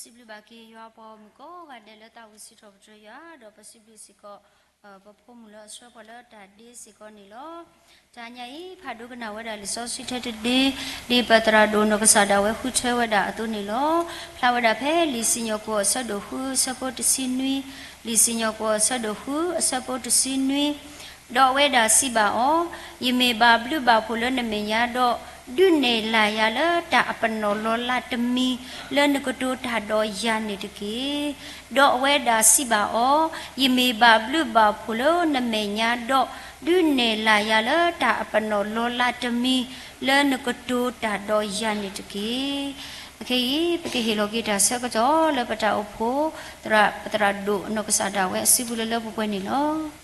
စံးဘျုးဘၣ်က့ၤယွၤပှၤဂီၢ်မုၢ်ကိးဂၤဒဲးလၢသးဝံၣ်စံးထီၣ်ပတြၢၤယွၤ, ဒီးပစံးဘျုးစ့ၢ်ကီး ပဖိမုၣ်လၢအဆှၢပှၤလၢတၢ်ဒ့စ့ၢ်ကီးန့ၣ်လီၤ. တဟါညါအံၤ ဖးဒိကနၣ်ဝဲဒၣ်လံာ်စီဆှံထဲတဒ့ ဒ်ပသရၣ်ဒိၣ်နီၢ်ကစၢ်ဒၣ်ဝဲဃုထၢဝဲဒၣ်အသိးန့ၣ်လီၤ. ဖျါဝဲဒၣ်ဖဲလံာ်စံၣ်ညီၣ်ကွီၢ်အဆၢဒိၣ်ဃုအဆၢဖိတဆံနွံ, လံာ်စံၣ်ညီၣ်ကွီၢ်အဆၢဒိၣ်ဃု အဆၢဖိတဆံနွံ, ဒီးအဝဲဒၣ်စံးဘၣ်အီၤ, ယမ့ၢ်ဘၣ်ဘျုးဘၣ်ဖှိၣ်လၢနမဲာ်ညါဒီး ဒုးနဲၣ်လၢ်ယၤလၢတၢ်အပနီၣ်လီၤလးတမံၤ လၢနကတိၤတၢ်ဒီးယၤန့ၣ်တက့ၢ်. ဒီးအဝဲဒၣ်စံးဘၣ်အီၤ, ယမ့ၢ်ဘၣ်ဘျုးဘၣ်ဖှိၣ်လၢနမဲာ်ညါဒီး ဒုးနဲၣ်လၢ်ယၤလၢတၢ်အပနီၣ်လီၤလးတမံၤ လၢနကတိၤတၢ်ဒီးယၤန့ၣ်တက့ၢ်. အခဲအံၤ ပကဟ့ၣ်လီၤက့ၤတၢ်ဆၢကတီၢ်လၢပတၢ်အိၣ်ဖှိၣ် သရၣ်ပသရၣ်ဒိၣ်နီၢ်ကစၢ်ဒၣ်ဝဲအစုပူၤလၢလၢပှဲၤပှဲၤန့ၣ်လီၤ.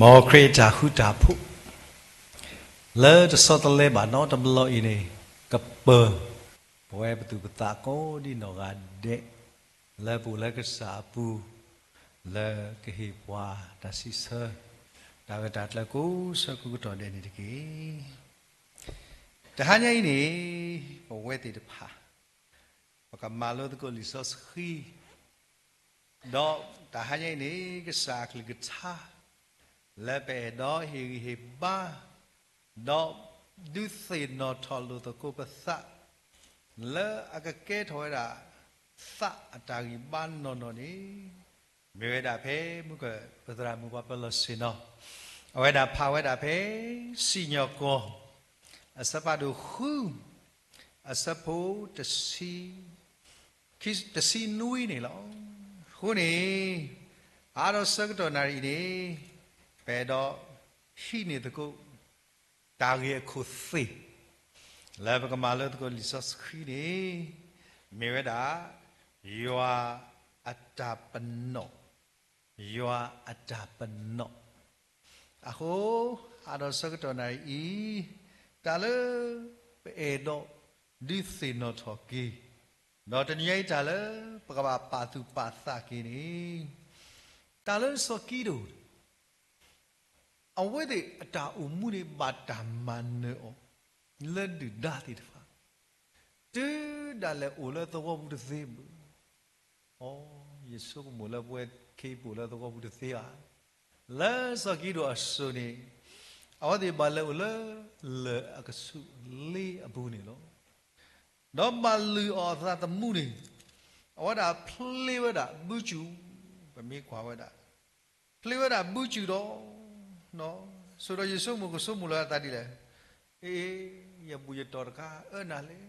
မ်ခရံာ်အတၢ်ဃူတၢ်ဖိး လၢတဆီတလဲဘၣ်နီတဘျီအံၤန့ၣ် ကပၢၤ ပဝဲပသူၣ်ပသးကိးဒံနီၢ်ဂၤဒဲး လၢပအိၣ်လၢကစၢ်အပူၤ လၢကဟ့ၣ်ပှၤတၢ်စံးဆၢ တၢ်ဂ့ၢ်တၢ်ကျၢၤကိးဆၢကိးကတီၢ်ဒဲးန့ၣ်တက့ၢ်. တဟါညါအံၤန့ၣ် ပဝဲသ့ၣ်တဖၣ် ပကမၤလိသကိးလံာ်စီဆှံ ဒီးတဟါညါအံၤန့ၣ် ကစၢ်အကလုၢ်ကထါ လၢပအဲၣ်ဒိးဟ့ၣ်ဂံၢ်ဟ့ၣ်ဘါ ဒီးဒုးသ့ၣ်နီၣ်ထီၣ်လိာ်သကိးပသး လၢအကကဲထီၣ်ဝဲဒၣ် သးအတၢ်ဂံၢ်ဘါနီၢ်နီၢ်န့ၣ် မ့ၢ်ဝဲဒၣ်ဖဲမုၢ်ကပသရၣ်မုၣ်ပှၤပၢၤလီၢ်ဆ့ၣ်နီၤ အဝဲဒၣ်ဖးဝဲဒၣ်ဖဲ စံၣ်ညီၣ်ကွီၢ် အဆၢဖးဒိၣ်ဃု အဆၢဖိတဆံ တဆံနွံန့ၣ်လီၤ. အဃိန့ၣ် အါဒီးဆၢကတီၢ်နၣ်ရံၣ်အံၤန့ၣ် ပအဲၣ်ဒိးဟံးန့ၢ်သကိး တၢ်ဂ့ၢ်အခိၣ်သ့ၣ် လၢပကမၤလိသကိးလံာ်စီဆှံန့ၣ် မ့ၢ်ဝဲဒၣ် ယွၤအတၢ်ပနီၣ်, ယွၤအတၢ်ပနီၣ် အဃိ အါဒီးဆၢကတီၢ်နၣ်ရံၣ်အံၤ တၢ်လၢပအဲၣ်ဒိးဒုးသ့ၣ်နီၣ်ထီၣ်က့ၤ ဒီးတနံၤညါအံၤတၢ်လၢပကဘၣ်ပာ်သူၣ်ပာ်သးက့ၤန့ၣ် တၢ်လၢစီၤကံဒိၣ် အဝဲသ့ၣ်အတၢ်အိၣ်မူန့ၣ်ဘၣ်တၢ်မၤနၢၤအီၤ လၢဒုၣ်ဒါသ့ၣ်တဖၣ် တုၤဒၣ်လဲာ်အိၣ်လၢသဝီပူၤတသ့ဘၣ်. အိ ယဆိကမိၣ်လၢပဝဲခဲအံၤပအိၣ်လၢသဝီပူၤတသ့ဘၣ်. လၢစီၤကံဒိၣ်အစိၤန့ၣ် အဝဲသ့ၣ်ဘၣ်လဲၤအိၣ်လၢ လၢၢ်အကဆူးလ့အပူၤန့ၣ်လီၤ. ဒီးဘၣ်လုၢ်အီၣ်အသးသမူန့ၣ် အဝဲဒၣ်ဖျ့ဝဲဒၣ်ဘုစူၣ်, ပမ့ၢ်ကွၢ်ဝဲဒၣ် ဖျ့ဝဲဒၣ်ဘုစူၣ်ဒီး ဆိးဒီးယဆိကမိၣ်ကဆိကမိၣ်လၢအသးဒ်လဲၣ်, အ့ ယဘူၣ်ယတီၢ်တခါအၢနၤလဲၣ်.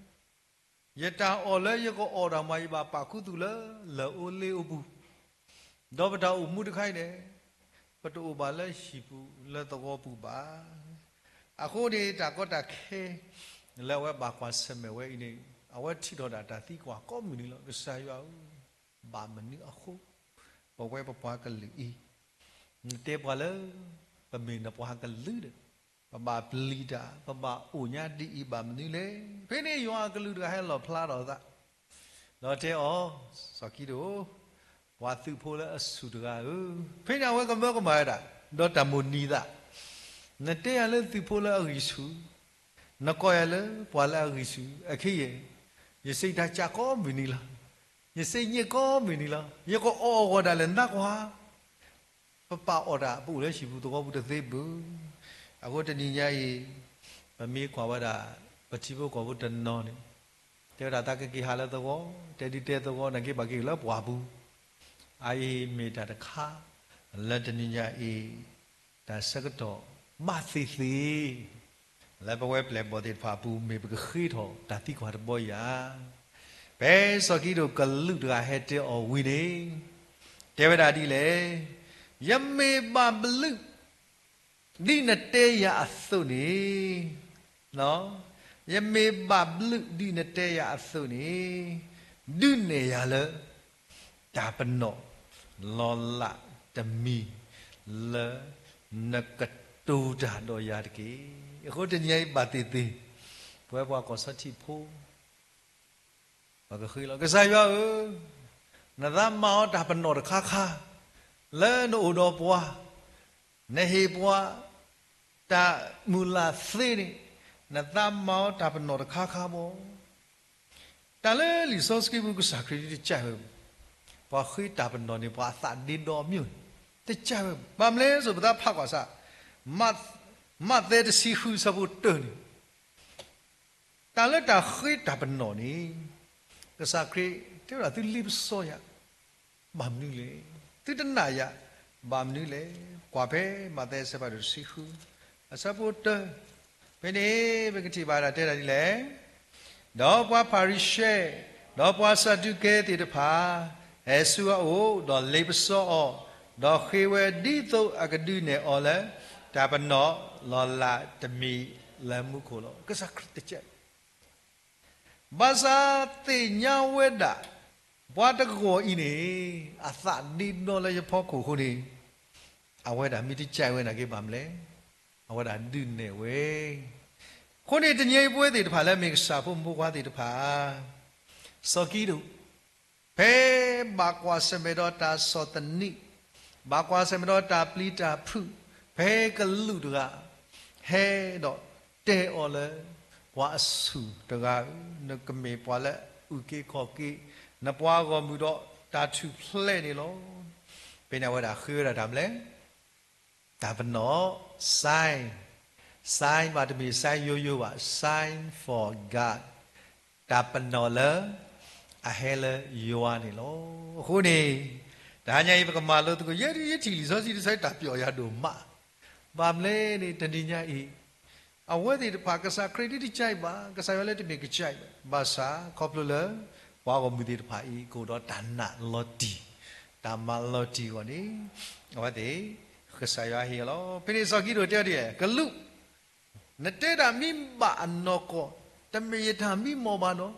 ယတၢ်အီၣ်လၢယကအီၣ်တၢ်မး ယဘၣ်ပာ်ခူသူၣ်လၢ လၢၢ်အိလ့အိပူၤ, ဒီးပတၢ်အိၣ်မူတခါအံၤန့ၣ် ပတအိၣ်ဘၣ်လၢဟံၣ်ပူၤလၢသဝီပူၤဘၣ်. အဃိန့ၣ် တၢ်ကီတၢ်ခဲ လၢအဝဲဘၣ်ကွၢ်ဆၢၣ်မဲာ်ဝဲအံၤန့ၣ် အဝဲထံၣ်ထီၣ်ဒၣ်တၢ်သံကွၢ်ကိးမုၢ်နံၤလီၤ. ကစၢ်ယွၤဧၢ, ဘၣ်မနုၤအဃိ ပဝဲပပှၤကလုာ်အံၤ နတဲပှၤလၢ ပမ့ၢ်နပှၤကလုာ်ဒီး ပဘၣ်ပျံၤတၢ် ပဘၣ်အိၣ်ညါဒ်အံၤဘၣ်မနုၤလဲၣ်. ဖဲန့ၣ်ယွၤအကလူးတဂၤဟဲလီၣ်ဖျါထီၣ်အသး ဒီးတဲအီၤ, စီၤကံဒိၣ်, ပှၤသုးဖိလၢအဆူၣ်တဂၤဧၢ, ဖဲန့ၣ်အဝဲကမၢကမၣ်ဝဲဒၣ် ဒီးတၢ်မိၣ်နံၤသး, နတဲယၤလၢသုးဖိလၢအဂံၢ်ဆူၣ်, နကိးယၤလၢပှၤလၢအဂံၢ်ဆူၣ်, အခဲအံၤ ယစံးတၢ်စှၤကိးမုၢ်နံၤလီၤ. ယစံးညံးကိးမုၢ်နံၤလီၤ. ယကအီၣ်အဂီၢ်ဒၣ်လဲာ်နကွၢ် ပပာ်အီၣ်တၢ် ပအိၣ်လၢဟံၣ်ပူၤသဝီပူၤတသ့ဘၣ်. အဃိတနံၤညါအံၤ ပမ့ၢ်ကွၢ်ဝဲဒၣ် ပထံဖိကီၢ်ဖိတနီၤန့ၣ် တဲဝဲဒၣ်သးကက့ၤဟးလၢသဝီ, တဲဒုတဲသဝီ နာ်က့ဘၣ်က့ၤလၢပှၢ်ပူၤ. အအံၤမ့ၢ်တၢ်တခါ လၢတနံၤညါအံၤ တၢ်ဆၢကတီၢ်ဘၣ်သ့ၣ်သ့ၣ် လၢပဝဲပျဲၢ်ဘီၣ်သ့ၣ်တဖၣ်အပူၤ မ့ၢ်ပကဃ့ထီၣ်တၢ်သံကွၢ်တဘီယၤ. ဖဲစီၤကံဒိၣ်ကလုးတဂၤဟဲတဲအီၤဝံၤန့ၣ် တဲဝဲဒၣ်ဒ်လဲၣ်, ယမ့ၢ်ဘၣ်ဘျုး ဒ်နတဲယၤအသိးန့ၣ်, ယမ့ၢ်ဘၣ်ဘျုးဒ်နတဲယၤအသိးန့ၣ်, ဒုးနဲၣ်ယၤလၢ တၢ်ပနီၣ်လီၤလးတမံၤ လၢနကတိၤတၢ်ဒီးယၤတက့ၢ်. အဃိတနံၤအံၤဘၣ်သ့ၣ်သ့ၣ် ပဝဲပှၤကီၢ်ဆီထံးဖိ ပကဃ့လီၤ ကစၢ်ယွၤဧၢ, နသးမၤအီၤတၢ်ပနီၣ်တခါခါ, လၢနအိၣ်ဒီးပှၤ, နဟ့ၣ်ပှၤ တၢ်မုာ်လၤသ့န့ၣ်, နသးမၤအီၤတၢ်ပနီၣ်တခါခါဘၣ်. တၢ်လၢလံာ်စီဆှံပူၤ ကစၢ်ခရံာ်ဒ်တကးဝဲ, ပှၤဃ့တၢ်ပနီၣ်န့ၣ် ပှၤအသးဒ့ဒီအမျိုးန့ၣ်, တကးဝဲ, ဘၣ်မနုၤလဲၣ် ပသးဖးကွၢ်စ့ၢ်, မးသဲတဆံဃုဆၢဖိတၢန့ၣ်, တၢ်လၢတၢ်ဃ့တၢ်ပနီၣ်န့ၣ်, ကစၢ်ခရံာ်တဲဝဲဒၣ်သုလ့ပစီယၤ ဘၣ်မနုၤလဲၣ်, သုတနာ်ယၤ ဘၣ်မနုၤလဲၣ်, ကွၢ်ဖဲမးသဲအဆၢဖးဒိၣ်တဆံဃု, အဆၢဖိတၢ, ဖဲန့ၣ် ပကထံၣ်ဘၣ်ဒၣ်တဲဒၣ်ဒ်လဲၣ်, ဒီးပှၤဖၤရံၤၡဲ, ဒီးပှၤစၤဒူးကဲသ့ၣ်တဖၣ်, ဟဲဆူအအိၣ်, ဒီးလ့ပစီအီၤ, ဒီးဃ့ဝဲဒ်သိးအကဒုးနဲၣ်အီၤလၢ တၢ်ပနီၣ်လီၤလးတမံၤလၢမူခိၣ်လီၤ. ကစၢ်ခရံာ်တကး ဘၣ်ဆၣ်သ့ၣ်ညါဝဲဒၣ် ပှၤတဂီၤအံၤန့ၣ် အသးဒ့ဒီလၢယဖီခိၣ်အဃိန့ၣ်, အဝဲဒၣ်မ့ၢ်တကးဝဲနာ်က့ ဘၣ်မနုၤလဲၣ်, အဝဲဒၣ်ဒုးနဲၣ်ဝဲ. အဃိန့ၣ် တနံၤအံၤပဝဲသ့ၣ်တဖၣ်လၢမ့ၢ်ကစၢ်ဖိမုၣ်ဖိခွါသ့ၣ်တဖၣ်, စီၤကံးဒဧိၣ် ဖဲဘၣ်ကွၢ်ဆၢၣ်မဲာ်ဒီးတၢ်ဆီၣ်သနံး, ဘၣ်ကွၢ်ဆၢၣ်မဲာ်ဒီးတၢ်ပျံၤတၢ်ဖုး, ဖဲကလူးတဂၤ ဟဲဒီးတဲအီၤလၢ ပှၤအဆူၣ်တဂၤဧၢ, နကမ့ၢ်ပှၤလၢအအုၣ်က့ၤခီၣ်က့ၤ, နပှၤဂီၢ်မုၢ်ဒီးတၢ်ထူၣ်ဖျဲးန့ၣ်လီၤ. ဖဲန့ၣ်အဝဲဒၣ်ဃ့ဝဲဒၣ်တၢ်မနုၤလဲၣ်, တၢ်ပနီၣ် sign, sign ဘၣ်တမ့ၢ် sign ယိယိဘၣ်, sign for God, တၢ်ပနီၣ်လၢ အဟဲလၢယွၤန့ၣ်လီၤ. အဃိန့ၣ် တဟါညါအံၤ ပကမၤလိသကိး ယဲယထံၣ်လံာ်စီဆှံတဆၢ တၢ်ပျီယၤဒိၣ်မး, ဘၣ်မနုၤလဲၣ်န့ၣ် တနံၤညါအံၤ အဝဲသ့ၣ်တဖၣ် ကစၢ်ခရံာ်ဒ်တကးအံၤဘၣ်, ကစၢ်ယွၤလၢတမ့ၢ်ကစၢ်အံၤဘၣ်, ဘၣ်ဆၣ်ခီဖျိလၢ ပှၤဂီၢ်မုၢ်သ့ၣ်တဖၣ်အံၤ ကအိၣ်ဒီးတၢ်နာ်လီၤတံၢ်, တၢ်မၤလီၤတံၢ်အဂီၢ်န့ၣ်, အဝဲသ့ၣ် ကစၢ်ယွၤဟ့ၣ်အီၤလီၤ. ဖဲန့ၣ်စီၤကံးဒဧိၣ်တဲအီၤဒ်လဲၣ်, ကလူး နတဲဒၣ်မ့ၢ်ဘၣ်အနီၢ်ကီၢ်, တမ့ၢ်ယတၢ်မံမီၢ်ဘၣ်နီၤ,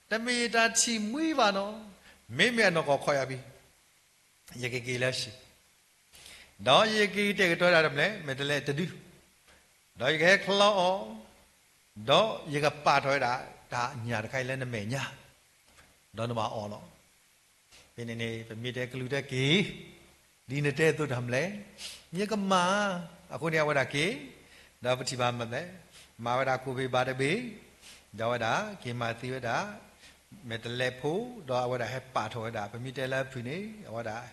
တမ့ၢ်ယတၢ်ထံၣ်မှံဘၣ်နီၤ, မ့မ့ၢ်အနီၢ်ကီၢ်ခီၣ်ယၤဘံ, ယကက့ၤလၢအဟံၣ်, ဒီးယကက့ၤတဲာ်ကတီၤဒၣ်တမံၤ, မဲာ်တဲးလဲးတဒု, ဒီးယကဟဲချီအီၤ, ဒီးယကပာ်ထီၣ်ဝဲဒၣ် တၢ်ညၣ်တခါအံၤလၢနမဲာ်ညါ, ဒီးနဘၣ်အီၣ်လီၤ. ဖဲန့ၣ်န့ၣ် ပမ့ၢ်တဲကလူးတဲက့ၤ, ဒ်နတဲအသိးတၢ်မနုၤလဲၣ်, ယကမၤ, အဃိန့ၣ်အဝဲဒၣ်က့ၤ, ဒီးပထံၣ်ဘၣ်မနုၤလဲၣ်, မၤဝဲဒၣ်ကိၣ်ဘ့ၣ်ဘါတဘ့ၣ်, ဒီးအဝဲဒၣ်က့ၤမၤသံဝဲဒၣ် မဲာ်တဲးလဲးဖိ, ဒီးအဝဲဒၣ်ဟဲပာ်ထီၣ်ဝဲဒၣ် ပမ့ၢ်တဲလၢအဖုၣ်န့ၣ် အဝဲဒၣ်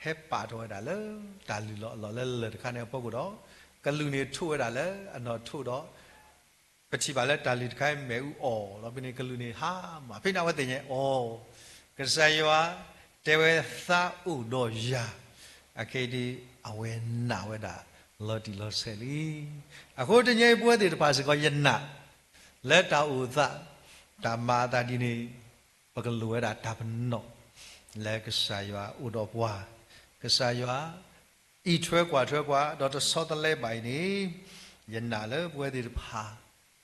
ဟဲပာ်ထီၣ်ဝဲဒၣ်လၢ တၢ်လုၢ်လီၤအလီၢ်လၢလၢၢ်တခါန့ၣ်အဖီခိၣ်ဒီး, ကလူးန့ၣ်ထိးဝဲဒၣ်လၢအနီၢ်ထိးဒီး ပထံၣ်ဘၣ်လၢတၢ်လုၢ်တခါအံၤမ့ၣ်အူအီၣ်လီၤ. ဖဲန့ၣ်ကလူးန့ၣ်ဟါမၢ်, ဖဲန့ၣ်အဝဲသ့ၣ်ညါအီၤ, ကစၢ်ယွၤတဲဝဲသးအိၣ်ဒီးယၤ, အခဲအံၤဒ်အဝဲနာ်ဝဲဒၣ်လီၤတံၢ်လီၤဆဲးလံ. အဃိတနံၤအံၤပဝဲသ့ၣ်တဖၣ်စ့ၢ်ကီး ယနာ် လၢတၢ်အိၣ်သး, တၢ်မၤအသးဒ်န့ၣ်, ပကလိၣ်ဝဲဒၣ်တၢ်ပနီၣ် လၢကစၢ်ယွၤအိၣ်ဒီးပှၤ, ကစၢ်ယွၤ အံးထွဲကွၢ်ထွဲပှၤ ဒီးတဆီတလဲဘၣ်အံၤန့ၣ်, ယနာ်လၢပဝဲသ့ၣ်တဖၣ်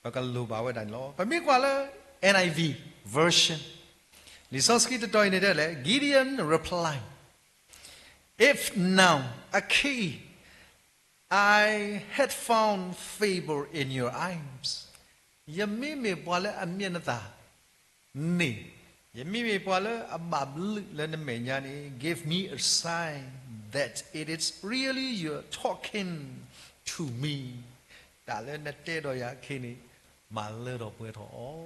ပကလိၣ်ဘၣ်ဝဲဒၣ်န့ၣ်လီၤ. ပမ့ၢ်ကွၢ်လၢ N I V version လံာ်စီဆှံတတီၤအံၤန့ၣ်တဲလဲၣ်, Gideon replied, If now, အခဲအံၤ, I had found favor in your eyes, ယမ့မ့ၢ်ပှၤလၢအမျၢၢ်နသးန့ၣ်, ယမ့မ့ၢ်ပှၤလၢအဘၣ်ဘျုးလၢနမဲာ်ညါန့ၣ်, give me a sign that it is really you talking to me, တၢ်လၢနတဲဒီးယၤခဲအံၤန့ၣ် မၤလၢထီၣ်ပှဲၤထီၣ်အီ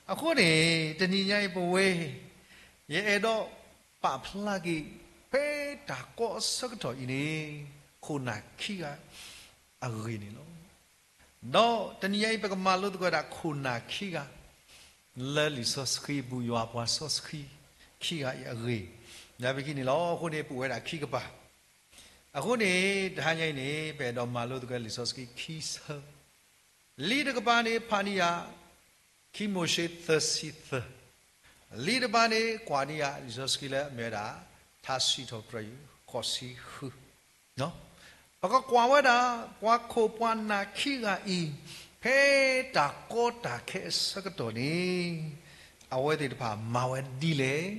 ၤ. အဃိန့ၣ် တနံၤညါအံၤပဝဲ ယအဲၣ်ဒိးပာ်ဖျါက့ၤ ဖဲတၢ်ကီအဆၢကတီၢ်အံၤန့ၣ် ခိၣ်နၢ်ခံဂၤအဂ့ၢ်န့ၣ်လီၤ. ဒီးတနံၤညါအံၤ ပကမၤလိသကိးဒၣ်ခိၣ်နၢ်ခံဂၤ လၢလံာ်စီဆှံအပူၤ ယွၤအပှၤစီဆှံခံဂၤအံၤအဂ့ၢ် ညါပကံန့ၣ်လီၤ. အဃိန့ၣ် ပအိၣ်ဝဲဒၣ်ခံကပၤ. အဃိန့ၣ် တဟါညါအံၤန့ၣ် ပအဲၣ်ဒိးမၤလိသကိးလံာ်စီဆှံခံဆၢ လံာ်တကပၤန့ၣ် ဖးန့ၢ်ယၤ ခံမိၤၡ့သၢဆံသၢ, လံာ်တကပၤန့ၣ် ကွၢ်န့ၢ်ယၤ လံာ်စီဆှံလၢအမ့ၢ်ဝဲဒၣ် ထါစံးထီၣ်ပတြၢၤယွၤ ဃိးဆံဃု. ပကကွၢ်ဝဲဒၣ် ပှၤခိၣ်ပှၤနၢ်ခံဂၤအံၤ ဖဲတၢ်ကီတၢ်ခဲအဆၢကတီၢ်န့ၣ် အဝဲသ့ၣ်တဖၣ်မၤဝဲဒ်လဲၣ်,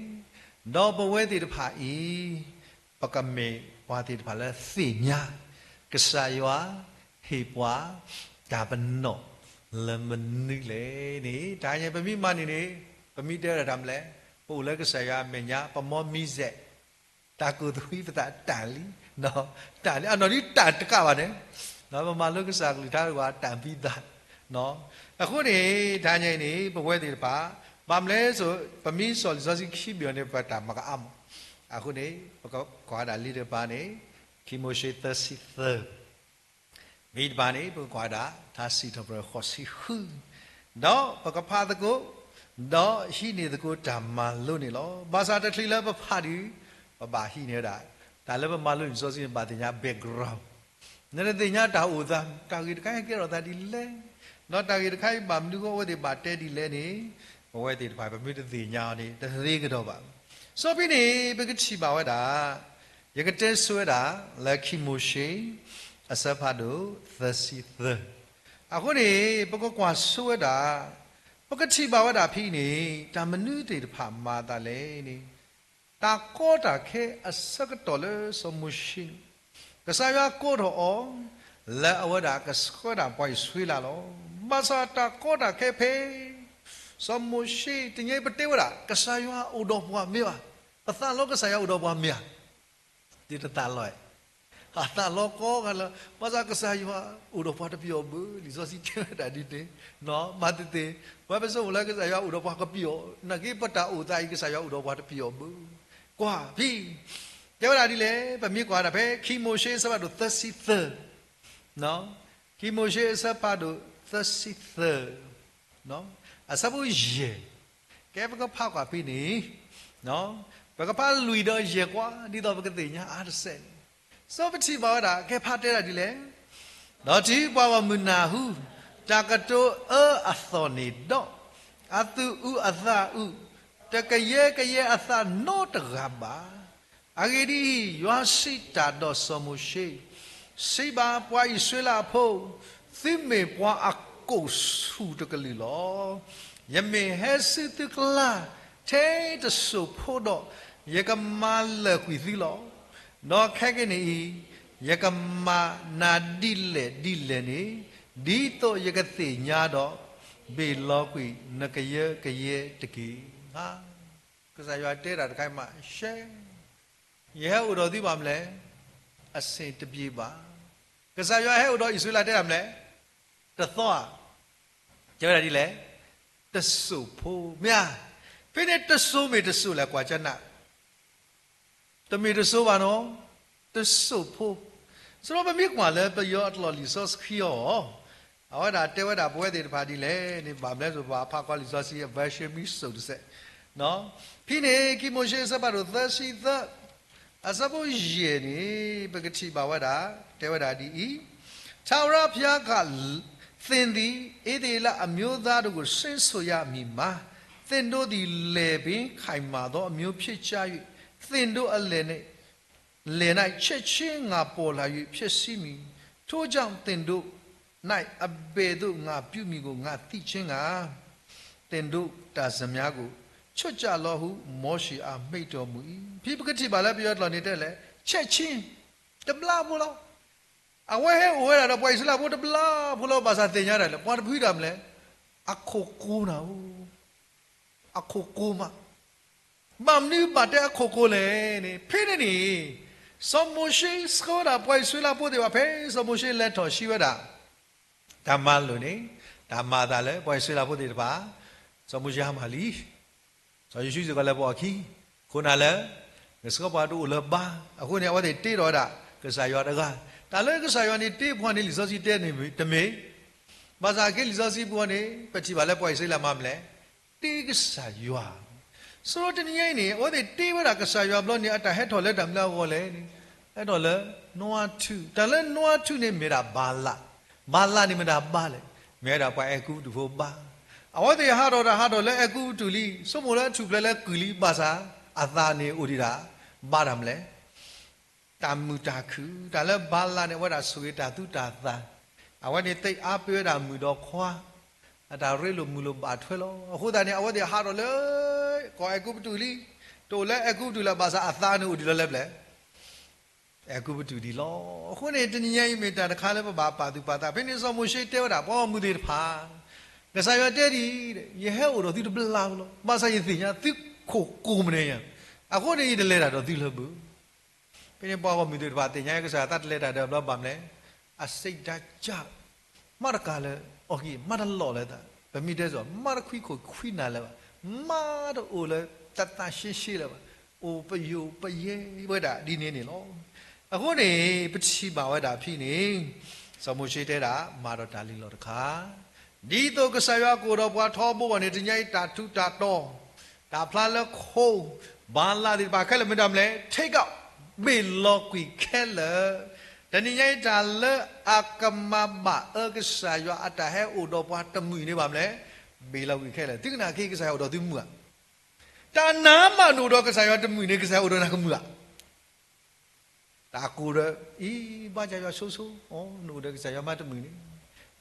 ဒီးပဝဲသ့ၣ်တဖၣ်အံၤ ပကမ့ၢ်ပှၤသ့ၣ်တဖၣ်လၢသ့ၣ်ညါ ကစၢ်ယွၤဟ့ၣ်ပှၤတၢ်ပနီၣ်လၢမနုၤလဲၣ်န့ၣ် တဟါညါပမ့ၢ်မၤန့ၣ်န့ၣ် ပမ့ၢ်တဲဝဲဒၣ်တၢ်မနုၤလဲၣ် ပအိၣ်လၢကစၢ်ယွၤအမဲာ်ညါ ပမီမံၤစဲး တၢ်ကူၣ်သဝံပသးတၢ်လံ, တၢ်လံ အနီၢ်ဒ်တၢ်တကးဘၣ်န့ၣ်, ပမၤလိကစၢ်ကလုၢ်ကထါတဂၤတၢ်ဘံသး, အဃိန့ၣ် တဟါညါအံၤန့ၣ် ပဝဲသ့ၣ်တဖၣ် ဘၣ်မနုၤလဲၣ်, ပမ့ၢ်စိာ်လံာ်စီဆှံခံဘ့ၣ်အီၤန့ၣ် ပတၢ်မၤကအါမး, အဃိန့ၣ် ပကကွၢ်ဒၣ်လံတကပၤန့ၣ် ခံမိၤၡ့သၢဆံသၢ မ့ၢ်တပၤန့ၣ် ပကကွၢ်ဒၣ် ထါစံးထီၣ်ပတြၢၤဃိးဆံဃု, ဒီးပကဖးသကိး, ဒီးဟံးန့ၢ်သကိးတၢ်မၤလိန့ၣ်လီၤ. ဘၣ်ဆၣ်တချုးလၢပဖးဒံး ပဘၣ်ဟံးန့ၢ်ဝဲဒၣ် တၢ်လၢပမၤလိလံာ်စီဆှံန့ၣ် ဘၣ်သ့ၣ်ညါ background, နတသ့ၣ်ညါတၢ်အိၣ်သး, တၢ်ဂ့ၢ်တခါအံၤကဲထီၣ်သးဒ်လဲၣ်, ဒီးတၢ်ဂ့ၢ်တခါအံၤဘၣ်မနုၤအဃိအဝဲသ့ၣ်ဘၣ်တဲဒ်လဲၣ်န့ၣ်, ပဝဲသ့ၣ်တဖၣ် ပမ့ၢ်တသ့ၣ်ညါအီၤန့ၣ် တသ့ကဒီးဘၣ်. စီဖဲန့ၣ် ပကထံၣ်ဘၣ်ဝဲဒၣ် ယကတဲဆိဝဲဒၣ်လၢခံမိၤၡ့ အဆၢဖးဒိၣ်သၢဆံသၢ, အဃိန့ၣ် ပကကွၢ်ဆိဝဲဒၣ်, ပကထံၣ်ဘၣ်ဝဲဒၣ်ဖဲအံၤန့ၣ် တၢ်မနုၤသ့ၣ်တဖၣ်မၤအသးလဲၣ်န့ၣ်, တၢ်ကီတၢ်ခဲအဆၢကတီၢ်လၢစီၤမိၤၡ့န့ၣ် ကစၢ်ယွၤကိးထီၣ်အီၤ လၢအဝဲဒၣ်ကဆှၢဒၣ်ပှၤအံၣ်စရ့လးလီၤ. ဘၣ်ဆၣ်တၢ်ကီတၢ်ခဲဖဲ စီၤမိၤၡ့ တနံၤအံၤပတဲဝဲဒၣ် ကစၢ်ယွၤအိၣ်ဒီးပှၤမ့ၢ်ဘၣ်, ပသးလီကစၢ်ယွၤအိၣ်ဒီးပှၤမ့ၢ်ဧါ, ဒ်တသးလီ, အသးလီကိးဂၤလၢ ဘၣ်ဆၣ်ကစၢ်ယွၤအိၣ်ဒီးပှၤတပျီၤဘၣ်, လံာ်စီဆှံတဲဝဲဒၣ်ဒ်န့ၣ်, မၤသ့ၣ်သ့ၣ်, ပဝဲပဆိကမိၣ်လၢကစၢ်ယွၤအိၣ်ဒီးပှၤကပျီၤ, နာ်က့ပတၢ်အိၣ်သးအံၤ ကစၢ်ယွၤအိၣ်ဒီးပှၤတပျီၤဘၣ်, ကွၢ်ဖဲ တဲဝဲဒၣ်ဒ်လဲၣ်, ပမ့ၢ်ကွၢ်ဒၣ်ဖဲ ခံမိၤၡ့အဆၢဖးဒိၣ်သၢဆံသၢ, ခံမိၤၡ့အဆၢဖးဒိၣ်သၢဆံသၢ အဆၢဖိယဲၢ်, ကဲပကဖးကွၢ်ဖဲန့ၣ်, ပကဖးလွံၢ်ဒီးယဲၢ်ကွၢ် ဒ်သိးပကသ့ၣ်ညါအါတစဲးန့ၣ်, စီၤပထံၣ်ဘၣ်ဝဲဒၣ် ကဲဖးတဲဒၣ်ဒ်လဲၣ်, ဒီးတုၤပှၤဂီၢ်မုၢ်နၢ်ဟူ တၢ်ကတိၤအၢအသီၣ်န့ၣ်ဒီး, အသူၣ်အုးအသးအုး, တကယဲကယဲအသးနီတဂၤဘၣ်. အဂ့ၢ်ဒ်အံၤ, ယွၤစံးတၢ်ဒီးစီၤမိၤၡ့, စံးဘၣ်ပှၤအံၣ်စရ့လးအဖိ, သုမ့ၢ်ပှၤအကိာ်ဆူၣ်တကလုာ်လီၤ. ယမ့ၢ်ဟဲဆူသုကျါ ထဲတစိၢ်ဖိဒီး, ယကမၤလၢာ်ကွံာ်သုလီၤ. ဒီးခဲကနံၣ်အံၤ, ယကမၤနၤဒ်လဲၣ်ဒ်လဲၣ်န့ၣ်, ဒ်သိးယကသ့ၣ်ညါဒီး, ဘ့ၣ်လီၤကွံာ်နကယဲကယဲတက့ၢ်. ကစၢ်ယွၤတဲတၢ်တခါအံၤမးရှဲ, ယဟဲအိၣ်ဒီးသုဘၣ်မလဲၣ်, အဆင်တပြေဘၣ်. ကစၢ်ယွၤဟဲအိၣ်ဒီးအံၣ်စရ့လးတဲတၢ်မလဲၣ်, တသီဧါ, တဲဝဲဒၣ်ဒ်လဲၣ်, တစိၢ်ဖိ, မ့ၢ်ဧါ, ဖဲန့ၣ်တစိၢ်မ့ၢ်တစိၢ်လဲၣ် ကွၢ်ကနၣ် တမ့ၢ်တစိၢ်ဘၣ်နီၤ, တစိၢ်ဖိ. စရီပမ့ၢ်ကွၢ်လၢပယီၤအကျိာ်လံာ်စီဆှံအီၤ, အဝဲဒၣ်တဲဝဲဒၣ်ပဝဲသ့ၣ်တဖၣ်ဒ်လဲၣ်န့ၣ် ဘၣ်မလဲၣ် ပဘၣ်ဖးကွၢ်လံာ်စီဆှံအversionမ့ၢ်စိာ်တစဲး, ဖဲန့ၣ် ခံမိၤၡ့အဆၢဖးဒိၣ်သၢဆံသၢ အဆၢဖိယဲၢ်န့ၣ် ပကထံၣ်ဘၣ်ဝဲဒၣ် တဲဝဲဒၣ်ဒ်အံၤ, ထာဝရဘုရားက သင်သည် ဣသရေလအမျိုးသားတို့ကို ဆင်းစေရမည်မှာ၊ သင်တို့သည် လည်ပင်းခိုင်မာသော အမျိုးဖြစ်ကြ၍ သင်တို့အလယ် လယ်၌ ချက်ခြင်းငါပေါ်လာ၍ ဖျက်ဆီးမည်။ ထိုကြောင့် သင်တို့၌ အဘယ်သို့ ငါပြုမည်ကို ငါသိခြင်းငှာ သင်တို့တၢ်စံများကို ချွတ်ကြလော့ဟု မောရှေအား မိန့်တော်မူ၏. ဖဲပကထံၣ်ဘၣ်လၢပယီၤကျိာ်န့ၣ်တဲလဲၣ်, ချက်ခြင်း, တဘျီဖိလီၤ. အဝဲဟဲအိၣ်ဝဲဒၣ်ဒီးပှၤအံၣ်စရ့လးဖိတဘျီဖိလီၤ. ဘၣ်ဆၣ်သ့ၣ်ညါတၢ်လဲၣ်, ပှၤတဖုတၢ်မလဲၣ်, အခိၣ်ကိၤနၤဧိၤ, အခိၣ်ကိၤမး ဘၣ်မနုၤဘၣ်တဲအခိၣ်ကိၤလဲၣ်န့ၣ်, ဖဲန့ၣ်န့ၣ် စီၤမိၤၡ့ဆှၢဝဲဒၣ်ပှၤအံၣ်စရ့လးဖိသ့ၣ်တဖၣ် ဖဲစီၤမိၤၡ့လဲၤထီၣ်ဆှံဝဲဒၣ် တၢ်မၤလိာ်န့ၣ်, တၢ်မၤအသးလၢပှၤအံၣ်စရ့လးဖိသ့ၣ်တဖၣ်, စီၤမိၤၡ့ဟါမၢ်လံ, စီၤယိၤၡူစ့ၢ်ကီးလဲၤပိာ်အခံ, ခိၣ်နၢ်လၢ ကဆှၢပှၤတအိၣ်လၢၤဘၣ်. အဃိန့ၣ် အဝဲသ့ၣ်တ့ထီၣ်ဝဲဒၣ် ကစၢ်ယွၤတဂၤ, တၢ်လၢကစၢ်ယွၤန့ၣ်တ့ပှၤန့ၣ် လံာ်စီဆှံတဲန့ၣ်တမ့ၢ်, ဘၣ်ဆၣ်က့လံာ်စီဆှံပူၤန့ၣ် ပထံၣ်ဘၣ်လၢပှၤအံၣ်စရ့လးမၤမလဲၣ်, တ့ကစၢ်ယွၤ. စရီတနံၤညါအံၤန့ၣ် အဝဲသ့ၣ်တ့ဝဲဒၣ်ကစၢ်ယွၤဘျီန့ၣ် အတၢ်ဟဲထီၣ်လၢတၢ်မနုၤအဂီၢ်လဲၣ်န့ၣ်, ဟဲထီၣ်လၢ နွါထူၣ်, တၢ်လၢနွါထူၣ်န့ၣ်မ့ၢ်ဒၣ်ဘၤလး, ဘၤလးန့ၣ်မ့ၢ်ဒၣ်ဘါလဲၣ်, မ့ၢ်ဝဲဒၣ်ပှၤအဲၤကူပတူးဖိဘါ. အဝဲသ့ၣ်ဟးထီၣ်တၢ်ဟးထီၣ်လၢအဲၤကူပတူးလံ, ဆိကမိၣ်လၢထူၣ်ဖျဲးလၢကုၢ်လံ, ဘၣ်ဆၣ်အသးန့ၣ်အိၣ်ဒံးဒၣ် ဘါတၢ်မလဲၣ် တၢ်မုာ်တၢ်ခုၣ်, တၢ်လၢဘၤလးန့ၣ် အဝဲဒၣ်ဆိၣ်ဂ့ၤတၢ်သူတၢ်သၣ်, အဝဲန့ၣ်သ့ၣ်အါပၢဝဲဒၣ်မုၣ်ဒီးခွါ, အတၢ်ရ့လိာ်မုာ်လိာ်ဘၣ်ထွဲလီၤ. အဃိသတးန့ၣ် အဝဲသ့ၣ်ဟးထီၣ်လၢ ကီၢ်အဲၤကူပတူးလံ, တအိၣ်လၢအဲၤကူပတူးလၢၤ, ဘၣ်ဆၣ်အသးန့ၣ်အိၣ်ဒံးလီၤလၢပျဲၢ် အဲၤကူပတူးဒံးလီၤ. အဃိန့ၣ် တနံၤညါအံၤမ့ၢ်တၢ်တခါလၢပဘၣ်ပာ်သူၣ်ပာ်သး, ဖဲန့ၣ်စီၤမိၤၡ့တဲဝဲဒၣ် ပှၤဂီၢ်မုၢ်သ့ၣ်တဖၣ်, ကစၢ်ယွၤတဲဒ်အံၤ, ယဟဲအိၣ်ဒီးသုတဘျီဖိလီၤ, ဘၣ်ဆၣ်ယသ့ၣ်ညါသု ခိၣ်ကိးမံၤဒဲးညါ, အဃိန့ၣ် ယတလဲၤတၢ်ဒီးသုလၢၤဘၣ်. ဖဲန့ၣ်ပှၤဂီၢ်မုၢ်သ့ၣ်တဖၣ်သ့ၣ်ညါကစၢ်ယွၤသးတလဲၤတၢ်ဒီးဘျီဘၣ်မလဲၣ်, အစိတ်ဓာတ်ကျ, မ့ၢ်တကးလၢအီၣ်ကံၢ် မ့ၢ်တလီၢ်လၢၤသး, ပမ့ၢ်တဲစိၤ မ့ၢ်တခွံခိၣ်ခွံနၢ်လၢၤဘၣ်, မ့ၢ်တအိၣ်လၢတသးရှင်းရှင်းလၢၤဘၣ်, အိၣ်ပယိာ်ပယဲဝဲဒၣ်ဒ်န့ၣ်န့ၣ်လီၤ. အဃိန့ၣ် ပထံၣ်ဘၣ်ဝဲဒၣ်ဖဲန့ၣ်, စီၤမိၤၡ့တဲဒၣ် မၤဒီးတၢ်လံၤလီၢ်တခါ, ဒ်သိးကစၢ်ယွၤကအိၣ်ဒီးပှၤထီဘိအဂီၢ်န့ၣ် တနံၤညါအံၤတၢ်ထူးတၢ်တီၤ, တၢ်ဖျါလၢခိ, ဘၤလၣ်သ့ၣ်တဖၣ်ခဲလၢာ်မ့ၢ်တၢ်မနုၤလဲၣ်, take out, ဘ့ၣ်လီၤကွံာ်ခဲလၢာ်. တနံၤညါအံၤတၢ်လၢအကမၤဘၣ်အၢကစၢ်ယွၤအတၢ်ဟဲအိၣ်ဒီးပှၤတမုာ်န့ၣ်ဘၣ်မနုၤလဲၣ်, ဘ့ၣ်လီၤကွံာ်ခဲလၢာ်. သုကနၣ်က့ ကစၢ်ယွၤအိၣ်ဒီးသုမုာ်ဧါ. တၢ်နးမးနအိၣ်ဒီးကစၢ်ယွၤတမုာ်န့ၣ် ကစၢ်ယွၤအိၣ်ဒီးနၤကမုာ်ဧါ. တၢ်ကိၢ်ဒီး အံၤ ဘါယွၤဆိဆိ, နအိၣ်ဒီးကစၢ်ယွၤမ့ၢ်တမုာ်န့ၣ်,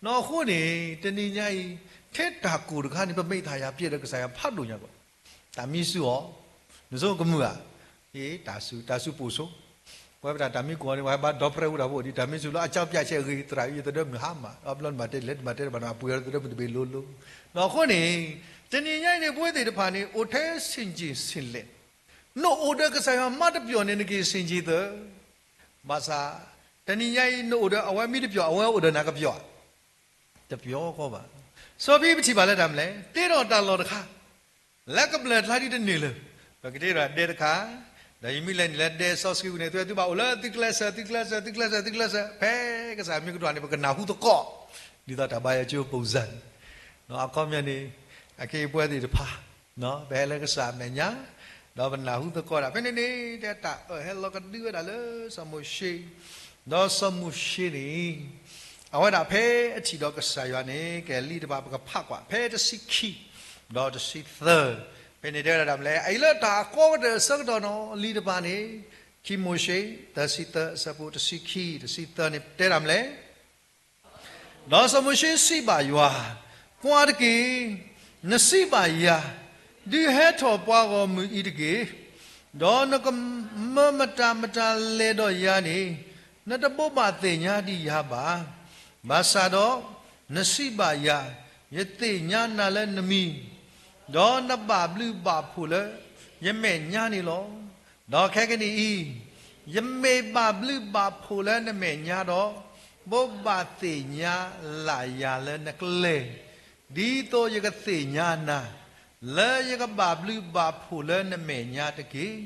နီၢ်အဃိန့ၣ် တနံၤညါအံၤ ထဲတၢ်ကိၢ်တခါန့ၣ် ပမ့ၢ်တၢ်ယၤပျဲဒီးကစၢ်ယွၤဖးဒိၣ်ညါကီး, တၢ်မံဆူၣ်အီၤ, နဆိကမုာ်ဧါ. အ့ တၢ်ဆူၣ် တၢ်ဆူၣ်ပိာ်ဆိ, ပဝဲပတၢ်တၢ်မံကိၢ်အီၤန့ၣ် ပှၤဟဲဘါဒီဖျၢၣ်ဝဲတၢ်ဖိဒံး တၢ်မံဆူၣ်လၢအကၠီပၠးဆဲးအဂ့ၤ သရၣ်အံၤ ယသဒၢမုၢ်ဟါမး အဘျီနဘၣ်တဲလဲၣ် နဘၣ်တဲတဘၣ်နီၤ အပှ့ၤအီၤသဒၢမုၢ်တဘ့ၣ်လိၤလိၤ, နီၢ်အဃိန့ၣ် တနံၤညါအံၤန့ၣ် ပဝဲသ့ၣ်တဖၣ်န့ၣ် အိၣ်ထဲဆင်ခြင်ဆင်လက်, နအိၣ်ဒီးကစၢ်ယွၤမ့ၢ်တပျီၢ်န့ၣ် နက့ၤဆင်ခြင်သၢ ဘၣ်ဆၣ် တနံၤညါအံၤ နအိၣ်ဒီးအဝဲမ့ၢ်တပျီၢ် အဝဲအိၣ်ဒီးနၤကပျီၢ်ဧါ. တပျီၢ်ကီးဘၣ်. စီၤပံပထံၣ်ဘၣ်လၢတၢ်မနုၤလဲၣ်, တ့ထီၣ်တၢ်လီၢ်တခါ လၢကဘျၢၣ်တၢ်ဒ်တန့ၢ်လၢၤ, ပကတ့ထီၣ်ဒဲတခါ, ဒီးယမ့ၢ်လဲၤနုာ်လၢဒဲစီဆှံပူၤန့ၣ် သုဝဲသုဘၣ်အိၣ်လၢသုကျဲးစၢး သုကျဲးစၢး သုကျဲးစၢး သုကျဲးစၢး ဖဲကစၢ်မ့ၢ်ကဒွးန့ၣ် ပကနၢ်ဟူသကိး, ဒ်သိးတၢ်ဘါယွၤကၠိ ပုံစံန့ၣ်, အခီပညီန့ၣ် အခ့အပှဲၤသ့ၣ်တဖၣ် ပဟဲလၢကစၢ်အမဲာ်ညါ, ဒီးပနၢ်ဟူသကိးဒၣ် ဖဲန့ၣ်န့ၣ် တဲတၢ်အၢၣ်ဟဲလီၤကဒုဝဲဒၣ်လၢစီၤမိၤၡ့, ဒီးစီၤမိၤၡ့န့ၣ် အဝဲဒၣ်ဖဲအထံၣ်ဒီးကစၢ်ယွၤန့ၣ် ကဲလံာ်တဖၣ်ပကဖးကွၢ် ဖဲတဆံခံ ဒီးတဆံသၢ, ဖဲန့ၣ်တဲဝဲဒၣ်တၢ်မနုၤလဲၣ်, အအံၤလၢတၢ်အကီဝဲဒၣ်အဆၢကတီၢ်နီၤ လံာ်တဖၣ်န့ၣ်, ခံမိၤၡ့ သၢဆံသၢ အဆၢဖိတဆံခံ တဆံသၢန့ၣ် တဲတၢ်မနုၤလဲၣ် ဒီးစီၤမိၤၡ့စံးဘၣ်ယွၤ, ကွၢ်တက့ၢ်, နစံးဘၣ်ယၤ, ဒုးဟဲထီၣ်ပှၤဂီၢ်မုၢ်အံၤတက့ၢ်, ဒီးနကမၢမတၤမတၤလဲၤဒီးယၤန့ၣ်, နတဘိးဘၣ်သ့ၣ်ညါဒံးယၤဘၣ်. ဘၣ်ဆၣ်ဒီးနစံးဘၣ်ယၤ, ယသ့ၣ်ညါနၤလၢနမံၤ, ဒီးနဘၣ်ဘျုးဘၣ်ဖှိၣ်လၢယမဲာ်ညါန့ၣ်လီၤ. ဒီးခဲကနံၣ်အံၤ, ယမ့ၢ်ဘၣ်ဘျုးဘၣ်ဖှိၣ်လၢနမဲာ်ညါဒီး, ဘိးဘၣ်သ့ၣ်ညါလၢ်ယၤလၢနကျဲ, ဒ်သိးယကသ့ၣ်ညါနၤ, လၢယကဘၣ်ဘျုးဘၣ်ဖှိၣ်လၢနမဲာ်ညါတက့ၢ်.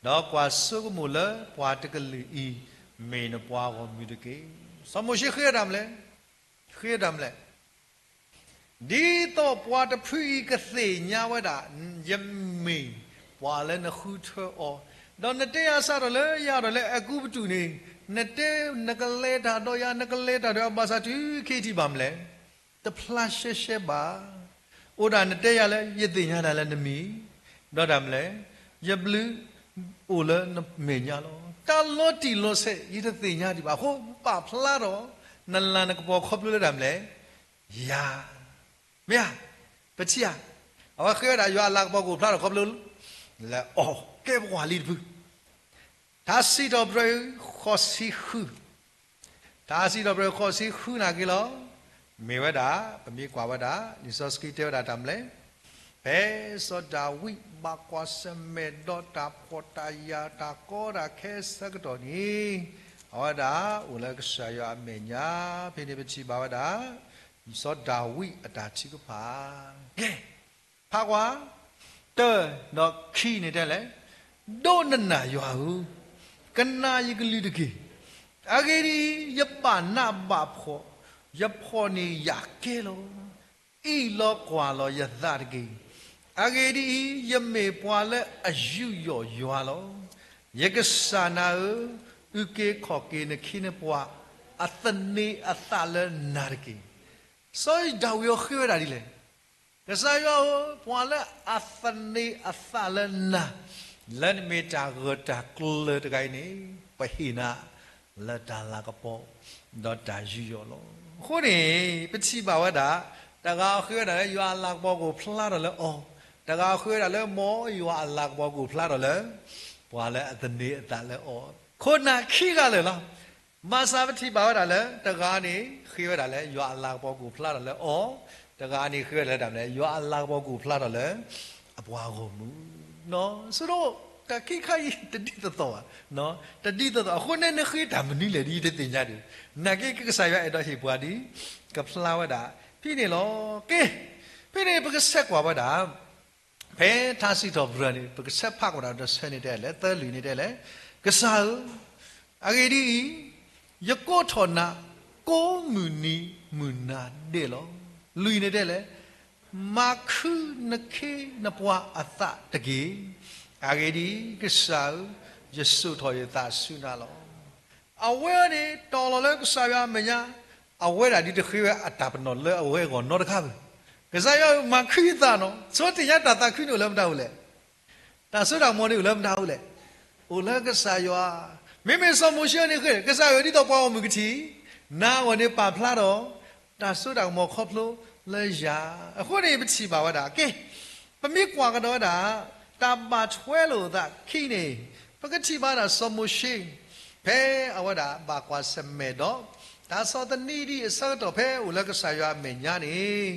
ဒီးကွၢ်ဆိကမိၣ်လၢပှၤတကလုာ်အံၤ, မ့ၢ်နပှၤဂီၢ်မုၢ်တက့ၢ်. စီၤမိၤၡ့ဃ့တၢ်မနုၤလဲၣ်, ဃ့တၢ်မနုၤလဲၣ် ဒ်သိးပှၤတဖုအံၤကသ့ၣ်ညါဝဲဒၣ်, ယမ့ၢ်ပှၤလၢနဃုထၢအီၤ, ဒီးနတဲယၤစးထီၣ်လၢယၤဒီးလၢအကူပတူးန့ၣ်, နတဲနကလဲၤတၢ်ဒီးယၤ နကလဲၤတၢ်ဒီးယၤ ဘၣ်ဆၣ်တုၤခဲအံၤထံၣ်ဘၣ်မနုၤလဲၣ်, တဖျါရှဲရှဲဘၣ်. အိၣ်ဒၣ်နတဲယၤလၢ ယသ့ၣ်ညါနၤလၢနမံၤ, ဒီးတၢ်မနုၤလဲၣ်, ယဘျုးအိၣ်လၢနမဲာ်ညါလီၤ. တၢ်လီၤတံၢ်လီၤဆဲး ယတသ့ၣ်ညါဒံးဘၣ်. အဃိပာ်ဖျါထီၣ် နလၤနကပီၤခီဖျိလၢတၢ်မနုၤလဲၣ် ယၤ, မ့ၢ်ဧါ, ပထံၣ်ဧါ, အဝဲဃ့ဝဲဒၣ်ယွၤအလၤကပီၤကအိၣ်ဖျါထီၣ်ခီဖျိလၢအီၤ, ကဲပှၤလံတဖု, ထါစံးထီၣ်ပတြၢၤ ဃိးဆံဃု, ထါစံးထီၣ်ပတြၢၤ ဃိးဆံဃု နာ်က့လီၤ. မ့ၢ်ဝဲဒၣ် ပမ့ၢ်ကွၢ်ဝဲဒၣ် လံာ်စီဆှံတဲဝဲဒၣ်တၢ်မနုၤလဲၣ်, ဖဲစီၤဒၤဝံးဘၣ်ကွၢ်ဆၢၣ်မဲာ်ဒီးတၢ်ဖှီၣ်တၢ်ယာ် တၢ်ကီတၢ်ခဲဆၢကတီၢ်န့ၣ်, အဝဲဒၣ်အိၣ်လၢကစၢ်ယွၤအမဲာ်ညါ, ဖဲန့ၣ်ပထံၣ်ဘၣ်ဝဲဒၣ် စီၤဒၤဝံးအတၢ်ထုကဖၣ်, ကဲ, ဖးကွၢ်, တၢ, ဒီးခံန့ၣ်တဲလဲၣ်, ဒိးနနၢ်ယွၤဧၢ, ကနၣ်ယကလုၢ်တက့ၢ်. အဂ့ၢ်ဒ်အံၤ, ယဘၣ်နးဘၣ်ဖှီၣ်, ယဖှီၣ်န့ၢ်ယာ်ကဲလီၤ. အံၣ်လီၤကွၢ်လီၤယသးတက့ၢ်. အဂ့ၢ်ဒ်အံၤ, ယမ့ၢ်ပှၤလၢအယူးယီၣ်ယွၤလီၤ. ယကစၢ်နၤဧၢ, အုၣ်က့ၤခီၣ်က့ၤနခ့နပှၤ အသန့ၤအသးလၢနၤတက့ၢ်. စီၤဒၤဝံးအီၤဃ့ဝဲဒၣ်ဒ်လဲၣ်, ကစၢ်ယွၤဧၢ, ပှၤလၢအသန့ၤအသးလၢနၤ, လၢနမ့ၢ်တၢ်ဂၢၢ်တၢ်ကျၢၤတဂၤအံၤန့ၣ်, ပဟ့ၣ်နၤလၢတၢ်လၤကပီၤ ဒီးတၢ်ယူးယီၣ်လီၤ. အဃိန့ၣ် ပထံၣ်ဘၣ်ဝဲဒၣ်, တဂၤဃ့ဝဲဒၣ်လၢယွၤအလၤကပီၤကအိၣ်ဖျါထီၣ်လၢအီၤ, တဂၤဃ့ဝဲဒၣ်လၢမ်ယွၤအလၤကပီၤကအိၣ်ဖျါထီၣ်လၢ ပှၤလၢအသန့ၤအသးလၢအီၤ, ခိၣ်နၢ်ခံဂၤလၢာ်လီၤ. ဘၣ်ဆၣ်ပထံၣ်ဘၣ်ဝဲဒၣ်လၢ တဂၤန့ၣ်ဃ့ဝဲဒၣ်လၢ ယွၤအလၤကပီၤကအိၣ်ဖျါထီၣ်လၢအီၤ, တဂၤန့ၣ်ဃ့ဝဲဒၣ်လၢတၢ်မနုၤလဲၣ်, ယွၤအလၤကပီၤကအိၣ်ဖျါထီၣ်လၢ အပှၤဂီၢ်မုၢ် ဆိကမိၣ် တၢ်ခံခါအံၤ တဒ်သိးသိးဘၣ်, တဒ်သိးသိး အဃိန့ၣ် နဃ့တၢ်မနုၤလဲၣ်ဒ်ယတသ့ၣ်ညါဒံး, နာ်က့ကစၢ်ယွၤအဲၣ်ဒိးဟ့ၣ်ပှၤဒ် ကဖျါဝဲဒၣ် ဖဲန့ၣ်လီၤ. ကဲ, ဖဲန့ၣ်ပကဆဲးကွၢ်ဝဲဒၣ် ဖဲထါစံးထီၣ်ပတြၢၤန့ၣ် ပကဆဲးဖးကွၢ်တၢ်ဒီးဆၢန့ၣ်တဲလဲၣ်, သၢလွံၢ်န့ၣ်တဲလဲၣ်, ကစၢ်ဧၢ, အဂ့ၢ်ဒ်အံၤ, ယကိးထီၣ်နၤ ကိးမုၢ်နံၤမုၢ်နၤဒဲးလီၤ. လွံၢ်န့ၣ်တဲလဲၣ်, မၤခုနခ့နပှၤအသးတက့ၢ်. အဂ့ၢ်ဒ်အံၤ, ကစၢ်ဧၢ, ယစိာ်ထီၣ်ယသးဆူနၤလီၤ. အဝဲန့ၣ်တီၤလီၤလၢကစၢ်ယွၤအမဲာ်ညါ, အဝဲဒၣ်ဒ်တဃ့ဝဲအတၢ်ပနီၣ်လၢအဝဲအဂီၢ်နီတခါဘၣ်. ကစၢ်ယွၤဧၢ, မၤခုယသးနီၤ. ဆိသ့ၣ်ညါတၢ်သးခုန့ၣ်အိၣ်လၢမတၤအိၣ်လဲၣ်. တၢ်စိတၢ်ကမီၤန့ၣ်အိၣ်လၢမတၤအိၣ်လဲၣ်. အိၣ်လၢကစၢ်ယွၤ. မ့မ့ၢ်စီၤမိၤၡ့န့ၣ်ဃ့, ကစၢ်ဧၢ, ဒ်သိးပှၤဂီၢ်မုၢ်ကထံၣ်, နၤအဂီၢ်န့ၣ်ပာ်ဖျါဒီး တၢ်စိတၢ်ကမီၤခီဖျိလၢယၤ. အဃိန့ၣ် ပထံၣ်ဘၣ်ဝဲဒၣ်, ကဲ, ပမ့ၢ်ကွၢ်ကဒီးဝဲဒၣ် တၢ်ဘၣ်ထွဲလိာ်အသးခံန့ၣ်, ပကထံၣ်ဘၣ်ဒၣ်စီၤမိၤၡ့ ဖဲအဝဲဒၣ်ဘၣ်ကွၢ်ဆၢၣ်မဲာ်ဒီး တၢ်ဆီၣ်သနံးဒ်အဆၢကတီၢ်ဖဲအိၣ်လၢကစၢ်ယွၤအမဲာ်ညါန့ၣ်,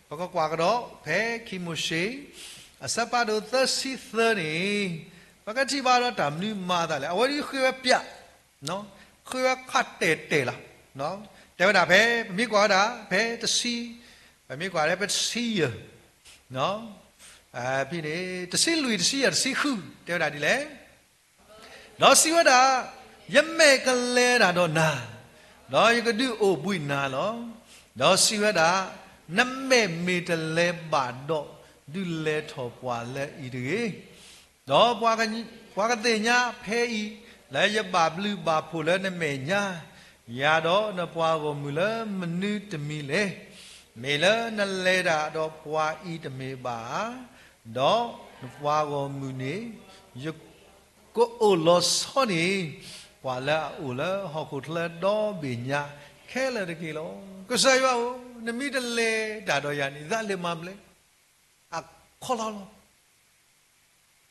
ပကကွၢ်ကဒီးဖဲခံမိၤၡ့ အဆၢဖးဒိၣ်သၢဆံသၢန့ၣ်, ပကထံၣ်ဘၣ်ဒီးတၢ်မနုၤမၤအသးလဲၣ်. အဝဲဒၣ်ဃ့ဝဲပျၢ်, ဃ့ဝဲခးတဲာ်တဲာ်လီၤ. တဲဝဲဒၣ်ဖဲ ပမ့ၢ်ကွၢ်ဝဲဒၣ် ဖဲတဆံ, ပမ့ၢ်ကွၢ်လၢဖဲတဆံယဲၢ် ဖဲန့ၣ် တဆံလွံၢ် တဆံယဲၢ် တဆံဃု တဲဝဲဒၣ်ဒ်လဲၣ်. ဒီးစံးဝဲဒၣ်, ယမဲာ်ကလဲၤတၢ်ဒီးနၤ, ဒီးယကဒုးအိၣ်ဘှံးနၤလီၤ. ဒီးစံးဝဲဒၣ်, နမဲာ်မ့ၢ်တလဲၤဘၣ်ဒီး, ဒုးလဲၤထီၣ်ပှၤလၢအံၤတဂ့ၤ. ဒီးပှၤကသ့ၣ်ညါဖဲအံၤ, လၢယဘၣ်ဘျုးဘၣ်ဖှိၣ်လၢနမဲာ်ညါ, ယၤဒီးနပှၤဂီၢ်မုၢ်လၢမနုၤတမံၤလဲၣ်. မ့ၢ်လၢနလဲၤတၢ်ဒီးပှၤအံၤတမ့ၢ်ဘၣ်ဧါ. ဒီးနပှၤဂီၢ်မုၢ်န့ၣ် ယကအိၣ်လီၤဆီန့ၣ် ပှၤလၢအအိၣ်လၢဟီၣ်ခိၣ်ချၢဒီဘ့ၣ်ညါခဲလၢာ်တက့ၢ်လီၤ. ကစၢ်ယွၤဧၢ, နမ့ၢ်တလဲၤတၢ်ဒီးယၤန့ၣ် ယသးလဲၤမၤမနုၤလဲၣ်. အခီလီၤလီၤ.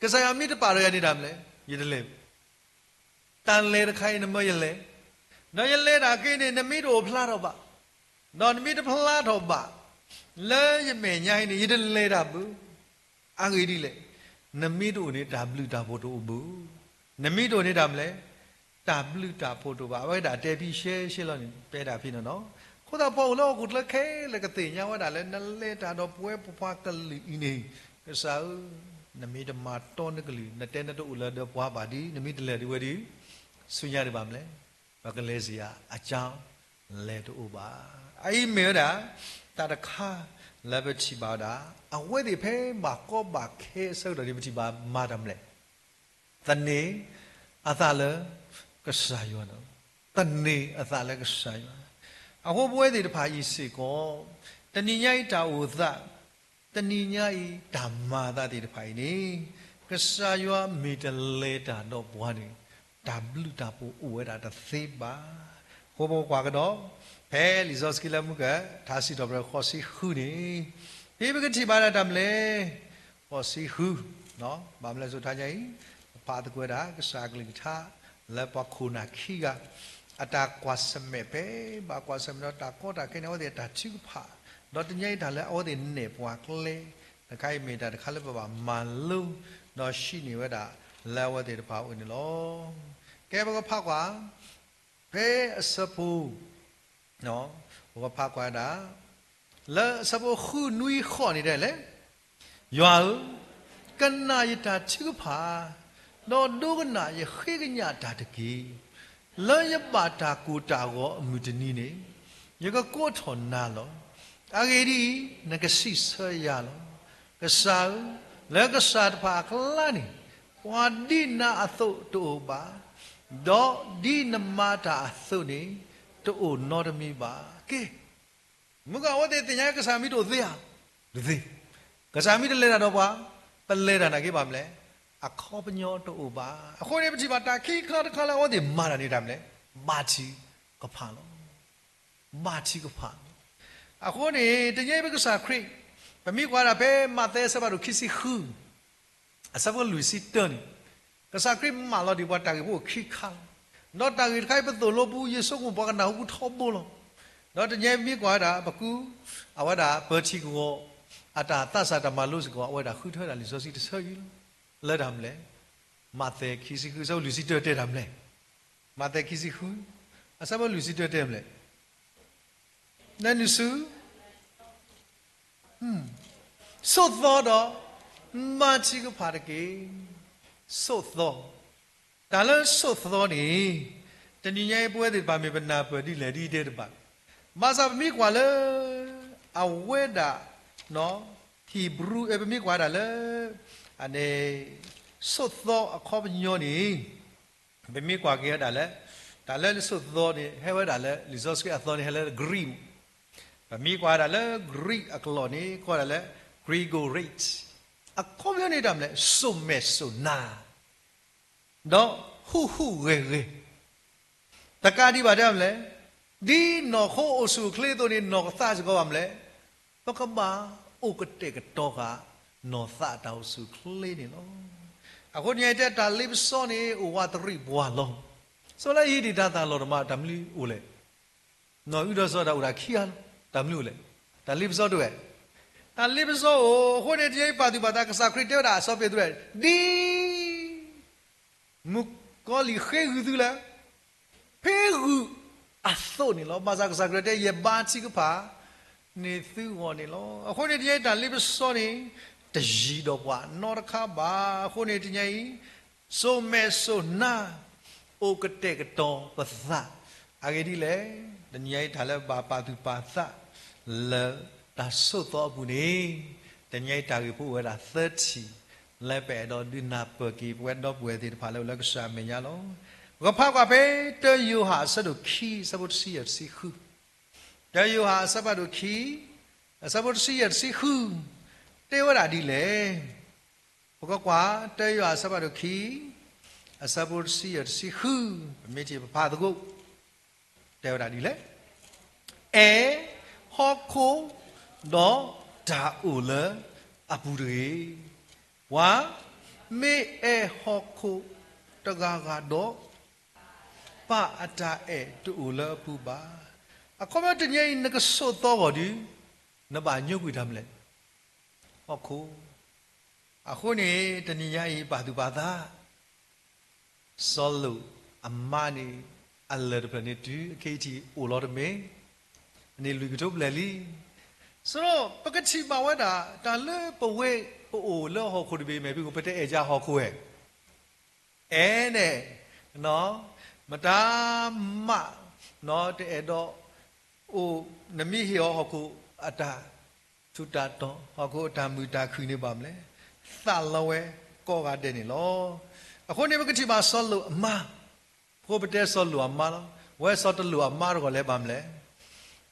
ကစၢ်ယွၤမ့ၢ်တပာ်ဒီးယၤန့ၣ်တၢ်မနုၤလဲၣ်, ယတလဲၤ. တၢ်လဲၤတခါအံၤနမၢယလဲၤ, ဒီးယလဲၤတၢ်က့န့ၣ် နမ့ၢ်တအိၣ်ဖျါထီၣ်ဘၣ်, ဒီးနမ့ၢ်တဖျါထီၣ်ဘၣ် လၢယမဲာ်ညါအံၤန့ၣ် ယတလဲၤတၢ်ဘၣ်. အဂ့ၢ်ဒ်လဲၣ်, နမ့ၢ်တအိၣ်န့ၣ် တၢ်ဘျုးတၢ်ဖှိၣ်တအိၣ်ဘၣ်. နမ့ၢ်တအိၣ်န့ၣ်တၢ်မနုၤလဲၣ်, တၢ်ဘျုးတၢ်ဖှိၣ်တအိၣ်ဘၣ်. အဝဲဒၣ်တဲဖဲရှဲရှဲလီၤန့ၣ် တဲဒၣ်ဖဲန့ၣ်လီၤ. အဃိသတးပှၤအိၣ်လၢဟီၣ်ခိၣ်ချၢခဲလၢာ်ကသ့ၣ်ညါဝဲဒၣ်လၢ နလဲၤတၢ်ဒီးပဝဲပပှၤကလုာ်အံၤန့ၣ်, ကစၢ်ဧၢ, နမ့ၢ်တမၤတီနကလုာ်, နတဲနတအိၣ်လၢၤဒီးပှၤဘၣ်ဒီး နမ့ၢ်တလဲၤဒံးဝဲဒီး ဆူညါဒံးဘၣ်မနုၤလဲၣ်, ပကလဲၤစ့ၢ်ဧါ, အကၢလဲၤတအိၣ်ဘၣ်. အအံၤမ့ၢ်ဝဲဒၣ် တၢ်တခါလၢပထံၣ်ဘၣ်ဝဲဒၣ် အဝဲသ့ၣ်ဖဲဘၣ်ကီဘၣ်ခဲအဆၢကတီၢ်န့ၣ် ပထံၣ်ဘၣ်မၤတၢ်မနုၤလဲၣ်, သန့ၤအသးလၢကစၢ်ယွၤ, သန့ၤအသးလၢကစၢ်ယွၤ. အဃိပဝဲသ့ၣ်တဖၣ်အံၤစ့ၢ်ကီး တနံၤညါအံၤတၢ်အိၣ်သး, တနံၤညါအံၤတၢ်မၤအသးသ့ၣ်တဖၣ်အံၤန့ၣ်, ကစၢ်ယွၤမ့ၢ်တလဲၤတၢ်ဒီးပှၤန့ၣ် တၢ်ဘျုးတၢ်ဖှိၣ်အိၣ်ဝဲဒၣ်တသ့ဘၣ်. အဃိပကကွၢ်ကဒီး ဖဲလံာ်စီဆှံလၢမုၢ်ကၢၢ် ထါစံးထီၣ်ပတြၢၤဃိးဆံဃုန့ၣ်, ဖဲပကထံၣ်ဘၣ်ဒၣ်တၢ်မနုၤလဲၣ်, ဃိးဆံဃု, ဘၣ်မနုၤလဲၣ် ဆိထါညါအံၤ ပဖးသကိးဝဲဒၣ် ကစၢ်အကလုၢ်ကထါ လၢပှၤခိၣ်နၢ်ခံဂၤ အတၢ်ကွၢ်ဆၢၣ်မဲာ်ဖဲ ဘၣ်ကွၢ်ဆၢၣ်မဲာ်ဒီးတၢ်ကီတၢ်ခဲန့ၣ် အဝဲသ့ၣ်အတၢ်ထုကဖၣ်, ဒီးတနံၤညါအံၤတၢ်လၢအဝဲသ့ၣ်နဲၣ်ပှၤကျဲ တခါအံၤမ့ၢ်တၢ်တခါလၢပဘၣ်မၤလိ ဒီးဟံးန့ၢ်ဝဲဒၣ်လၢအဝဲသ့ၣ်တဖၣ်အအိၣ်န့ၣ်လီၤ. ကဲပကဖးကွၢ် ဖဲအဆၢဖိ ပကဖးကွၢ်ဒၣ် လၢအဆၢဖိဃုနွံဃိးန့ၣ်ဒ်လဲၣ်, ယွၤဧၢ, ကနၣ်ယတၢ်ထုကဖၣ်, ဒီးဒိကနၣ်ယဃ့ကညးတၢ်တက့ၢ်. လၢယဘၣ်တၢ်ကိၢ်တၢ်ဂီၤအမုၢ်တနံၤန့ၣ်, ယကကိးထီၣ်နၤလီၤ. အဂ့ၢ်ဒ်အံၤ, နကစံးဆၢယၤလီၤ. ကစၢ်ဧၢ, လၢကစၢ်တဖၣ်အကျါန့ၣ်, ပှၤဒ်နၤအသိးတအိၣ်ဘၣ်, ဒီးဒ်နမၤတၢ်အသိးန့ၣ်, တအိၣ်နီတမံၤဘၣ်. ကဲ, မုၢ်ကၢၢ်အဝဲသ့ၣ်သ့ၣ်ညါကစၢ်မ့ၢ်တအိၣ်သ့ဧါ, တသ့. ကစၢ်မ့ၢ်တလဲၤတၢ်ဒီးပှၤ, ပလဲၤတၢ်နာ်က့ဘၣ်မနုၤလဲၣ်, အခီပညီတအိၣ်ဘၣ်. အဃိန့ၣ် ပထံၣ်ဘၣ်တၢ်ခံခါတခါလၢအဝဲသ့ၣ်မၤတၢ်န့ၣ်တၢ်မနုၤလဲၣ်, ဘၣ်ထံကဖၣ်လီၤ. ဘၣ်ထံကဖၣ်လီၤ. အဃိန့ၣ် တနံၤအံၤပကစၢ်ခရံာ်, ပမ့ၢ်ကွၢ်ဒၣ်ဖဲမးသဲအဆၢဖးဒိၣ်ခံဆံဃု အဆၢဖိလွံၢ်ဆံတၢန့ၣ်, ကစၢ်ခရံာ်မၢလီၤဒံးပှၤတၢ်ဂ့ၢ်ဖိခံခါလီၤ. ဒီးတၢ်ဂ့ၢ်တခါအံၤပသိၣ်လိပူၤ ယဆိကမိၣ်ပှၤကနၢ်ဟူပူၤထီဘိလီၤ. ဒီးတနံၤအံၤပမ့ၢ်ကွၢ်ဝဲဒၣ် ပကူအဝဲဒၣ်ပၢၤထံကဝီၤ အတၢ်သးစၢ်တၢ်မၤလိစ့ၢ်ကီး အဝဲဒၣ်ဃုထၢဒၣ်လံာ်စီဆှံတဆၢအံၤလီၤ. လၢတၢ်မနုၤလဲၣ်. မးသဲခံဆံဃု အဆၢဖိလွံၢ်ဆံတၢတဲတၢ်မနုၤလဲၣ်. မးသဲခံဆံဃု အဆၢဖိလွံၢ်ဆံတၢတဲမနုၤလဲၣ်. နနုၤဆူ ဆိးသီဒီး မၤထံကဖၣ်တက့ၢ်. ဆိးသီ, တၢ်လၢဆိးသီန့ၣ် တနံၤညါအံၤ ပဝဲသ့ၣ်တဖၣ်မ့ၢ်ပနၢ်ပၢၢ်ဒ်လဲၣ်ဒ်တဲတဘၣ်. ဘၣ်ဆၣ်ပမ့ၢ်ကွၢ်လၢ အဝဲဒၣ် Hebrew ပမ့ၢ်ကွၢ်ဒၣ်လၢ အန့ၣ် ဆိးသီအခီပညီန့ၣ် ပမ့ၢ်ကွၢ်က့ၤဝဲဒၣ်လၢ တၢ်လၢဆိးသီန့ၣ် ဟဲဝဲဒၣ်လၢ လံာ်စီဆှံအသီန့ၣ် ဟဲလၢ Greek, ပမ့ၢ်ကွၢ်ဒၣ်လၢ Greek အကလီၢ်န့ၣ် ကိးဒၣ်လၢ Gregorian, အခီပညီန့ၣ်တၢ်မနုၤလဲၣ်, စိာ်မဲာ်စိာ်နါ ဒီးဟူးဟူးဂဲၤဂဲၤ, တကးဒံးဘၣ်တဲမနုၤလဲၣ်, ဒ်နီၢ်ခိအိၣ်ဆူၣ်အိၣ်ချ့အသိးန့ၣ် နီၢ်ကသးစ့ၢ်ကီးဘၣ်မနုၤလဲၣ်, ပကဘၣ်အိၣ်ကတဲာ်ကတီၤဃာ် နီၢ်သးတၢ်အိၣ်ဆူၣ်အိၣ်ချ့န့ၣ်လီၤ. အဃိန့ၣ်တဲတၢ်လ့ပစီန့ၣ် အိၣ်ဝးတရံးပှၤလီၤ. စီၤလၢအဟံးဒံးတၢ်သးလီၤတမး တၢ်မနုၤအိၣ်လဲၣ်. နီၢ်အုဒီးစီၤဒၣ်အိၣ်ဒၣ်ခံဂၤလီၤ. တၢ်မနုၤအိၣ်လဲၣ်. တၢ်လ့ပစီတဝဲ, တၢ်လ့ပစီအိၣ်. အဃိန့ၣ် တနံၤအံၤပာ်သူၣ်ပာ်သး ကစၢ်ခရံာ်တဲဝဲဒၣ် စီၤပ့းတရူး ဒ် မုၣ်ကီၤလံၢ်ဃ့ဂုာ်သုလၢ ဖဲဂုာ်အသိးန့ၣ်လီၤ. ဘၣ်ဆၣ်ကစၢ်ခရံာ်တဲ ယဘါထုကဖၣ်န့ၢ်သုဂီၢ်န့ၣ်လီၤ. အဃိန့ၣ် တနံၤအံၤတၢ်လ့ပစီန့ၣ် တယံၤဒီးပှၤနီတခါဘၣ်. အဃိန့ၣ် တနံၤအံၤ စိာ်မဲာ်စိာ်နါ အိၣ်ကတဲာ်ကတီၤပသး အဂ့ၢ်ဒ်လဲၣ်. တနံၤအံၤတၢ်လၢဘၣ်ပာ်သူၣ်ပာ်သး လၢတၢ်ဆိးသီအပူၤန့ၣ် တနံၤအံၤတၢ်ဂ့ၢ်ဖိအိၣ်ဝဲဒၣ်သၢထံၣ် လၢပအဲၣ်ဒိးဒုးနၢ်ပၢၢ်က့ၤ ပဝဲဒီပုၢ်ဝဲၢ်သ့ၣ်တဖၣ်လၢအိၣ်လၢကစၢ်အမဲာ်ညါလီၤ. ပကဖးကွၢ်ဖဲ တၢ ယိၤဟၣ် အဆၢဒိၣ်ခံ အဆၢဖိတဆံယဲၢ်တဆံဃု, တၢ ယိၤဟၣ် အဆၢဖးဒိၣ်ခံ အဆၢဖိတဆံယဲၢ်တဆံဃု တဲဝဲဒၣ်ဒ်လဲၣ်. ပကကွၢ် တၢ ယိၤဟၣ် အဆၢဖးဒိၣ်ခံ အဆၢဖိတဆံယဲၢ်တဆံဃု, ပမ့ၢ်ထံၣ်ပဖးသကိး တဲဝဲဒၣ်ဒ်လဲၣ်. အဲၣ်ဟီၣ်ခိၣ် ဒီးတၢ်အိၣ်လၢအပူၤတဂ့ၤ. ပှၤမ့ၢ်အဲၣ်ဟီၣ်ခိၣ်တဂၤဂၤဒီး ပၢ်အတၢ်အဲၣ်တအိၣ်လၢအပူၤဘၣ်. အခီပညီတနံၤအံၤ နကဆိးသီဂီၢ်ဒီး နဘၣ်ညိကွံာ်တၢ်မနုၤလဲၣ်. ဟီၣ်ခိၣ်. အဃိန့ၣ် တနံၤညါအံၤပာ်သူၣ်ပာ်သး စီၤလိာ်အမါန့ၣ် အလၢၢ်တဖျၢၣ်န့ၣ်တုၤအခဲအံၤထံးအိၣ်လီၤတမ့ၢ်, အန့ၣ်လွံၢ်ကထိဘျဲၣ်လံ. ဆိုတော့ ပကထံၣ်ဘၣ်ဝဲဒၣ် တၢ်လၢပဝဲပအိၣ်လၢဟီၣ်ခိၣ်တဘ့ၣ်အမဲာ်ဖံးခိၣ် ပတအဲၣ်ကဟီၣ်ခိၣ်ဝဲ အဲၣ်န့ၣ် မတၤမး တအဲၣ်ဒိးအိၣ် နမ့ၢ်ဟ့ၣ်အီၤဟီၣ်ခိၣ်အတၢ်ထူးတၢ်တီၤ ဟီၣ်ခိၣ်အတၢ်မုာ်တၢ်ခုၣ်န့ၣ်ဘၣ်မနုၤလဲၣ်, သးလီဝဲကိးဂၤဒဲးန့ၣ်လီၤ. အဃိန့ၣ် ပကထံၣ်ဘၣ်စီၤလိာ်အမါ, အဃိပတဲစီၤလိာ်အမါလီၤ. ဝဲစီၤတလိာ်အမါတဂီၢ်လဲၣ်ဘၣ်မနုၤလဲၣ်,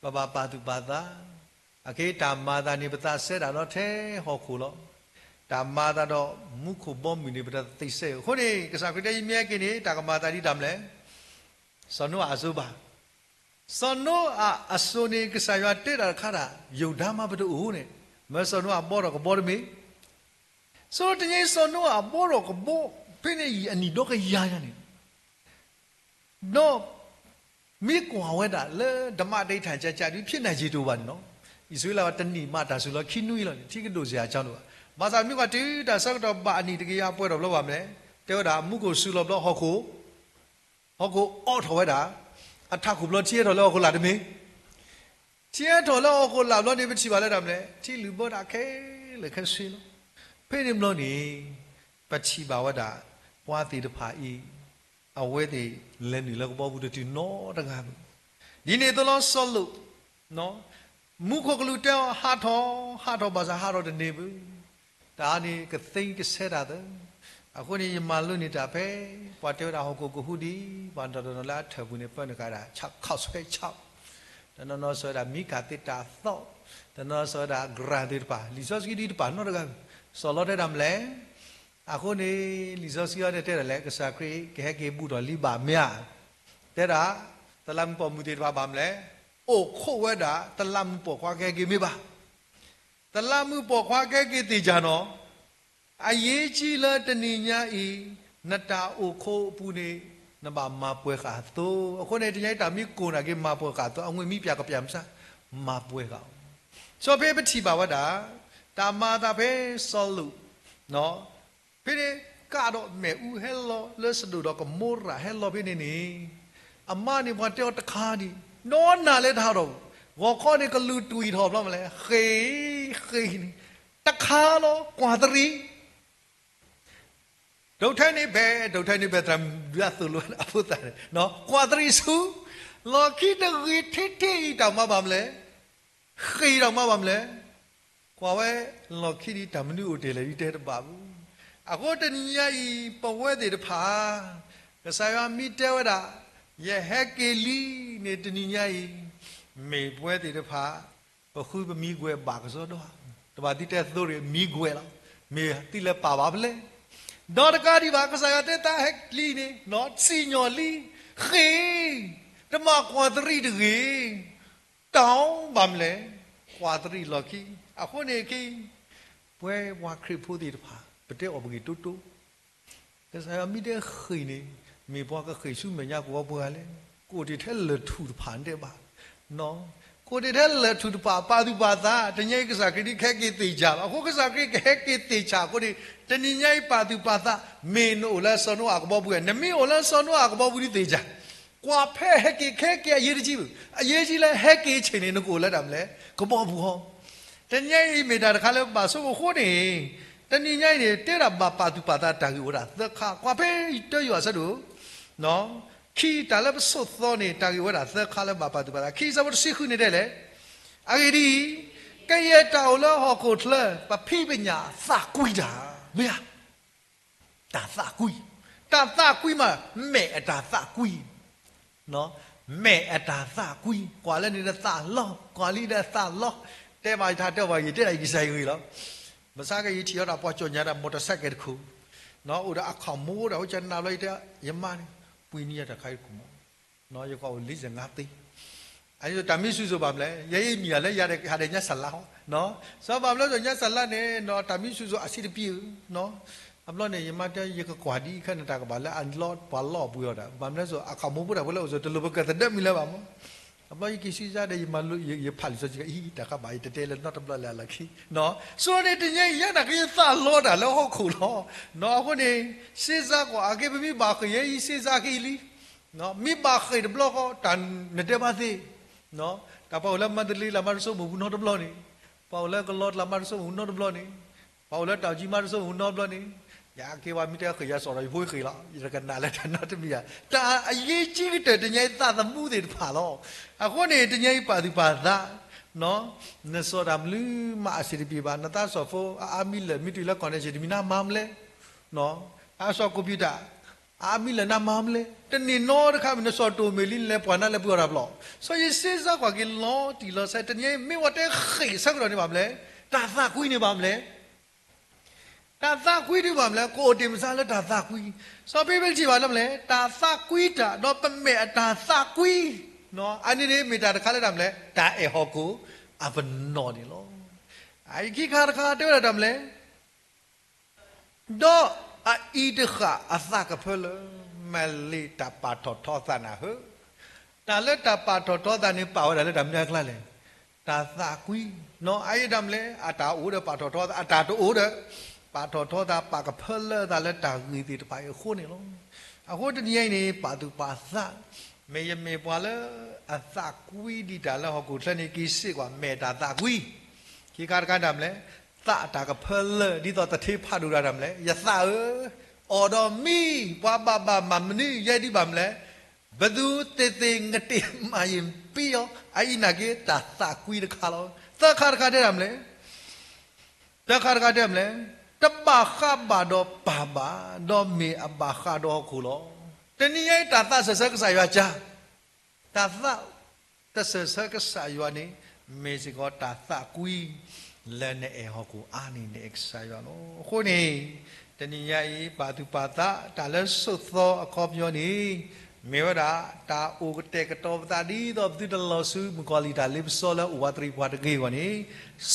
ပဘၣ်ပာ်သူၣ်ပာ်သး အခဲအံၤတၢ်မၤသးန့ၣ် ပသးစဲဒၣ်ဒီးထဲဟီၣ်ခိၣ်လီၤ. တၢ်မၤသးဒီးမူခိၣ်ဘီမုၢ်န့ၣ် ပတသ့စဲ, အဃိန့ၣ် ကစၢ်ခရံာ်တဲယမ့ၢ်ဟဲက့ၤန့ၣ် တၢ်ကမၤသးဒ်တၢ်မနုၤလဲၣ်, စီၤနိအၤအစိၤဘၣ်. စီၤနိအၤအစိၤန့ၣ် ကစၢ်ယွၤတဲတၢ်တခါဒၣ် ယိာ်ဒါမးပတအိၣ်န့ၣ်, မၢစီၤနိအၤဘီထီၣ်ကဘီတမ့ၢ် စီၤတနံၤအံၤစီၤနိအၤဘီထီၣ်ကဘီ ဖဲန့ၣ်အံၤအနံၣ်ဒီကယၤညါန့ၣ်, ဒီး မ့ၢ်ကွၢ်ဝဲဒၣ်လၢဓမ္မဓိဋ္ဌာန်ကျကျ ဒ်ဖြစ်နိုင်ခြေ တအိၣ်ဘၣ်န့ၣ်လီၤ. အံၣ်စရ့လးဝဲတနံၣ်မးတၢ်စူၤလီၤခံနွံလီၤန့ၣ် ထံကဒိၣ်စ့ၢ်အကၠီန့ၣ်ဘၣ်. ဘၣ်ဆၣ်မ့ၢ်ကွၢ်တုၤတၢ်ဆၢကတီၢ်ဘၣ်အနံၣ်တကယၤပှဲၤထီၣ်ဘျီဘၣ်မနုၤလဲၣ်, တဲဝဲဒၣ်မူခိၣ်စူၤလီၤဘျီဟီၣ်ခိၣ် ဟီၣ်ခိၣ်အိးထီၣ်ဝဲဒၣ် အထးခိၣ်ဘျီ ထံဟဲထီၣ်လၢဟီၣ်ခိၣ်လာ်တမ့ၢ်, ထံဟဲထီၣ်လၢဟီၣ်ခိၣ်လာ်ဘျီန့ၣ် ပထံၣ်ဘၣ်လၢတၢ်မနုၤလဲၣ်, ထံလုၣ်ဘၢတၢ်ခဲလၢာ်ခဲဆ့လီၤ. ဖဲန့ၣ်ဘျီန့ၣ် ပထံၣ်ဘၣ်ဝဲဒၣ် ပှၤသ့ၣ်တဖၣ်အံၤ အဝဲသ့ၣ်လဲၤနုာ်လၢကဘီပူၤတတုၤနီတဂၤဘၣ်. ဒ်န့ၣ်အသိးလီၤ စီၤလိာ် မူခိၣ်ကလူးတဲအီၤ ဟးထီၣ်, ဟးထီၣ်ဘၣ်ဆၣ်ဟးထီၣ်တန့ၢ်ဘၣ်. တၢ်အါန့ၣ်ကသ့ကဆဲတၢ်သၢ. အဃိန့ၣ် ယမၤလိန့ၢ်တၢ်ဖဲ ပှၤတဲဝဲဒၣ်ဟီၣ်ခိၣ်ကဟူးဒံး ပှၤတနီၤနီၤလၢအထၢၣ်ပူၤန့ၣ် ပၢနုာ်ဃာ်ဒၣ် ဆၣ်ခီၣ်ဆဲဆၣ်, တနီၤနီၤစံးဝဲဒၣ်မံကၤသ့တၢ်သီၣ်, တနီၤနီၤစံးဝဲဒၣ် grant သ့ၣ်တဖၣ်, လံာ်စီဆှံဒ်တဖၣ်နီတဂၤ, စီၤလီတဲတၢ်မနုၤလဲၣ်. အဃိန့ၣ် လံာ်စီဆှံအံၤန့ၣ်တဲဒၣ်လဲာ် ကစၢ်ခရံာ်ကဟဲက့ၤဘူးထီၣ်လံဘၣ်မ့ၢ်ဧါ. တဲဒၣ် သလးမူပိာ်မုၣ်သ့ၣ်တဖၣ်ဘၣ်မနုၤလဲၣ်, အိၣ်ခိးဝဲဒၣ် သလးမူပိာ်ခွါကဟဲက့ၤမ့ၢ်ဘၣ်. သလးမူပိာ်ခွါကဟဲက့ၤသ့ၣ်ညါနီၤ. အရေးကြီးလၢတနံၤညါအံၤ နတၢ်အိၣ်ခိးအပူၤန့ၣ် နဘၣ်မၤပှဲၤဃာ်အသိး. အဃိန့ၣ် တနံၤညါအံၤတၢ်မ့ၢ်ကိၢ်နာ်က့ၤ မၤပှဲၤဃာ်အသိး, အငွေ့မ့ၢ်ပျၢ်ကပျၢ်မစါ မၤပှဲၤဃာ်အီၤ. စီၤဖဲပထံၣ်ဘၣ်ဝဲဒၣ် တၢ်မၤအသးဖဲစီၤလိာ် ဖဲန့ၣ် ကးဒီးမ့ၣ်အူဟဲလီၤလၢစဒိၣ်ဒီးကမိရၤဟဲလီၤဖဲန့ၣ်န့ၣ်, အမါန့ၣ်ပှၤတဲအီၤတခါဒံး, ဒီးနၤလဲၤတၢ်ဒီး, ဂီၤခီန့ၣ်ကလူၤတွံၢ်ထီၣ်ဘျီမလဲၣ်, ဃ့ၢ်ဃ့ၢ်န့ၣ်, တခါလီၤ ကွၢ်တရံး ဒိးထဲန့ၣ်ဘဲ ဒိးထဲန့ၣ်ဘဲ သရၣ်မုၣ်ဒုးအသိၣ်လိအဖိသၣ်န့ၣ်, ကွၢ်တရံးဆူ, လီၢ်ခံတဂ့ၤထဲထဲအံၤတၢ်မၤဘၣ်မလဲၣ်, ဃ့ၢ်တၢ်မၤဘၣ်မလဲၣ်, ကွၢ်ဝဲလီၢ်ခံဒံးတၢ်မနုၤအိၣ်တ့ၢ်လဲၣ်ဒ်တဲတဘၣ်ဘၣ်. အဃိတနံၤညါအံၤ ပဝဲသ့ၣ်တဖၣ် ကစၢ်ယွၤမ့ၢ်တဲဝဲဒၣ် ယဟဲက့ၤလံန့ၣ် တနံၤညါအံၤ မ့ၢ်ပဝဲသ့ၣ်တဖၣ် ပဃုပမံကွဲးဘၣ်ကစီဒီဧါ, တဘၣ်သုတဲသိရ့ၣ်မံကွဲးလီၤ, မ့ၢ်သုလဲၤပာ်ဘၣ်ဖဲလဲၣ်, ဒီးတကးဒံးဘၣ် ကစၢ်ယွၤတဲသးဟဲက့ၤလံန့ၣ် စံၣ်ညီၣ်လံ, ဃ့ၢ်, တမၤကွၢ်တရံးတဂ့ၤ, တၢ်ဘၣ်မလဲၣ်, ကွၢ်တရံးလီၢ်ခံ, အဃိန့ၣ်က့ ပဝဲပှၤခရံာ်ဖိသ့ၣ်တဖၣ် ပတဲအီၤပဂ့ၢ်တိတိ ကစၢ်ယွၤမ့ၢ်တဲဃ့ၢ်န့ၣ် မ့ၢ်ပှၤကဃ့ၢ်ဆူမဲာ်ညါကဝီၤပှၤလဲၣ်, ကအိၣ်တ့ၢ်ထဲလၢၢ်ထူၣ်တဖၣ်တဲဘၣ်, ကအိၣ်တ့ၢ်ထဲလၢၢ်ထူၣ်တဖၣ် ပာ်သူၣ်ပာ်သး, တနံၤညါအံၤကစၢ်ခရံာ်ဒ်ကဟဲက့ၤသ့ၣ်ဆၣ်လီၤ, အဃိကစၢ်ခရံာ်ကဟဲက့ၤသ့ၣ်ဆၣ်အဃိန့ၣ် တနံၤညါအံၤပာ်သူၣ်ပာ်သး, မ့ၢ်နအိၣ်လၢစီၤနိအၤကဘီပူၤဧါ, နမ့ၢ်အိၣ်လၢစီၤနိအၤကဘီပူၤဒ်သ့ၣ်ဆၣ်, ကွၢ်ဖဲဟဲက့ၤခဲက့ၤအရေးတကြီးဘၣ်, အရေးကြီးလၢဟဲက့ၤဆ့ၣ်န့ၣ် နကအိၣ်လၢတၢ်မလဲၣ် ကဘီပူၤဟီ တနံၤညါအံၤမ့ၢ်တၢ်တခါလၢပဘၣ်ဆိကမိၣ်အဃိန့ၣ်, တနံၤညါအံၤန့ၣ် တဲဒၣ်ဘၣ်ပာ်သူၣ်ပာ်သးတၢ်ဂ့ၢ်ဝဲဒၣ်သၢခါ, ကွၢ်ဖဲတၢယွၤအဆၢဒိၣ်, ခံ တၢ်လၢပဆိးသီန့ၣ် တၢ်ဂ့ၢ်ဝဲဒၣ်သၢခါလၢဘၣ်ပာ်သူၣ်ပာ်သး, ခံ အဆၢဖိတဆံဃုန့ၣ်တဲလဲၣ်, အဂ့ၢ်ဒ်အံၤ, ကယဲၢ်တၢ်အိၣ်လၢဟီၣ်ခိၣ်ချၢ ပဖံးပညၣ်သးကွံတၢ်, မ့ၢ်ဧါ တၢ်သးကွံ, တၢ်သးကွံမး မဲာ်အတၢ်သးကွံ, မဲာ်အတၢ်သးကွံ, ကွၢ်လၢန့ၣ်ဒီးသးလီ, ကွၢ်လံဒီးသးလီ, တဲဘၣ်ယထးတဲဘၣ်ယတဲဒၣ်ယကစၢ်ယဂ့ၢ်လီၤ. ဘၣ်ဆၣ်ကယထံၣ်အီၤဒၣ်ပှၤကၠီၣ်ညါဒၣ် မီၣ်တၢ်ဆဲးကဲးတခိၣ်, အိၣ်ဒီးအခီၣ်မူဒီး အိၣ်ကနၣ်ဘျီယတဲ, ယမါန့ၣ်, ပှ့ၤန့ၢ်ယၤတၢ်ခါအံၤတခိၣ်မး, ယကအိၣ်လံစ့ၢ်ငါသ့ အန့ၣ်တၢ်မ့ၢ်စူၢ်စိၤဘၣ်မလဲၣ်, ယဲအံၤမံၤဧါလၢယၤဒီး ဟးဒီးညါစၢ်လါဟီ, စီၤဘၣ်မလဲၣ်စီၤညါစၢ်လါန့ၣ် တၢ်မ့ၢ်စူၢ်စိၤအဆံးတပံၤဧၢ, အဘျီန့ၣ် ယမါတဲ ယကကွၢ်ဒ်ခဲန့ၣ်တၢ်ကဘၣ်လၢအလီၤပှၤလီၤပှ့ၤအီၤဒၣ် ဘၣ်မလဲၣ်စီၤ အခီၣ်မူဖိတၢ်ဖိလၢအိၣ်စိၤ တလိၣ်ပကသဒၢမံၤလၢၤဘၣ်မး, အဘျီယက့ၤစံးစါဒီး ယမၤလိ ယဖးလံာ်စီဆှံ အံၤ တၢ်ကဘၣ်အံၤတတဲလၢနီတဘျီလၢအလီၢ်ခံ, ဆိန့ၣ်တနံၤညါအံၤ ယဲနာ်က့ၤယသးလီတၢ်လၢဟီၣ်ခိၣ်လီၤ, အဃိန့ၣ် စ့စါကွၢ်အက့ၤ ပမ့ၢ်ဘၣ်ဃ့ၢ်ယဲအံၤ စ့စါက့ၤလံ မ့ၢ်ဘၣ်ဃ့ၢ်တဘျီဃီ တၢ်နတဲဘၣ်သ့, တၢ်ပှၤအိၣ်လၢမၤတလ့လၢ်မၤတစိၢ်မုၢ်ပူၤနီတဘျီန့ၣ်, ပှၤအိၣ်လၢကလီတလၢ်မၤတစိၢ်မုၢ်နီတဘျီန့ၣ်, ပှၤအိၣ်လၢတၢ်ကၠံမၤတစိၢ်မုၢ်နီတဘျီန့ၣ်, ယက့ၤဝဲမ့ၢ်တဲဃ့ၢ်ယၤစိာ်ဒီးယဖိဃ့ၢ်လီၤ, ယတကနၣ်လၢတၢ်နီတမံၤဧါ, တၢ်အရေးကြီးကတၢၢ်တနံၤအံၤသးသမူသ့ၣ်တဖၣ်လီၤ, အဃိန့ၣ် တနံၤအံၤပာ်သူၣ်ပာ်သး နစီၤတၢ်မနုၤမးအဆံးတပံၤဘၣ်, နသးစီၣ်ဖိအအါမံလၢာ် မ့ၢ်တုၤလၢ connection တမံၤ နမၤမလဲၣ်, အစီၣ် computer အါမံလၢာ် နမၤမလဲၣ်, တနံၤနီတခါမ့ၢ်နစီၣ်တိၢ်မဲာ်လံ နလဲၤပှၤနါလဲၤပှ့ၤအီၤတၢ်ဘျီ, စီၤယ့ၣ်စ့စါကွၢ်က့ၤလီၤတံၢ်လီၤဆဲး တနံၤအံၤ မ့ၢ်ဝဲတဲဃ့ၢ်ဆၢကတီၢ်န့ၣ်ဘၣ်မလဲၣ်, တၢ်သးကွံန့ၣ်ဘၣ်မလဲၣ် တၢ်သးကွံဒုးဘၣ်မလဲၣ်, ကအိၣ်တ့ၢ်မစါလၢတၢ်သးကွံ, စီၤပ့းတရူးထံၣ်ဘၣ်လၢမလဲၣ်, တၢ်သးကွံတၢ် ဒီးပမဲာ်အတၢ်သးကွံ, အန့ၣ်န့ၣ်မ့ၢ်တၢ်တခါလၢတၢ်မလဲၣ်, တၢ်အဲၣ်ဟီၣ်ခိၣ်အပနီၣ်န့ၣ်လီၤ. အခံခါတခါတဲဝဲဒၣ်တၢ်မလဲၣ် ဒီးအအံၤတဃၣ်အသးကဖၢလၢာ်, မ့ၢ်လၢတၢ်ပာ်ထီၣ်ထီသးနၢ်ဟၢ, တၢ်လၢတၢ်ပာ်ထီၣ်ထီသးန့ၣ် ပာ်ဝဲဒၣ်လၢတၢ်မနုၤအကျါလဲၣ်, တၢ်သးကွံ, နီၢ်အအံၤတၢ်မလဲၣ် အတၢ်အိၣ်ဒီးပာ်ထီၣ်ထီသး အတၢ်တအိၣ်ဒီး ပာ်ထီၣ်ထီသး ပာ်ကဖၢလၢာ်သးလၢတၢ်ဂ့ၢ်သ့ၣ်တဖၣ်အံၤအဃိန့ၣ်လီၤ. အဃိတနံၤအံၤန့ၣ် ပာ်သူၣ်ပာ်သး, မ့ၢ်ယမ့ၢ်ပှၤလၢအသးကွံဒံးတၢ်လၢဟီၣ်ခိၣ်ချၢန့ၣ် က့ၤစ့ၢ်ကီးမဲာ်တၢ်သးကွံ, ခံခါတခါတၢ်မလဲၣ်, သးအတၢ်ကဖၢလၢာ် ဒ်သိးသထ့ဖးဒိၣ်တၢ်တၢ်မလဲၣ်, ယသးဧၢ, အိၣ်ဒီးမံ, ပှၤဘၣ်ဘၣ်မၤမနုၤ ယဲဒ်ဘၣ်မလဲၣ်, ဘၣ်သူသ့ၣ်သ့ၣ် ငတဲမၤယံာ်ပံအီၤ, အအံၤနာ်က့ တၢ်သးကွံတခါလီၤ. သၢခါတခါတဲတၢ်မလဲၣ် တၢ်ခါတခါတဲမလဲၣ်, တဘၣ်ဃးဘၣ်ဒီးပၢ်ဘၣ်, ဒီးမ့ၢ်အဘၣ်ဃးဒီးဟီၣ်ခိၣ်လီၤ. တနံၤညါအံၤ တၢ်သးစၢၤဆၢကစၢ်ယွၤကၢ်, တၢ်သးတစၢၤဆၢကစၢ်ယွၤန့ၣ် မ့ၢ်စ့ၢ်ကီးတၢ်သးကွံ လၢနအဲၣ်ဟီၣ်ခိၣ်အါန့ၢ်နအဲၣ်ကစၢ်ယွၤလီၤ. အဃိန့ၣ် တနံၤညါအံၤ ပာ်သူၣ်ပာ်သး တၢ်လၢဆိးသီအခီပညီန့ၣ် မ့ၢ်ဝဲဒၣ် တၢ်အိၣ်ကတဲာ်ကတီၤပသးဒ်သိး ပသုတလီၤဆူမုၣ်ကီၤလံၢ်တၢ်လ့ပစီလၢအိၣ်ဝးတရံးပှၤတဂ့ၤအဂီၢ်န့ၣ်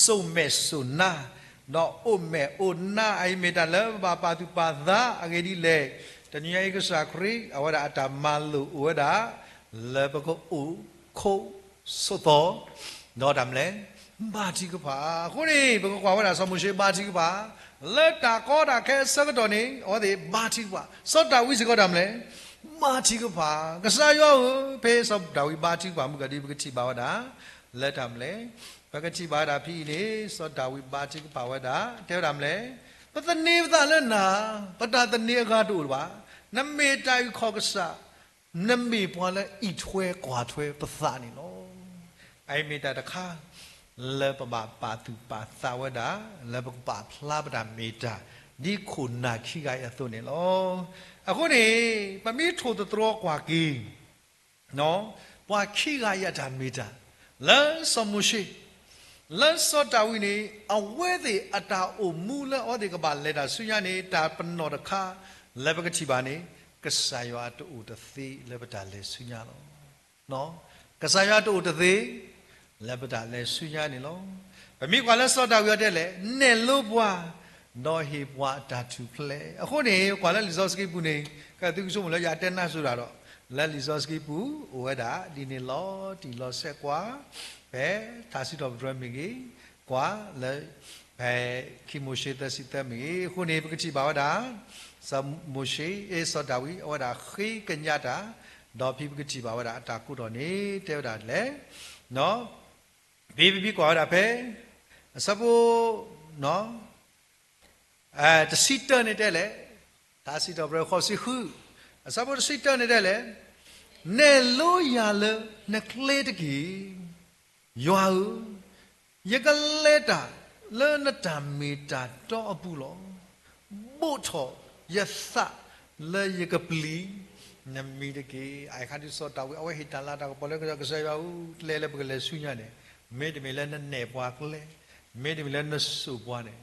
စိာ်မဲာ်စိာ်နါ, ဒီးအိၣ်မဲာ်အိၣ်နါ အအံၤမ့ၢ်တၢ်လၢပဘၣ်ပာ်သူၣ်ပာ်သးအဂ့ၢ်ဒ်လဲၣ်. တနံၤညါအံၤ ကစၢ်ခရံာ် အဝဲဒၣ်အတၢ်မၤလိာ်အိၣ်ဝဲဒၣ် လၢပကအိၣ်ခိးဆိးသီ, ဒီးတၢ်မလဲၣ် ဘါထုကဖၣ်. အဃိန့ၣ် ပကကွၢ်ဝဲဒၣ်စီၤမိၤၡ့ဘါထုကဖၣ်, လၢတၢ်ကီတၢ်ခဲအဆၢကတီၢ်န့ၣ် အဝဲသ့ၣ်ဘါထုကဖၣ်. စီၤဒၤဝံးစ့ၢ်ကီးတၢ်မနုၤလဲၣ်, ဘါထုကဖၣ်. ကစၢ်ယွၤဧၢ, ဖဲစီၤဒၤဝံးဘါထုကဖၣ်မုၢ်ကဒု ပကထံၣ်ဘၣ်ဝဲဒၣ် လၢတၢ်မနုၤလဲၣ်, ပကထံၣ်ဘၣ်ဝဲဒၣ်ဖဲအံၤန့ၣ် စီၤဒၤဝံးဘါထုကဖၣ်ဝဲဒၣ် တဲဝဲဒၣ်မနုၤလဲၣ်, ပသန့ၤပသးလၢနၤ, ပတၢ်သန့ၤအဂၤတအိၣ်ဘၣ်. နမ့ၢ်တၢ်အုၣ်ကီၤကစၢ်, နမ့ၢ်ပှၤလၢအံးထွဲကွၢ်ထွဲပသးန့ၣ်လီၤ. အအံၤမ့ၢ်တၢ်တခါ လၢပဘၣ်ပာ်သူၣ်ပာ်သးဝဲဒၣ်, လၢပကပာ်ဖျါပတၢ်မ့ၢ်တၢ် ဒ်ခိၣ်နၢ်ခံဂၤအံၤအသိးန့ၣ်လီၤ. အဃိန့ၣ် ပမ့ၢ်ထိၣ်သတြီၤကွၢ်က့ၤ ပှၤခံဂၤအံၤအတၢ်မ့ၢ်တၢ်, လၢစီၤမိၤၡ့ လၢစီၤဒၤဝံးန့ၣ် အဝဲသ့ၣ်အတၢ်အိၣ်မူလၢအဝဲသ့ၣ်ကဘၣ်လဲၤတၢ်ဆူညါန့ၣ် တၢ်ပနီၣ်တခါ လၢပကထံၣ်ဘၣ်န့ၣ် ကစၢ်ယွၤတအိၣ်တသ့လၢပတၢ်လဲၤဆူညါလီၤ. ကစၢ်ယွၤတအိၣ်တသ့ လၢပတၢ်လဲၤဆူညါန့ၣ်လီၤ. ပမ့ၢ်ကွၢ်လၢစီၤဒၤဝံးအတဲလဲၣ်, နဲၣ်လိပှၤ ဒီးဟ့ၣ်ပှၤအတၢ်ထူၣ်ဖျဲး. အဃိန့ၣ် ကွၢ်လၢလံာ်စီဆှံပူၤန့ၣ် ကသုကဆိကမိၣ်လၢယတဲနၢ်စိၤတၢ်ဒီး လၢလံာ်စီဆှံပူၤ အိၣ်ဝဲဒၣ်ဒ်န့ၣ်လီၤတံၢ်လီၤဆဲးကွၢ်, ဖဲထါစံးထီၣ်ပတြၢၤမ့ၢ်ဂ့ၤ, ကွၢ်လၢ ဖဲခံမိၤၡ့သၢဆံသၢမ့ၢ်ဂ့ၤ. အဃိန့ၣ် ပကထံၣ်ဘၣ်ဝဲဒၣ် စီၤမိၤၡ့ အ့ စီၤဒၤဝံး အဝဲဒၣ်ဃ့ကညးတၢ်, ဒီးဖဲပကထံၣ်ဘၣ်ဝဲဒၣ်အတၢ်ကိးထီၣ်န့ၣ် တဲဝဲဒၣ်လဲၣ်, ဖဲပမ့ၢ်ကွၢ်ဝဲဒၣ်ဖဲ အဆၢဖိ တဆံတၢန့ၣ်တဲလဲၣ်, ထါစံးထီၣ်ပတြၢၤဃိးဆံဃု အဆၢဖိတဆံတၢန့ၣ်တဲလဲၣ်, နဲၣ်လိယၤလၢနကျဲတက့ၢ်. ယွၤဧၢ, ယကလဲၤတၢ်လၢနတၢ်မ့ၢ်တၢ်တီအပူၤလီၤ. ဘိးထီၣ်ယသးလၢယကပျံၤနမံၤတက့ၢ်. အခါဒုးစီၤဒၤဝံး အဝဲဟ့ၣ်တၢ်လၤတၢ်ကပီၤလၢကစၢ်ယွၤ, ကစၢ်ယွၤဧၢ, ကျဲလၢပကလဲၤဆူညါန့ၣ် မ့တမ့ၢ်လၢနနဲၣ်ပှၤကျဲ, မ့တမ့ၢ်လၢနစိာ်ပှၤန့ၣ်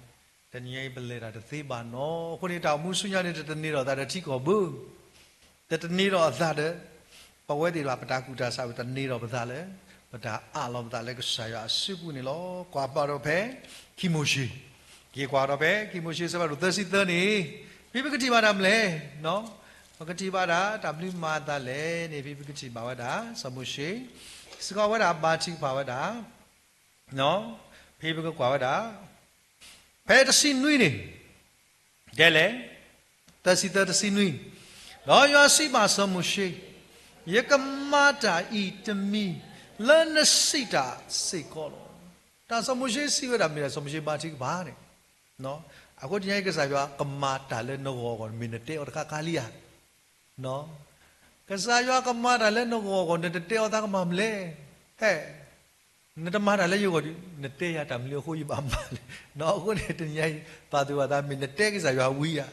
တနံၤအံၤပလဲၤတၢ်တသ့ဘၣ်နီၤ. အဃိန့ၣ် တၢ်အိၣ်မူဆူညါန့ၣ် တတန့ၢ်ဒီးသးဒီးထံကီၢ်ဘၣ်, တတန့ၢ်ဒီးအသးဒီး ပဝဲသ့ၣ်တဖၣ် ပတၢ်ကူၣ်တၢ်ဆး ပတန့ၢ်ဒီးပသးလၢ ပတၢ်အးလီၤပသးလၢကစၢ်ယွၤအစုပူၤန့ၣ်လီၤ. ကွၢ်ဘၣ်ဒီးဖဲခံမိၤၡ့, က့ၤကွၢ်ဒီးဖဲခံမိၤၡ့ အဆၢဖးဒိၣ်သၢဆံသၢန့ၣ်, ဖဲပကထံၣ်ဘၣ်တၢ်မနုၤလဲၣ်, ပကထံၣ်ဘၣ်ဒၣ်တၢ်ဘျုးမၤအသးလဲၣ်န့ၣ် ဖဲပကထံၣ်ဘၣ်ဝဲဒၣ် စီၤမိၤၡ့ စ့ၢ်ကီးဝဲဒၣ်ဘါထုကဖၣ်ဝဲဒၣ် ဖဲပကကွၢ်ဝဲဒၣ် ဖဲတဆံနွံန့ၣ် တဲလဲၣ်, သၢဆံသၢ တဆံနွံ, ဒီးယွၤစံးဘၣ်စီၤမိၤၡ့, ယကမၤတၢ်အံၤတမံၤလၢနစံးတၢ်စ့ၢ်ကီးလီၤ. တၢ်စီၤမိၤၡ့စံးဝဲဒၣ်မ့ၢ်ဒၣ်စီၤမိၤၡ့ဘါထုကဖၣ်န့ၣ်, အဃိတနံၤအံၤကစၢ်ယွၤကမၤတၢ်လၢနဂီၢ်အဂီၢ် မ့ၢ်နတဲအီၤတခါခါလံဧါ ကစၢ်ယွၤကမၤတၢ်လၢနဂီၢ်အဂီၢ် နတတဲအီၤသးကမၣ်မလဲၣ်. ဟဲ, နတမၤတၢ်လၢယဂီၢ်ဒီး နတဲယၤတၢ်မနုၤအဃိယဘၣ်မၤလဲၣ်. အဃိန့ၣ် တနံၤအံၤ ပာ်သူၣ်ပာ်သးမ့ၢ်နတဲကစၢ်ယွၤဝံဧါ.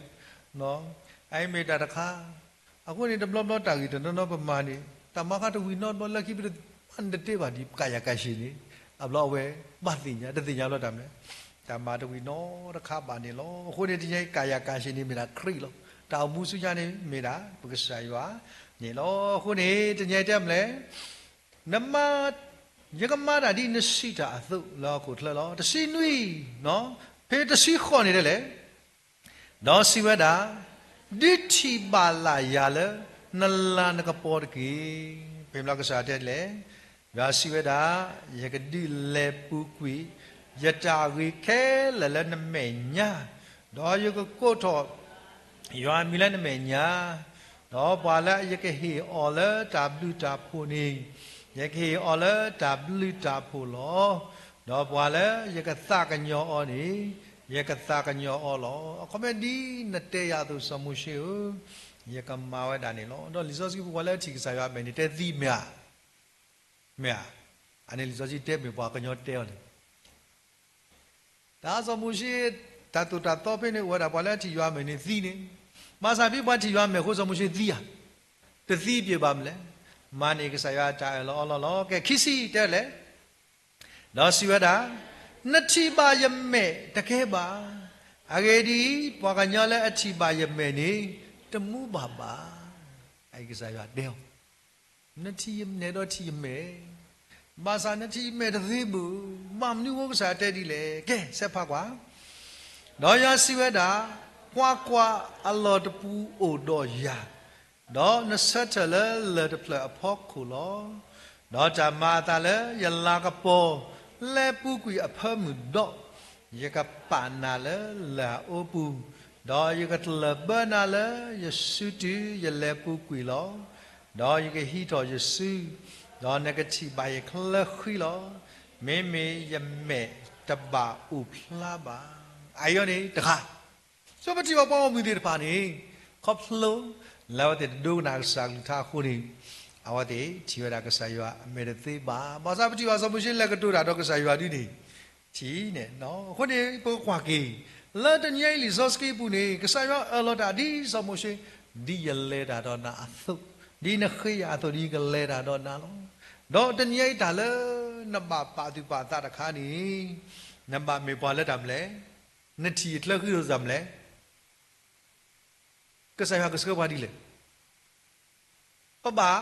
အအံၤမ့ၢ်တၢ်တခါ. အဃိန့ၣ် တဘျီဘျီတၢ်ဂ့ၢ်တနီၤနီၤပမၤန့ၣ် တၢ်မၤဃါတဝံၤနီတဘျီလၢခံဘျီ နတတဲဘၣ်ဒ်ကယၤကးရှ့န့ၣ် အဘျီအဝဲဘၣ်သ့ၣ်ညါ တသ့ၣ်ညါဘျီတၢ်မနုၤလဲၣ် တၢ်မၤတဝံၤနီတခါဘၣ်န့ၣ်လီၤ. အဃိန့ၣ် တနံၤအံၤ ကယၤကးရှ့န့ၣ် မ့ၢ်ဒၣ်ခရံာ်လီၤ. တၢ်အိၣ်မူဆူညါန့ၣ် မ့ၢ်ဒၣ်ပကစၢ်ယွၤန့ၣ်လီၤ. အဃိန့ၣ် တနံၤအံၤတဲမနုၤလဲၣ် နမၤ ယကမၤတၢ်ဒ်နစံးတၢ်အသိးလၢဟီၣ်ခိၣ်ချၢလီၤ. တဆံနွံ, ဖဲတဆံဃိးန့ၣ်ဒ်လဲၣ်, ဒီးစံးဝဲဒၣ်, ဒုးထံၣ်ဘၣ်လၢ်ယၤလၢ နလၤနကပီၤတက့ၢ်. ဖဲမနုၤကစၢ်တဲဒ်လဲၣ်, ယွၤစံးဝဲဒၣ်, ယကဒုးလဲၤပူၤကွံာ် ယတၢ်ဂ့ၤခဲလၢာ်လၢနမဲာ်ညါ, ဒီးယကကိးထီၣ် ယွၤအမံၤလၢနမဲာ်ညါ, ဒီးပှၤလၢယကဟ့ၣ်အီၤလၢတၢ်ဘျုးတၢ်ဖှိၣ်န့ၣ်, ယကဟ့ၣ်အီၤလၢတၢ်ဘျုးတၢ်ဖှိၣ်လီၤ. ဒီးပှၤလၢယကသးကညီၤအီၤန့ၣ်, ယကသးကညီၤအီၤလီၤ. အခီပညီဒ်နတဲယၤအသိး စီၤမိၤၡ့ဧၢ, ယကမၤဝဲဒၣ်န့ၣ်လီၤ. ဒီးလံာ်စီဆှံပူၤပှၤလၢအထံၣ်ကစၢ်ယွၤအမဲာ်န့ၣ် တဲသံမ့ၢ်ဧါ, မ့ၢ်ဧါ, အန့ၣ်လံာ်စီဆှံတဲမ့ၢ်ပှၤကညီတဲအီၤန့ၣ် တၢ်စီၤမိၤၡ့ တၢ်သိၣ်တၢ်သီဖဲန့ၣ် အိၣ်ဝဲဒၣ်ပှၤလၢအထံၣ်ယွၤအမဲာ်န့ၣ်သံန့ၣ်, ဘၣ်ဆၣ်ဖဲပှၤထံၣ်ယွၤအမဲာ်အဃိ စီၤမိၤၡ့သံဧါ, တသံဘၣ်မနုၤလဲၣ်, မၤန့ၢ်ကစၢ်ယွၤတၢ်အၢၣ်လီၤအီလီၤလီၤ. ကဲ ခံဆံတဲလဲၣ်, ဒီးစံးဝဲဒၣ်, နထံၣ်ဘၣ်ယမဲာ်တကဲဘၣ်. အဂ့ၢ်ဒ်အံၤ, ပှၤကညီလၢအထံၣ်ဘၣ်ယမဲာ်န့ၣ် တမူဘၣ်ဘၣ်. အအံၤကစၢ်ယွၤတဲအီၤ နထံၣ်ယမဲာ်ဒီးထံၣ်ယမဲာ်, ဘၣ်ဆၣ်နထံၣ်ယမဲာ်တသ့ဘၣ်. ဘၣ်မနုၤအဃိကစၢ်တဲဒ်လဲၣ်. ကဲ ဆဲးဖးကွၢ်, ဒီးယွၤစံးဝဲဒၣ်, ကွၢ်ကွၢ်, အလီၢ်တပူၤအိၣ်ဒီးယၤ, ဒီးနဆၢထၢၣ်လၢလၢၢ်တဖျၢၣ်အဖီခိၣ်လီၤ. ဒီးတၢ်မၤအသးလၢယလၤကပီၤ လဲၤပူၤကွံာ်အဖၢမုၢ်ဒီး, ယကပာ်နၤလၢလၢၢ်အအိပူၤ, ဒီးယကတလၢၢ်ဘၢနၤလၢယစုတုၤယလဲၤပူၤကွံာ်လီၤ. ဒီးယကဟံးထီၣ်ယစု, ဒီးနကထံၣ်ဘၣ်ယချၢဃံလီၤ. မ့မ့ၢ်ယမဲာ်တဘၣ်အိၣ်ဖျါဘၣ်. အအံၤန့ၣ်တခါ ဆိပထံၣ်ဘၣ်ပှၤဂီၢ်မုၢ်သ့ၣ်တဖၣ်န့ၣ်, ခီဖျိလၢအဝဲသ့ၣ်တဒိကနၣ်ကစၢ်ကလုၢ်ကထါအဃိန့ၣ်, အဝဲသ့ၣ်ထံၣ်ဝဲဒၣ်ကစၢ်ယွၤအမဲာ်တသ့ဘၣ်. ဘၣ်ဆၣ်ပထံၣ်ဘၣ် စီၤမိၤၡ့လဲၤကတိၤတၢ်ဒီးကစၢ်ယွၤဒ်န့ၣ်, ထံၣ်န့ၣ်, အဃိန့ၣ် ပကကွၢ်က့ၤ, လၢတနံၤအံၤလံာ်စီဆှံပူၤန့ၣ် ကစၢ်ယွၤအၢၣ်လီၤတၢ်ဒ်စီၤမိၤၡ့, ဒ်ယလဲၤတၢ်ဒီးနၤအသိး, ဒ်နဃ့ယၤအသိး ဒ်ယကလဲၤတၢ်ဒီးနၤလီၤ. ဒီးတနံၤအံၤတၢ်လၢနဘၣ်ပာ်သူၣ်ပာ်သးတခါန့ၣ်, နဘၣ်မ့ၢ်ပှၤလၢတၢ်မနုၤလဲၣ်. နထံၣ်အချၢဃံဒီးတၢ်မနုၤလဲၣ်. ကစၢ်ယွၤကဆှၢပှၤဒ်လဲၣ်. ပဘၣ်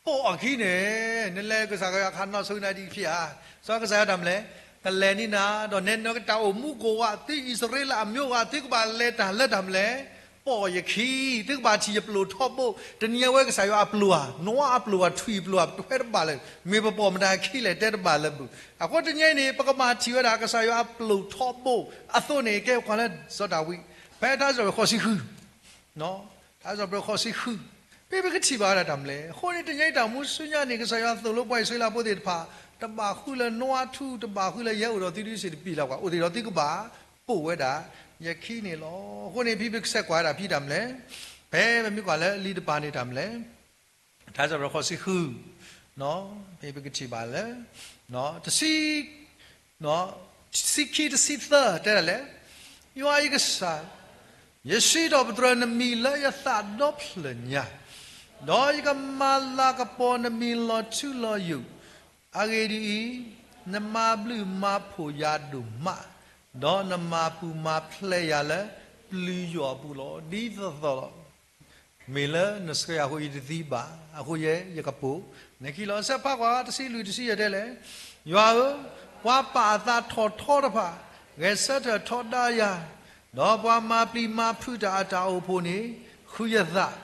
ပိာ်အခံန့ၣ်, နလဲၤကစၢ်ယွၤခးနီၣ်ဆိနၤဒ်ဖဲဧါ, စီၤကစၢ်ယွၤတၢ်မနုၤလဲၣ်, ကလဲၤန့ၢ်နၤ, ဒီးနဲနကတၢ်အိၣ်မူကိးဂၤ သုအံၣ်စရ့လးအမျိုးဂၤ သုကဘၣ်လဲၤတၢ်လၢတၢ်မနုၤလဲၣ်, ပိာ်ယခံ, သုကဘၣ်ထံၣ်ယပျိာ်ထီဘိ, တနံၤအံၤဝဲကစၢ်ယွၤအပျိာ်ဧါ, နွံအပျိာ်ဧါ, ထွံၣ်အပျိာ်ဧါ, တဝဲတဘၣ်လၢၤ, မ့ၢ်ပပိာ်မတၤခံလဲၣ် တဲတဘၣ်လၢၤဘၣ်. အဃိတနံၤအံၤန့ၣ် ပကဘၣ်ထံၣ်ဝဲဒၣ်ကစၢ်ယွၤအပျိာ်ထီဘိအသိးန့ၣ် ကဲပှၤလၢစီၤဒၤဝံး, ဖဲတၢ်စံးပတြၢၤဃိးဆံဃု တၢ်စံးပတြၢၤဃိးဆံဃု, မ့ၢ်ပကထံၣ်ဘၣ်ဝဲဒၣ်တၢ်မနုၤလဲၣ်. အဃိန့ၣ် တနံၤအံၤတၢ်မူဆူညါန့ၣ် ကစၢ်ယွၤသိၣ်လိပှၤအံၣ်စရ့လးဖိသ့ၣ်တဖၣ်, တဘၣ်ဃုလၢနွံထူ, တဘၣ်ဃုလၢယဟဲအိၣ်ဒီးသုဒုးစ့ၢ်တပံာ်လၢၤကွၢ်, အိၣ်သ့ၣ်ဒီးသုကဘၣ်ပိာ်ဝဲဒၣ်ယခံန့ၣ်လီၤ. အဃိန့ၣ် ဖဲပကဆဲးကွၢ်ဝဲဒၣ်ဖဲတၢ်မနုၤလဲၣ်, ဖဲပမ့ၢ်ကွၢ်လၢလံာ်တဖၣ်န့ၣ်တၢ်မနုၤလဲၣ်, တၢ်စံးပတြၢၤဃိးဆံဃု, မ့ၢ်ပကထံၣ်ဘၣ်လၢ တဆံ တဆံခံ တဆံသၢ တဲဒၣ်လဲၣ်, ယွၤယကစၢ်, ယစံးထီၣ်ပတြၢၤနမံၤလၢယသးဒီဖျၢၣ်ညါ, ဒီးယကမၤလၤကပီၤနမံၤလီၤထူလီၤယိာ်, အဂ့ၢ်ဒ်အံၤ, နမၤဘျုးမၤဖှိၣ်ယၤဒိၣ်မး, ဒီးနမၤပူၤမၤဖျဲးယၤလၢပျုၤယွၤအပူၤလီၤ. ဒ်သိးသိးလီၤ. မ့ၢ်လၢနဆှၢယၤဃိအံၤတသံဘၣ်, အဃိယဲယကပိာ်နခံလီၤ. ဆဲးဖးကွၢ်တဆံလွံၢ်တဆံယဲၢ်တဲလဲၣ်, ယွၤဧၢ, ပှၤပာ်အသးထီၣ်ထီတဖၣ်, ဂဲၤဆၢထၢၣ်ထီဒါယၤ, ဒီးပှၤမၤပျံၤမၤဖုးတၢ်အတၢ်အိၣ်ဖှိၣ်န့ၣ် ဃုယသး,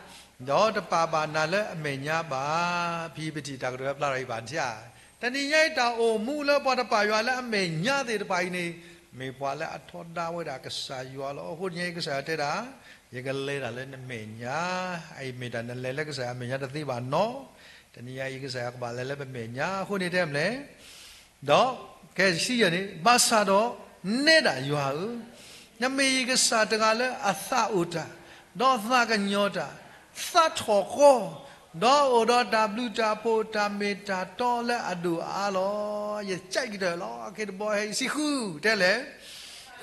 ဒီးတပာ်ဘၣ်နၤလၢအမဲာ်ညါဘၣ်. ဖံပထံၣ်တၢ်ကတိၤဝဲဖျါထီၣ်အံၤဘၣ်ဆၣ်, တနံၤညါအံၤတၢ်အိၣ်မူလၢပှၤတပာ်ယွၤလၢအမဲာ်ညါသ့ၣ်တဖၣ်အံၤန့ၣ်, မ့ၢ်ပှၤလၢအထီဒါဝဲဒၣ်ကစၢ်ယွၤလီၤ. အဃိတနံၤအံၤကစၢ်ယွၤတဲဒၣ်, ယကလဲၤတၢ်လၢနမဲာ်ညါ, အအံၤမ့ၢ်တၢ်နလဲၤလၢကစၢ်ယွၤအမဲာ်ညါတသ့ဘၣ်နီၤ. တနံၤညါအံၤကစၢ်ယွၤကဘၣ်လဲၤလၢပမဲာ်ညါ အဃိန့ၣ်တဲမလဲၣ် ဒီးကဲဆံယဲၢ်န့ၣ်, ဘၣ်ဆၣ်ဒီးနဲဒၣ်ယွၤဧၢ, နမ့ၢ်ယကစၢ်တဂၤလၢအသးအိၣ်တၢ်, ဒီးသးကညီၤတၢ်, သးထီၣ်ဃီ, ဒီးအိၣ်ဒီးတၢ်ဘျုးတၢ်ဖှိၣ်တၢ်မ့ၢ်တၢ်တီလၢအဒိၣ်အအါလီၤ. ယကဲကတၢၢ်လီၤ. အခ့တဘီဟဲအံၤဆံဃု, တဲလဲၣ်,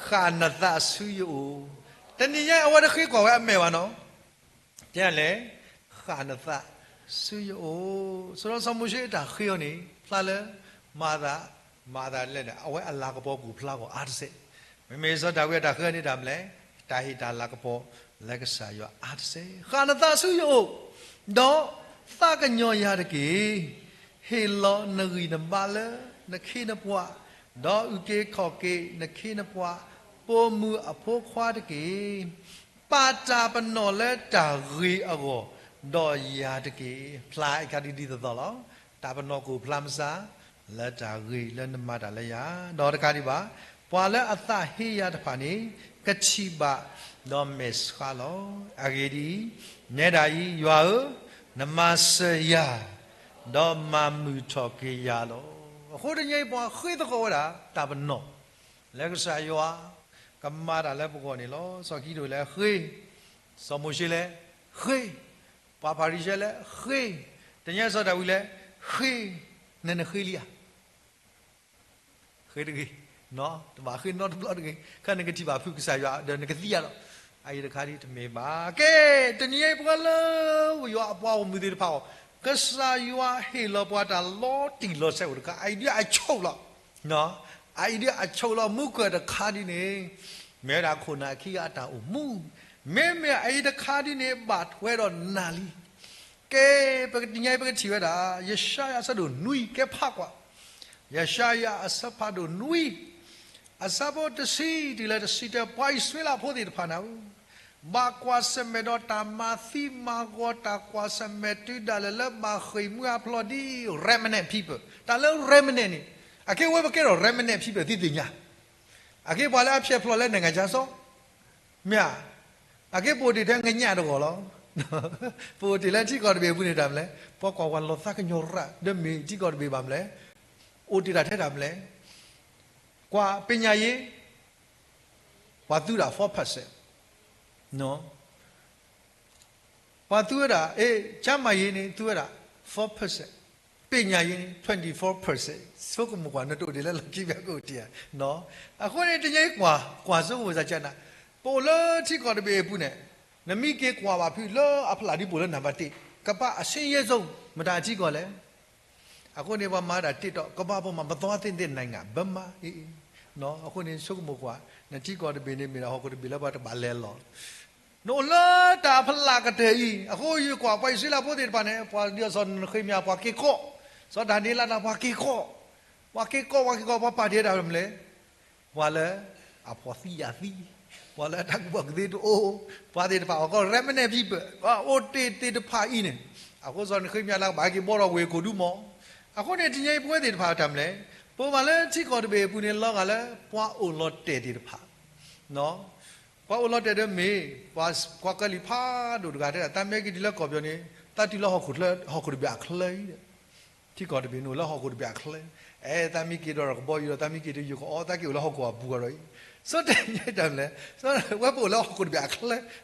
ဃၣ်နသးဆူယအိၣ်. တနံၤညါအဝဲတဃ့ကွၢ်ဝဲအမဲာ်ဘၣ်နီၤ တဲလဲၣ်, ဃၣ်နသးဆူယအိၣ်. စီၤစီၤမိၤၡ့အတၢ်ဃ့အီၤန့ၣ် ဖျါလၢ မၤသး, မၤသးလဲၣ်န့ၣ် အဝဲအလၤကပီၤကအိၣ်ဖျါဂီၢ်အါတစဲး, မ့မ့ၢ်စီၤဒၤဝံးအတၢ်ဃ့အီၤန့ၣ်တၢ်မလဲၣ်, တၢ်ဟ့ၣ်တၢ်လၤကပီၤလၢကစၢ်ယွၤအါတစဲး. ဃၣ်နသးဆူယအိၣ်, ဒီးသးကညီၤယၤတက့ၢ်. ဟ့ၣ်လီၤနဂံၢ်နဘါလၢနခ့နပှၤ, ဒီးအုၣ်က့ၤခီၣ်က့ၤနခ့နပှၤ, ပိာ်မုၣ်အဖိခွါတက့ၢ်. ပာ်တၢ်ပနီၣ်လၢတၢ်ဂ့ၤအဂီၢ်, ဒီးယၤတက့ၢ်. ဖျါအခါဒ်ဒ်သိးသိးလီၤ. တၢ်ပနီၣ်ကအိၣ်ဖျါမစါ လၢတၢ်ဂ့ၤလၢနမၤတၢ်လၢယၤ, ဒီးတကးဒံးဘၣ်, ပှၤလၢအသးဟ့ယၤတဖၣ်န့ၣ် ကထံၣ်ဘၣ်ဒီးမဲာ်ဆှးလီၤ. အဂ့ၢ်ဒ်အံၤ, နဲဒၣ်အံၤ, ယွၤဧၢ, နမၤစၢၤယၤ, ဒီးမၤမုာ်ထီၣ်က့ၤယၤလီၤ. အဃိတနံၤအံၤပှၤဃ့သကိးဝဲဒၣ် တၢ်ပနီၣ် လၢကစၢ်ယွၤကမၤတၢ်လၢပဂီၢ်န့ၣ်လီၤ. စီၤကံဒိၣ်လဲၤဃ့, စီၤမိၤၡ့လဲၤဃ့, ပှၤဖၤရံၤၡဲလဲၤဃ့, တနံၤညါစီၤဒၤဝံးလဲၤဃ့, နနဃ့လံဧါ. ဃ့တဂ့ၤ, တဘၣ်ဃ့နီတဘျီတဂ့ၤ, ခဲနကထံၣ်ဘၣ်ဖုကစၢ်ယွၤဒီးနကသံယၤလီၤ. အအံၤတခါဒ်တမ့ၢ်ဘၣ်. ကဲ, တနံၤညါအံၤပှၤလၢယွၤအပှၤဂီၢ်မုၢ်သ့ၣ်တဖၣ်အီၤ, ကစၢ်ယွၤဟ့ၣ်လီၤပှၤတၢ်လီၤတံၢ်လီၤဆဲးအိၣ်တခါ, အအံၤဒ်အဆိၣ်လီၤ. အအံၤဒ်အဆိၣ်လီၤ. မူခိၣ်တခါဒ်န့ၣ်, မ့ၢ်ဝဲဒၣ်ခိၣ်နၢ်ခံဂၤအတၢ်အိၣ်မူ, မ့မ့ၢ်အအံၤတခါဒ်န့ၣ် ဘၣ်ထွဲဒီးနၤလံ. ကဲ, ပကတနံၤညါအံၤပကထံၣ်ဝဲဒၣ် ယၡါယၤအဆၢဒိၣ်နွံ, ကဲဖးကွၢ်, ယၡါယၤအဆၢဖးဒိၣ်နွံ, အဆၢဖိတဆံတုၤလၢတဆံတၢ, ပှၤအံၣ်စရ့လးဖိသ့ၣ်တဖၣ်န့ၣ်ဧၢ, ဘၣ်ကွၢ်ဆၢၣ်မဲာ်ဒီးတၢ်မၤသံမၤဂီၤ, တၢ်ကွၢ်ဆၢၣ်မဲာ်တုၤဒၣ်လဲာ်လၢဘၣ်ဃ့ၢ်မှံဟးဖျိးဒ် remnant people, တၢ်လၢ remnant န့ၣ်, အခဲအံၤဝဲပကဲထီၣ် remnant people သုသ့ၣ်ညါ, အခဲအံၤပှၤလၢအဖျဲၣ်ဖျိးလၢ နိုင်ငံခြားစောင့်, မ့ၢ်ဧါ, အခဲအံၤပအိၣ်တ့ၢ်ထဲ ငညၣ်တဂီၢ်လီၤ. ပအိၣ်တ့ၢ်လၢထံကီၢ်တဘ့ၣ်အပူၤန့ၣ် တၢ်မနုၤလဲၣ်, ပှၤကွၢ်ဝဲလီၤသးကညီၤရၣ် ဒီးမ့ၢ်ထံကီၢ်တဘ့ၣ်ဘၣ်မနုၤလဲၣ်, အိၣ်တ့ၢ်တၢ်ထဲတၢ်မနုၤလဲၣ်, ကွၢ် ပညာရေး, ပှၤသူဒၣ် four percent, ပှၤသူဝဲဒၣ် ကျန်းမာရေးန့ၣ် သူဝဲဒၣ် four percent, ပညာရေးန့ၣ် twenty-four percent, ဆိကမိၣ်ကွၢ် နတအိၣ်ဒံးလၢလီၢ်ခံဘၣ် ကအိၣ်တ့ၢ်ဧါ. အဃိန့ၣ် တနံၤအံၤကွၢ် ကွၢ်ဆိကမိၣ်စၢ်ကနၣ်, ပအိၣ်လၢထံကီၢ်တဘ့ၣ်အပူၤန့ၣ်, နမ့ၢ်က့ၤကွၢ်ဘၣ်ဖုးလၢအဖျၢၣ်ဒ်ပအိၣ်လၢနံပါတ်တစ်, ကမ္ဘာ့အဆင်းရဲဆုံး မတၤအထံကီၢ်လဲၣ်. အဃိန့ၣ် ပှၤမၤဝဲဒၣ် TikTok ကမ္ဘာပေါ်မှာ မသွားသင့်တဲ့နိုင်ငံ ဘယ်မှာ, အဃိန့ၣ် ဆိကမိၣ်ကွၢ်, နထံကီၢ်တဘ့ၣ်န့ၣ် မ့ၢ်ဒၣ်ဟီၣ်ခိၣ်တဘ့ၣ်လၢပှၤတဘၣ်လဲၤလီၤ. နအိၣ်လၢတၢ်ဖးလၢ်ကတၢၢ်အံၤ, အဃိယကွၢ်ပှၤအံၣ်စရ့လးဖိသ့ၣ်တဖၣ်န့ၣ်, ပှၤဒ်သိးစီၤနဃ့မယၤ ပှၤက့ၤကိး, စီၤဒၤနံးယ့လးတၢ် ပှၤက့ၤကိး, ပှၤက့ၤကိး ပှၤက့ၤကိး ပှၤပာ်တ့ၢ်ဝဲဒၣ်မနုၤလဲၣ်, ပှၤလၢအဖှီၣ်သံယာ်သံ, ပှၤလၢအတၢ်ကူၣ်ဘၣ်ကူၣ်သ့တအိၣ်, ပှၤသ့ၣ်တဖၣ်အီၤကီး remnant people ပှၤအိၣ်တ့ၢ်သ့ၣ်တဖၣ်အံၤန့ၣ်, အဃိစီၤနဃ့မယၤလၢကဘၣ်က့ၤဘှီထီၣ်ဝ့ၢ်ကိၣ်ဒူမး. အဃိန့ၣ် တနံၤအံၤပဝဲသ့ၣ်တဖၣ်တၢ်မနုၤလဲၣ်, ပအိၣ်ဘၣ်လၢထံကီၢ်တဘ့ၣ်အပူၤန့ၣ် လီၤဂာ်လၢပှၤအိၣ်လီၤတဲာ်သ့ၣ်တဖၣ် ပှၤအိၣ်လီၤတဲာ်ဒီးမ့ၢ်, ပှၤကလံၤဖးဒိၣ်တဂၤတဲဒၣ် သးမ့ၢ်က့ၤတုၤလၢကီၢ်ပယီၤန့ၣ် သးတုၤလၢဟီၣ်ခိၣ်ချၢ, ဟီၣ်ခိၣ်တဘ့ၣ်အချၢအံၤဒီး, ထံကီၢ်တဘ့ၣ်န့ၣ်အိၣ်လၢဟီၣ်ခိၣ်တဘ့ၣ်အချၢ, အဲ သးမ့ၢ်က့ၤဒီးကဘီယူၤဒီး သးမ့ၢ်က့ၤတုၤယိၤကီးအီၤ သးက့ၤအိၣ်လၢဟီၣ်ခိၣ်အပူၤဒီးအံၤ, စီၤတဲာ်ညါတၢ်မနုၤလဲၣ်, ဝဲပအိၣ်လၢဟီၣ်ခိၣ်တဘ့ၣ်အချၢ, ဟီၣ်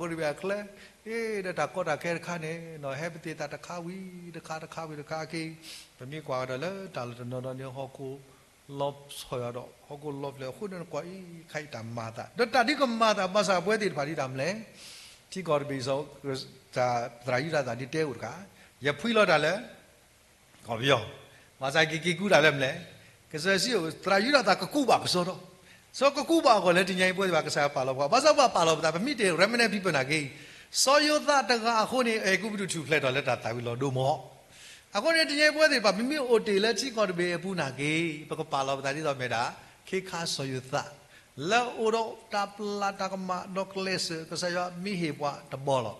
ခိၣ်တဘ့ၣ်အချၢ, ဒီးတၢ်ကီတၢ်ခဲတခါန့ၣ် ဟဲပသ့ၣ်သးတခါဝံၤတခါ တခါဝံၤတခါက့ၤ, ပမ့ၢ်ကွၢ်ကဒီးလၢတၢ်လီၢ်တနီၤဒီးန့ၣ် ဟီၣ်ခိၣ် လီၤဆီၣ်ယၤဒီး ဟီၣ်ခိၣ်လီၤဖျဲၣ်အဃိန့ၣ် နကွၢ်အံၤ ခါအံၤတၢ်မၤသး ဒီးတၢ်ဒ်ကမၤသး ဘၣ်ဆၣ်ပဝဲသ့ၣ်တဖၣ်ဒ်တၢ်မနုၤလဲၣ်, ထံကီၢ်တဘ့ၣ်အံၤ သရၣ်ယူဒၤသၣ်ဒ်တဲအိၣ်တခါ, ယဖှံလီၤတၢ်လၢ ကီၢ်ပယီၤ, ဘၣ်ဆၣ်က့ၤက့ၤကူတၢ်လၢမနုၤလဲၣ်, ကစၢ်ယွၤစံး သရၣ်ယူဒၤသၣ်ကကူဘၣ်ကစီဒီ, စီၤကကူဘၣ်အဂီၢ်လၢတနံၤအံၤပဝဲသ့ၣ်တဖၣ် ကစၢ်ယွၤပာ်လီၤပှၤ, ဘၣ်ဆၣ်ပှၤပာ်လီၤပသး ပမ့ၢ်တဲ remnant people နာ်က့ စီၤယိၤသးတဂၤအဃိန့ၣ် အဲၤကူပတူးထူၣ်ဖျဲးထီၣ်လၢတၢ်သၣ်ဝံၤလီၤဒိမး, အဃိန့ၣ် တနံၤအံၤပဝဲသ့ၣ်တဖၣ် ပမ့ၢ်အိၣ်တ့ၢ်လၢထံကီၢ်တဘ့ၣ်အပူၤနာ်က့ ပကပာ်လီၤပသးဒ်သိးမ့ၢ်ဒၣ် ခ့ခါစီၤယိၤသး, လၢအအိၣ်ဒီးတၢ်ပျၢ်တၢ်ကမၣ်ဒီးကျဲးစၢး ကစၢ်ယွၤမ့ၢ်ဟ့ၣ်ပှၤတဘီလီၤ.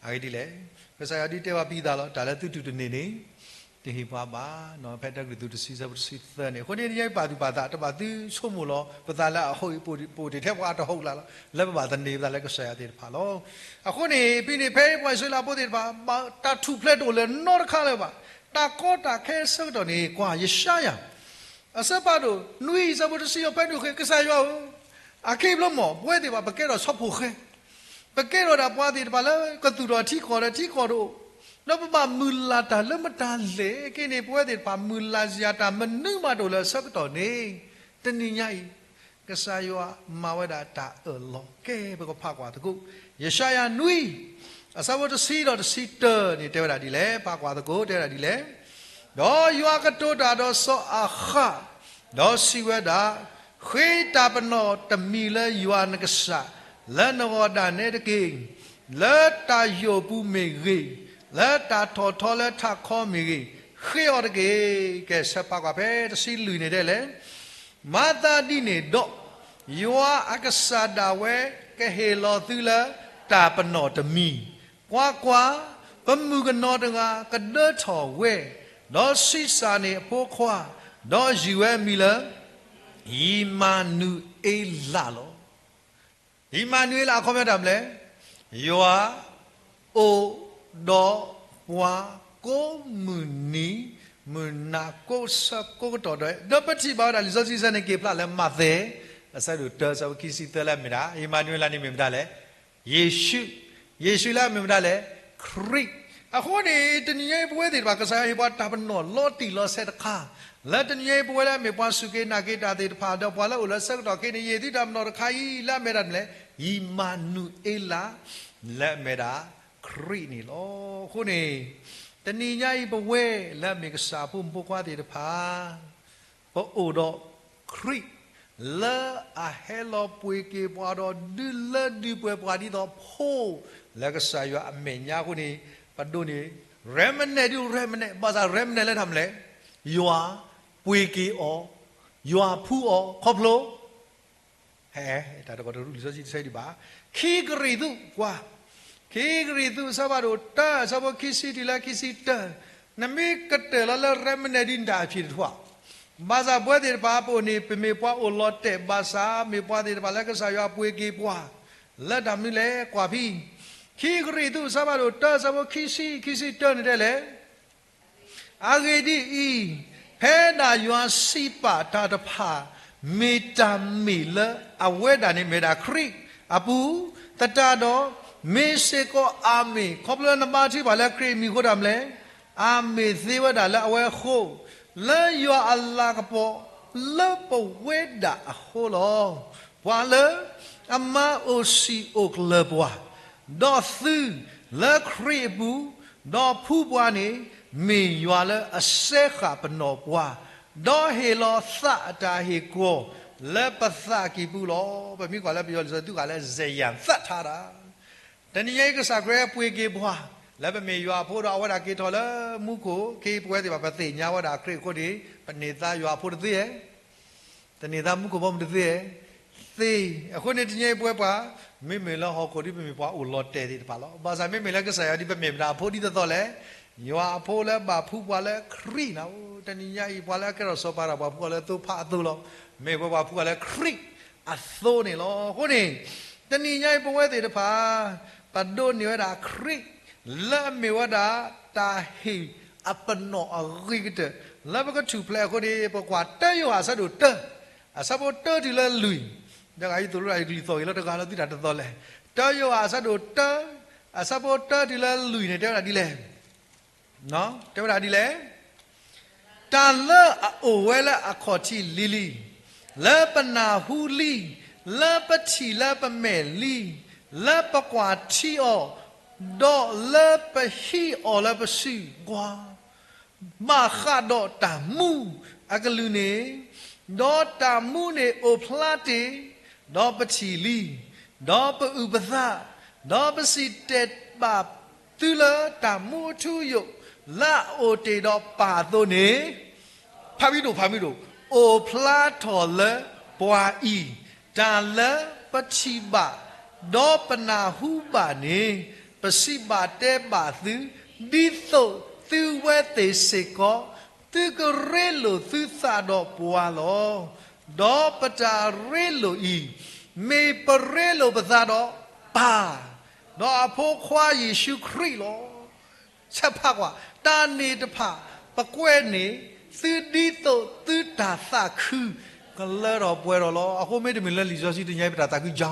အဂ့ၢ်ဒ်လဲၣ်, ကစၢ်ယွၤဒ်တဲဘၣ်ပံသးလီၤ တၢ်လၢသုတူၢ်တန့ၢ်န့ၣ် တဟ့ၣ်ပှၤဘၣ်, ဖဲတၢကရံၣ်သူးတဆံဆၢဖိတဆံသၢန့ၣ်, အဃိန့ၣ် ယဲပာ်သူၣ်ပာ်သး တဘၣ်သုဆိကမိၣ်လီၤ ပသးလၢအဟီၣ်အံၤ ပအိၣ်တ့ၢ်ထဲပှၤအတဟီၣ်ကလာ်လီၤ, လၢပဘၣ်သန့ၤပသးလၢကစၢ်ယွၤသ့ၣ်တဖၣ်လီၤ. အဃိန့ၣ် ဖဲန့ၣ် ဖဲပှၤအံၣ်စရ့လးဖိသ့ၣ်တဖၣ် တၢ်ထူၣ်ဖျဲးတအိၣ်လၢၤနီတခါလၢၤဘၣ်, တၢ်ကီတၢ်ခဲအဆၢကတီၢ်န့ၣ် ကွၢ်ယၡါယၤ အဆၢဖးဒိၣ် နွံ အဆၢဖိတဆံယဲၢ် ဖဲန့ၣ်ဃီ ကစၢ်ယွၤဧၢ, အခဲအံၤဘျီမး ပဝဲသ့ၣ်တဖၣ် ပကဲထီၣ်ဆီဖိၣ်ဃဲ, ပကဲထီၣ်ဒၣ်ပှၤသ့ၣ်တဖၣ်လၢကသူၣ်ထီၣ်ထံကီၢ်ဒီးထံကီၢ်တအိၣ်, ဒီးပဘၣ်မုၢ်လၢ်တၢ်လၢမတၤလဲၣ်, ခဲအံၤန့ၣ် ပဝဲသ့ၣ်တဖၣ်မုၢ်လၢ်စ့ၢ်တၢ်မနုၤမးတအိၣ်လၢအဆၢကတီၢ်န့ၣ်, တနံၤညါအံၤ ကစၢ်ယွၤမၤဝဲဒၣ်တၢ်အၢၣ်လီၤ, ကဲ ပကဖးကွၢ်သကိး, ယၡါယၤ နွံ အဆၢဖိတဆံဒီးတဆံတၢန့ၣ် တဲဝဲဒၣ်ဒ်လဲၣ်, ဖးကွၢ်သကိး တဲဝဲဒၣ်ဒ်လဲၣ်, ဒီးယွၤကတိၤတၢ်ဒီးစီၤအၤဃး, ဒီးစံးဝဲဒၣ်, ဃ့တၢ်ပနီၣ်တမံၤလၢယွၤနကစၢ်, လၢနဂီၢ်ဒၣ်နဲတက့ၢ်, လၢတၢ်ယိာ်ပူၤမ့ၢ်ဂ့ၤ, လၢတၢ်ထီၣ်ထီလၢထးခီမ့ၢ်ဂ့ၤ, ဃ့အီၤတက့ၢ်. ကဲ ဆၢဖးကွၢ်ဖဲတဆံလွံၢ်န့ၣ်တဲလဲၣ် မၤသးဒ်န့ၣ်ဒီး, ယွၤအကစၢ်ဒၣ်ဝဲကဟ့ၣ်လီၤသုလၢတၢ်ပနီၣ်တမံၤ, ကွၢ်ကွၢ်, ပမုၣ်ကနီၤတဂၤကဒၢထီၣ်ဝဲ, ဒီးဆံးစၢ်န့ၢ်အဖိခွါ, ဒီးယုၢ်ဝဲအမံၤလၢ အံၣ်မၤနူၤအ့လးလီၤ. အံၣ်မၤနူၤအ့လး အခီပညီတၢ်မနုၤလဲၣ်, ယွၤအိၣ်ဒီးပှၤကိးမုၢ်နံၤ, မုၢ်နၤကိးဆၢကိးကတီၢ်ဒီး, ဒီးပထံၣ်ဘၣ်ဝဲဒၣ်လံာ်စီဆှံဆၢန့ၣ် က့ၤဖျါလၢမးသဲ အဆၢဒိၣ်တၢ အဆၢဖိခံဆံသၢလၢအမ့ၢ်ဒၣ် အံၣ်မၤနူၤအ့လးန့ၣ်မ့ၢ်မတၤလဲၣ်, ယ့ၣ်ၡူး, ယ့ၣ်ၡူးလၢအမ့ၢ်မတၤလဲၣ်, ခရံာ်. အဃိန့ၣ် တနံၤညါအံၤပဝဲသ့ၣ်တဖၣ် ကစၢ်ယွၤဟ့ၣ်ပှၤတၢ်ပနီၣ်လီၤတံၢ်လီၤဆဲးတခါ, လၢတနံၤညါအံၤပဝဲလၢအမ့ၢ်ပှၤစူၢ်က့ၤနာ်က့ၤတၢ်သ့ၣ်တဖၣ် ဒီးပှၤလၢအိၣ်လၢဆၢကတီၢ်ခဲအံၤန့ၣ် ယံာ်သုတၢ်ပနီၣ်တခါအံၤလၢအမ့ၢ်ဒၣ်မနုၤလဲၣ်, အံၣ်မၤနူၤအ့လး လၢအမ့ၢ်ဒၣ်ခရံာ်န့ၣ်လီၤ. အဃိန့ၣ် တနံၤညါအံၤပဝဲလၢအမ့ၢ်ကစၢ်အဖိမုၣ်ဖိခွါသ့ၣ်တဖၣ် ပအိၣ်ဒီးခရံာ် လၢအဟဲလီၤပှ့ၤက့ၤပှၤဒီးဒုးလၢဒုးပှဲၤပှၤဒ်သိးဖိ လၢကစၢ်ယွၤအမဲာ်ညါအဃိန့ၣ် ပဒိးန့ၢ် remnant ဒ် remnant ဘၣ်ဆၣ် remnant လၢတၢ်မနုၤလဲၣ်, ယွၤပှ့ၤက့ၤအီၤ, ယွၤဖှူအီၤ ခီဖျိ ဟဲ တၢ်တကီၢ်တရူးလံာ်စီဆှံတဆၢဒံးဘၣ်, ခံကရံၣ်သူး ကွၢ်, ခံကရံၣ်သူး အဆၢဖးဒိၣ်တၢ အဆၢဖိခံဆံတုၤလၢခံဆံတၢ, နမ့ၢ်ကတၢၢ်လီၤလၢ remnant ဒ်နတၢ်အဖံးတထွး ဘၣ်ဆၣ်ပဝဲသ့ၣ်တဖၣ် ပအိၣ်န့ၣ် ပမ့ၢ်ပှၤအိၣ်လီၤတဲာ်ဘၣ်ဆၣ် မ့ၢ်ပှၤသ့ၣ်တဖၣ်လၢကစၢ်ယွၤပှ့ၤက့ၤပှၤ လၢတၢ်မနုၤလဲၣ် ကွၢ်ဖဲ ခံကရံၣ်သူး အဆၢဖးဒိၣ်တၢ အဆၢဖိခံဆံ ခံဆံတၢန့ၣ်တဲလဲၣ်. အဂ့ၢ်ဒ်အံၤ, ဖဲဒၣ်ယွၤစံးပာ်တၢ်တဖၣ် မ့ၢ်တၢ်မ့ၢ်လၢအဝဲဒၣ်န့ၣ်မ့ၢ်ဒၣ်ခရံာ်အပူၤ, သတးဒီး မ့ၢ်စ့ၢ်ကီးအၤမ့ၣ်, ခီဖျိလၢနဘါထုကဖၣ်လၢခရံာ်အမံၤအဃိတၢ်မနုၤလဲၣ်, အၤမ့ၣ်သ့ဝဲဒၣ်လၢအဝဲအဃိ, လၢယွၤအလၤကပီၤလၢပဝဲဒၣ်အဃိလီၤ. ပှၤလၢအမၤအိၣ်စံၣ်အိၣ်ကျၢၤပှၤ, ဒီးသုလၢခရံာ်အပူၤ, ဒီးဖှူပှၤန့ၣ် မ့ၢ်ယွၤလၢအစဲဃာ်ပနီၣ်ပှၤ, ဒီးဟ့ၣ်လီၤသးအတၢ်ဟ့ၣ်ကီၤလၢပသးကံၢ်ပူၤလီၤ. ပမ့ၢ်ကွၢ်လၢပယီၤလံာ်စီဆှံ သုးကးလၢ စဲးယၣ်သၣ်ထါဒၣ် တနံၤညါအံၤ ကစၢ်ခရံာ်ပှ့ၤက့ၤပှၤ လၢပမ့ၢ်ယွၤအဖိဒီး အဝဲဒၣ်က့ၤထီၣ်လၢမူခိၣ်, ခ့ပဝဲသ့ၣ်တဖၣ် ပသ့ၣ်ညါဝဲဒၣ်ခရံာ်အဃိန့ၣ် ပန့ၢ်သါယွၤအဖိတသ့ဧါ. တန့ၢ်သါမူခိၣ်ဘီမုၢ်တသ့ဧါ. သ့, အဃိန့ၣ်တနံၤညါအံၤပဝဲပှၤ မ့မ့ၢ်လၢဟီၣ်ခိၣ်ဒ်ပမ့ၢ်ပှၤအိၣ်လီၤတဲာ်သ့ၣ်တဖၣ်လီၤ. ဘၣ်ဆၣ်မ့မ့ၢ်လၢကစၢ်ယွၤဒ် ပမ့ၢ်ပတၢ်အဖိဒ်သိးသိးလဲၣ်, ယွၤအဖိလၢဘၣ်ဖှူပှၤလၢခရံာ်နၤဧိၤ, တနံၤညါအံၤ ပှၤလၢအကဲထီၣ်စီၤပၤတၢ် ပှၤဖှူအီၤလၢသိဖးအသိးလီၤ. မ့ၢ်ပှၤဖှူအီၤလၢခရံာ်အသိးန့ၣ်လီၤ. အဃိန့ၣ် တနံၤညါအံၤပဝဲသ့ၣ်တဖၣ် ပဒိးန့ၢ်ဝဲဒၣ်ခရံာ် လၢအမ့ၢ်ဝဲဒၣ်တၢ်ဟ့ၣ်အပနီၣ်အဂ့ၤကတၢၢ် လၢပကထူၣ်ဖျဲးအဃိန့ၣ် ပကွၢ်တၢယိၤဟၣ်အဆၢဒိၣ်တၢ အဆၢဖိတၢတုၤလၢလွံၢ်, တဂၤအံၤသိၣ်လိတၢ်အံၤကလုၢ်သီၣ်ဂ့ၤလၢတဂၤလၢသုတၢ်တသီလဲၣ်. တၢယိၤဟၣ်အဆၢဒိၣ်တၢ အဆၢဖိတၢတုၤလၢလွံၢ်န့ၣ် တဲဝဲဒၣ်ဒ်လဲၣ်, တဲဝဲဒၣ်ဒ်လဲၣ်. တၢ်လၢအအိၣ်ဝဲလၢအခီၣ်ထံးလံၤလံၤ, လၢပနၢ်ဟူလံ, လၢပထံၣ်လၢပမဲာ်လံ, လၢပကွၢ်ထံအီၤ, ဒီးလၢပဟံးအီၤလၢပစုကွၢ် ဘၣ်ဃးဒီးတၢ်မူအကလုၢ်န့ၣ်, ဒီးတၢ်မူန့ၣ်အိၣ်ဖျါတ့ၢ်, ဒီးပထံၣ်လံ, ဒီးပအုၣ်ပသး, ဒီးပစံၣ်တဲၤဘၣ်သုလၢတၢ်မူအထူအယိာ် လၢအအိၣ်တ့ၢ်ဒီးပၢ်အသိးန့ၣ် ဖးမံၤဒိၣ် ဖးမံၤဒိၣ်, အိၣ်ဖျါထီၣ်လၢပှၤအံၤ, တၢ်လၢပထံၣ်ဘၣ်, ဒီးပနၢ်ဟူဘၣ်န့ၣ်, ပစံးဘၣ်တဲဘၣ်သု, ဒ်သိးသုဝဲသ့ၣ်စ့ၢ်ကီး, သုကရ့လိာ်သုသးဒီးပှၤလီၤ. ဒီးပတၢ်ရ့လိာ်အံၤ, မ့ၢ်ပရ့လိာ်ပသးဒီးပၢ်, ဒီးအဖိခွါယ့ၣ်ၡူးခရံာ်လီၤ. ဆဲးဖးကွၢ်, တၢ်န့ၣ်တဖၣ် ပကွဲးန့ၢ်သုဒ်သိးသုတၢ်သးခု ကလၢထီၣ်ပှဲၤထီၣ်လီၤ. အဃိမ့တမ့ၢ်လၢလံာ်စီဆှံတနံၤညါအံၤ ပတၢ်သးခုကၠီ,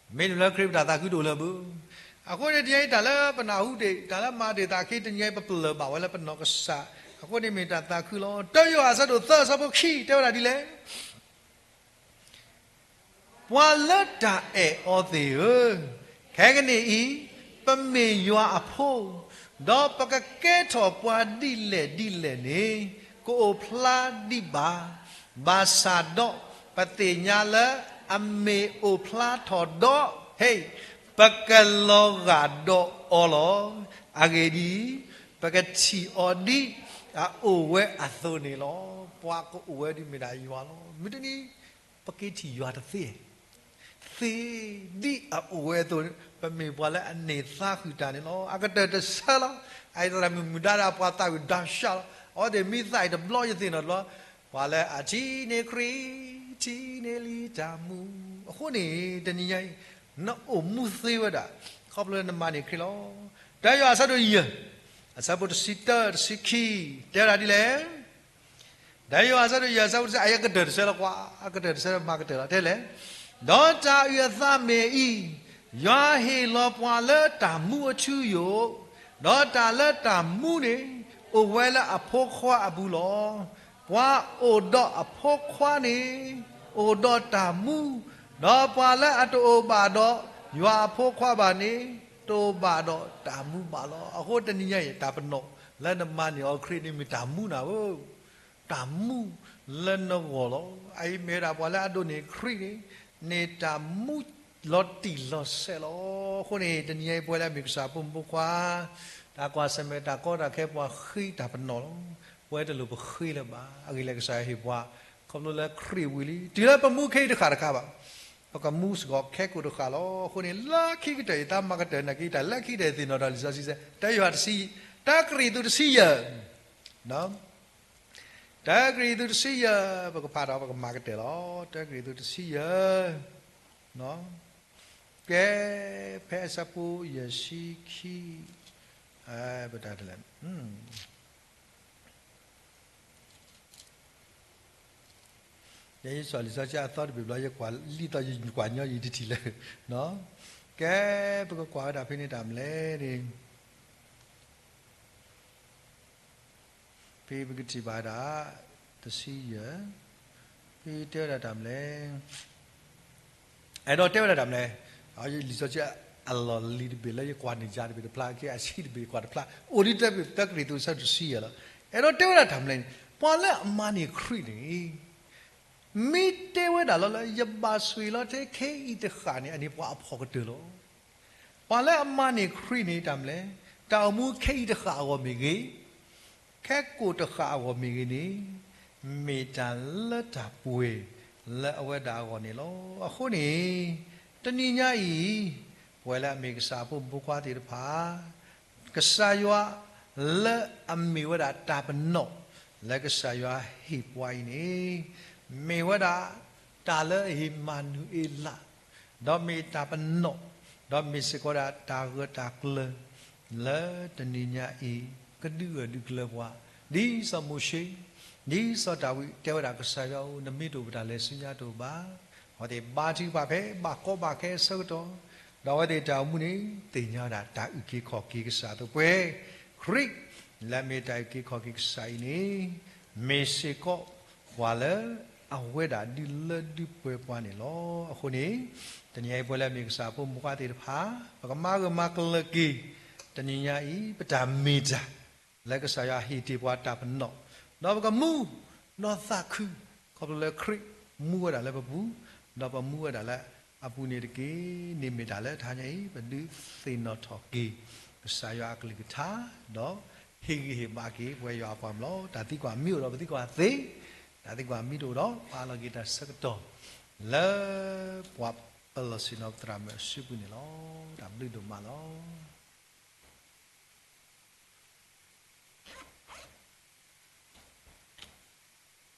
မ့တမ့ၢ်လၢခရံာ်ပတၢ်သးခုတအိၣ်လၢၤဘၣ်. အဃိန့ၣ်တနံၤညါအံၤ တၢ်လၢပနၢ်ဟူတ့ၢ် တၢ်လၢမၤတ့ၢ်သးခုတနံၤညါအံၤ ပပလၢၢ်ဘၣ်ဝဲလၢပနီၢ်ကစၢ်, အဃိန့ၣ်မ့ၢ်တၢ်သးခုလီၤ. တၢယိၤဟၣ်အဆၢဒိၣ်သၢအဆၢဖိခံ တဲဝဲဒၣ်ဒ်လဲၣ်. ပှၤလၢတၢ်အဲၣ်အီၤသ့ၣ်ဧၢ, ခဲကနံၣ်အံၤ ပမ့ၢ်ယွၤအဖိ, ဒီးပကကဲထီၣ်ပှၤဒ်လဲၣ်ဒ်လဲၣ်န့ၣ် ကအိၣ်ဖျါဒံးဘၣ်. ဘၣ်ဆၣ်ဒီးပသ့ၣ်ညါလၢအမ့ၢ်အိၣ်ဖျါထီၣ်ဒီး, ဟ့, ပကလီၤဂာ်ဒီးအီၤလီၤ. အဂ့ၢ်ဒ်အံၤ, ပကထံၣ်အီၤဒ်အအိၣ်ဝဲအသိးန့ၣ်လီၤ. ပှၤကအိၣ်ဝဲဒ်မ့ၢ်ဒၣ်ယွၤလီၤ. မုၢ်တနံၤ ပက့ၤထံၣ်ယွၤတသ့, သ့ဒ်အအိၣ်ဝဲအသိး, ပမ့ၢ်ပှၤလၢအန့ၢ်သါဃုာ်တၢ်န့ၣ်လီၤ. အကတၢၢ်တဆၢလီၤ. အအံၤသရၣ်မုၣ်မုၢ်ဒါဒီးပှၤသးဝံၣ်ဒီးရှါလီၤ. အဝဲသ့ၣ်မ့ၢ်သးအံၤတဘျီယသ့ၣ်နီၣ်တဘျီ, ပှၤလၢအထံၣ်န့ၢ်ခရံာ်, ထံၣ်န့ၢ်လံတၢ်မူ. အဃိန့ၣ် တနံၤညါအံၤ နအိၣ်မူသ့ဝဲဒၣ် ခီဖျိလၢနမၤန့ၢ်ခရံာ်လီၤ. တၢယိၤဟၣ်အဆၢဒိၣ်ယဲၢ်, အဆၢဖိတဆံတၢ တဆံခံ, တဲဝဲဒၣ်ဒ်လဲၣ်. တၢယိၤဟၣ်အဆၢဒိၣ်ယဲၢ် အဆၢဖိတဆံ, အအံၤအကတၢၢ်တဆၢလီၤကွၢ်, အကတၢၢ်တဆၢမၤကတၢၢ်လီၤ. တဲလဲၣ်, ဒီးတၢ်အုၣ်အသးမ့ၢ်အံၤ, ယွၤဟ့ၣ်လီၤပှၤလၢတၢ်မူအထူအယိာ်, ဒီးတၢ်လၢတၢ်မူန့ၣ် အိၣ်ဝဲလၢအဖိခွါအပူၤလီၤ. ပှၤအိၣ်ဒီးအဖိခွါန့ၣ် အိၣ်ဒီးတၢ်မူ, ဒီးပှၤလၢအတအိၣ်ဘၣ်ဒီးယွၤအဖိခွါဘၣ်န့ၣ် တအိၣ်ဘၣ်ဒီးတၢ်မူဘၣ်လီၤ. အဃိတနံၤညါအံၤ တၢ်ပနီၣ်လၢနမၤန့ၢ်အီၤခရံာ်န့ၣ်မ့ၢ်တၢ်မူနၤဧၢ, တၢ်မူလၢနဂီၢ်လီၤ. အအံၤမ့ၢ်ဝဲဒၣ်ပှၤလၢအဒိးန့ၢ်ခရံာ်န့ၣ် န့ၢ်တၢ်မူလီၤတံၢ်လီၤဆဲးလီၤ. အဃိန့ၣ် တနံၤညါအံၤပဝဲလၢအမ့ၢ်ကစၢ်ဖိမုၣ်ဖိခွါ တၢ်ကွၢ်ဆၢၣ်မဲာ်တၢ်ကီတၢ်ခဲ ပှၤဃ့တၢ်ပနီၣ်လီၤ. ပဝဲတလိၣ်ပဃ့လၢၤဘၣ်. အဂ့ၢ်လၢကစၢ်ယွၤဟ့ၣ်ပှၤ ခီဖျိလၢခရံာ်ဝံၤလံ. တုၤလၢပမူခ့တဃၣ်တခါဘၣ်. ပကမူစ့ၢ်ကီးခဲကိာ်တဃၣ်လီၤ. အဃိန့ၣ် လၢခံကတၢၢ် ယသးမၤကတၢၢ်နာ်က့ တၢ်လၢခံကတၢၢ်သ့ၣ်နီၣ်တၢ်လံာ်စီဆှံစဲး တၢယိၤဟၣ်တဆံ, တၢကရံၣ်သူးတဆံယဲၢ် တၢကရံၣ်သူးတဆံယဲၢ်, ပကဖးဒီးပကမၤကတၢၢ်လီၤ. တၢကရံၣ်သူးတဆံယဲၢ်, ကဲ, ဖဲအဆၢဖိယဲၢ်ဆံခံ, ပတၢ်တလဲၣ် ယဲယစီၤလံာ်စီဆှံအသီတဘ့ၣ်ဘျီ ယကွၢ်လံာ်သီယကွၢ်ညီယံာ်တထံၣ်လၢၤ, ကဲ, ပကကွၢ်ဝဲဒၣ်ဖဲန့ၣ်တၢ်မနုၤလဲၣ်န့ၣ်, ဖဲပကထံၣ်ဘၣ်ဒၣ် တဆံယဲၢ်, ဖဲတဲဝဲဒၣ်တၢ်မနုၤလဲၣ် အဲၣ်ဒိးတဲဝဲဒၣ်တၢ်မနုၤလဲၣ်, ယလံာ်စီဆှံအလီၢ်လံၤတဘ့ၣ်လၢယကွၢ်န့ၢ်ယၤတဘ့ၣ်တဖျါ ကဲအဆံတဘ့ၣ်ကွၢ်တဖျါ အိၣ်ဒ်တၢ်တၢကရံၣ်သူးဆၢတဆံယဲၢ်လီၤ. အဲၣ်ဒိးတဲဝဲဒၣ်တၢ်မနုၤလဲၣ်န့ၣ် ပှၤလၢအမၤန့ၢ်ခရံာ်န့ၣ် မ့ၢ်တဲဝဲဒၣ်လီၤလၢ ယဘၣ်ဆိၣ်ဂ့ၤလီၤထဲခဲအံၤတဃၣ်န့ၣ် အန့ၣ်ပှၤအဖှီၣ်ကတၢၢ်လီၤ. ပှၤလၢအမၤန့ၢ်ခရံာ်န့ၣ် တၢ်မနုၤလဲၣ်, တၢ်အိၣ်မူခဲအံၤတဃၣ်အဂီၢ်မ့ၢ်ဂ့ၤ, ခဲကိာ်တဃၣ်အဂီၢ်မ့ၢ်ဂ့ၤန့ၣ်, မ့ၢ်တၢ်လၢတၢ်ပှဲၤလၢအဝဲဒၣ်အဂီၢ်န့ၣ်လီၤ. အဃိန့ၣ် တနံၤညါအံၤ ပဝဲလၢအမ့ၢ်ကစၢ်အဖိမုၣ်ဖိခွါသ့ၣ်တဖၣ် ကစၢ်ယွၤလၢအမ့ၢ်ဝဲဒၣ်တၢ်ပနီၣ် လၢကစၢ်ယွၤဟ့ၣ်ပှၤအံၤန့ၣ် မ့ၢ်ဝဲဒၣ်တၢ်လၢအဟ့ၣ်မၤနူၤအ့လး ဒီးမ့ၢ်တၢ်ပနီၣ် ဒီးမ့ၢ်စ့ၢ်ကီးဒၣ်တၢ်ဂၢၢ်တၢ်ကျၢၤ လၢတနံၤညါအံၤ ကဒုးဂၢၢ်ဒုးကျၢၤပှၤ ဒ်စီၤမိၤၡ့ ဒ်စီၤဒၤဝံး တဲဝဲဒၣ်ကစၢ်ယွၤဧၢ နမ့ၢ်တအိၣ်ပတၢ်လဲၤဆူညါတအိၣ်ဘၣ်. အဝဲသ့ၣ်ဘါထုကဖၣ်ဖဲဘၣ်ကီဘၣ်ခဲအဆၢကတီၢ် ဒီးအဝဲသ့ၣ်တၢ်အိၣ်မူန့ၣ် သ့ၣ်ညါဝဲဒၣ်တၢ်အုၣ်က့ၤခီၣ်က့ၤကစၢ်အသိးပှဲၤ ခရံာ်လၢအမ့ၢ်တၢ်အုၣ်က့ၤခီၣ်က့ၤကစၢ်အံၤန့ၣ် မ့ၢ်စ့ၢ်ကီးပှၤလၢအဝဲဒၣ်ဒုးလၢဒုးပှဲၤပှၤန့ၣ်လီၤ. အဃိန့ၣ် တနံၤညါအံၤပဝဲလၢအမ့ၢ်ကစၢ်အဖိမုၣ်ဖိခွါသ့ၣ်တဖၣ် ပကမၤဂၢၢ်မၤကျၢၤက့ၤ တနံၤညါအံၤ ပတၢ်မ့ၢ်တၢ် လၢကစၢ်ယွၤဟ့ၣ်တ့ၢ်ပှၤတၢ်ပနီၣ် ဒီးပကမူ ဒီးသးခု ခီဖျိလၢခရံာ်မူဝဲဒၣ်လၢပပူၤ ဒီးပမူဝဲဒၣ်လၢအပူၤန့ၣ်တက့ၢ်. န့ၣ်မ့ၢ်တၢ်လၢတဟါညါအံၤ ပဒုးသ့ၣ်နီၣ်ထီၣ်က့ၤ ကစၢ်ယွၤအကလုၢ်ကထါ ဒီးဟ့ၣ်ဂံၢ်ဟ့ၣ်ဘါက့ၤ ပဝဲယွၤအပှၤမုၣ်လီၤ. တၢ်သံကွၢ်မ့ၢ်အိၣ်ဒီးပသံကွၢ်သ့, တၢ်သံကွၢ်မ့ၢ်တအိၣ်ဒီး ပာ်လီၤက့ၤတၢ်ဆၢကတီၢ် လၢပှၤပလီၢ်ဆ့ၣ်နီၤပသရၣ်မုၣ်အစုပူၤန့ၣ်လီၤ. တၢ်ဘျုးဒိၣ်မးလီၤ.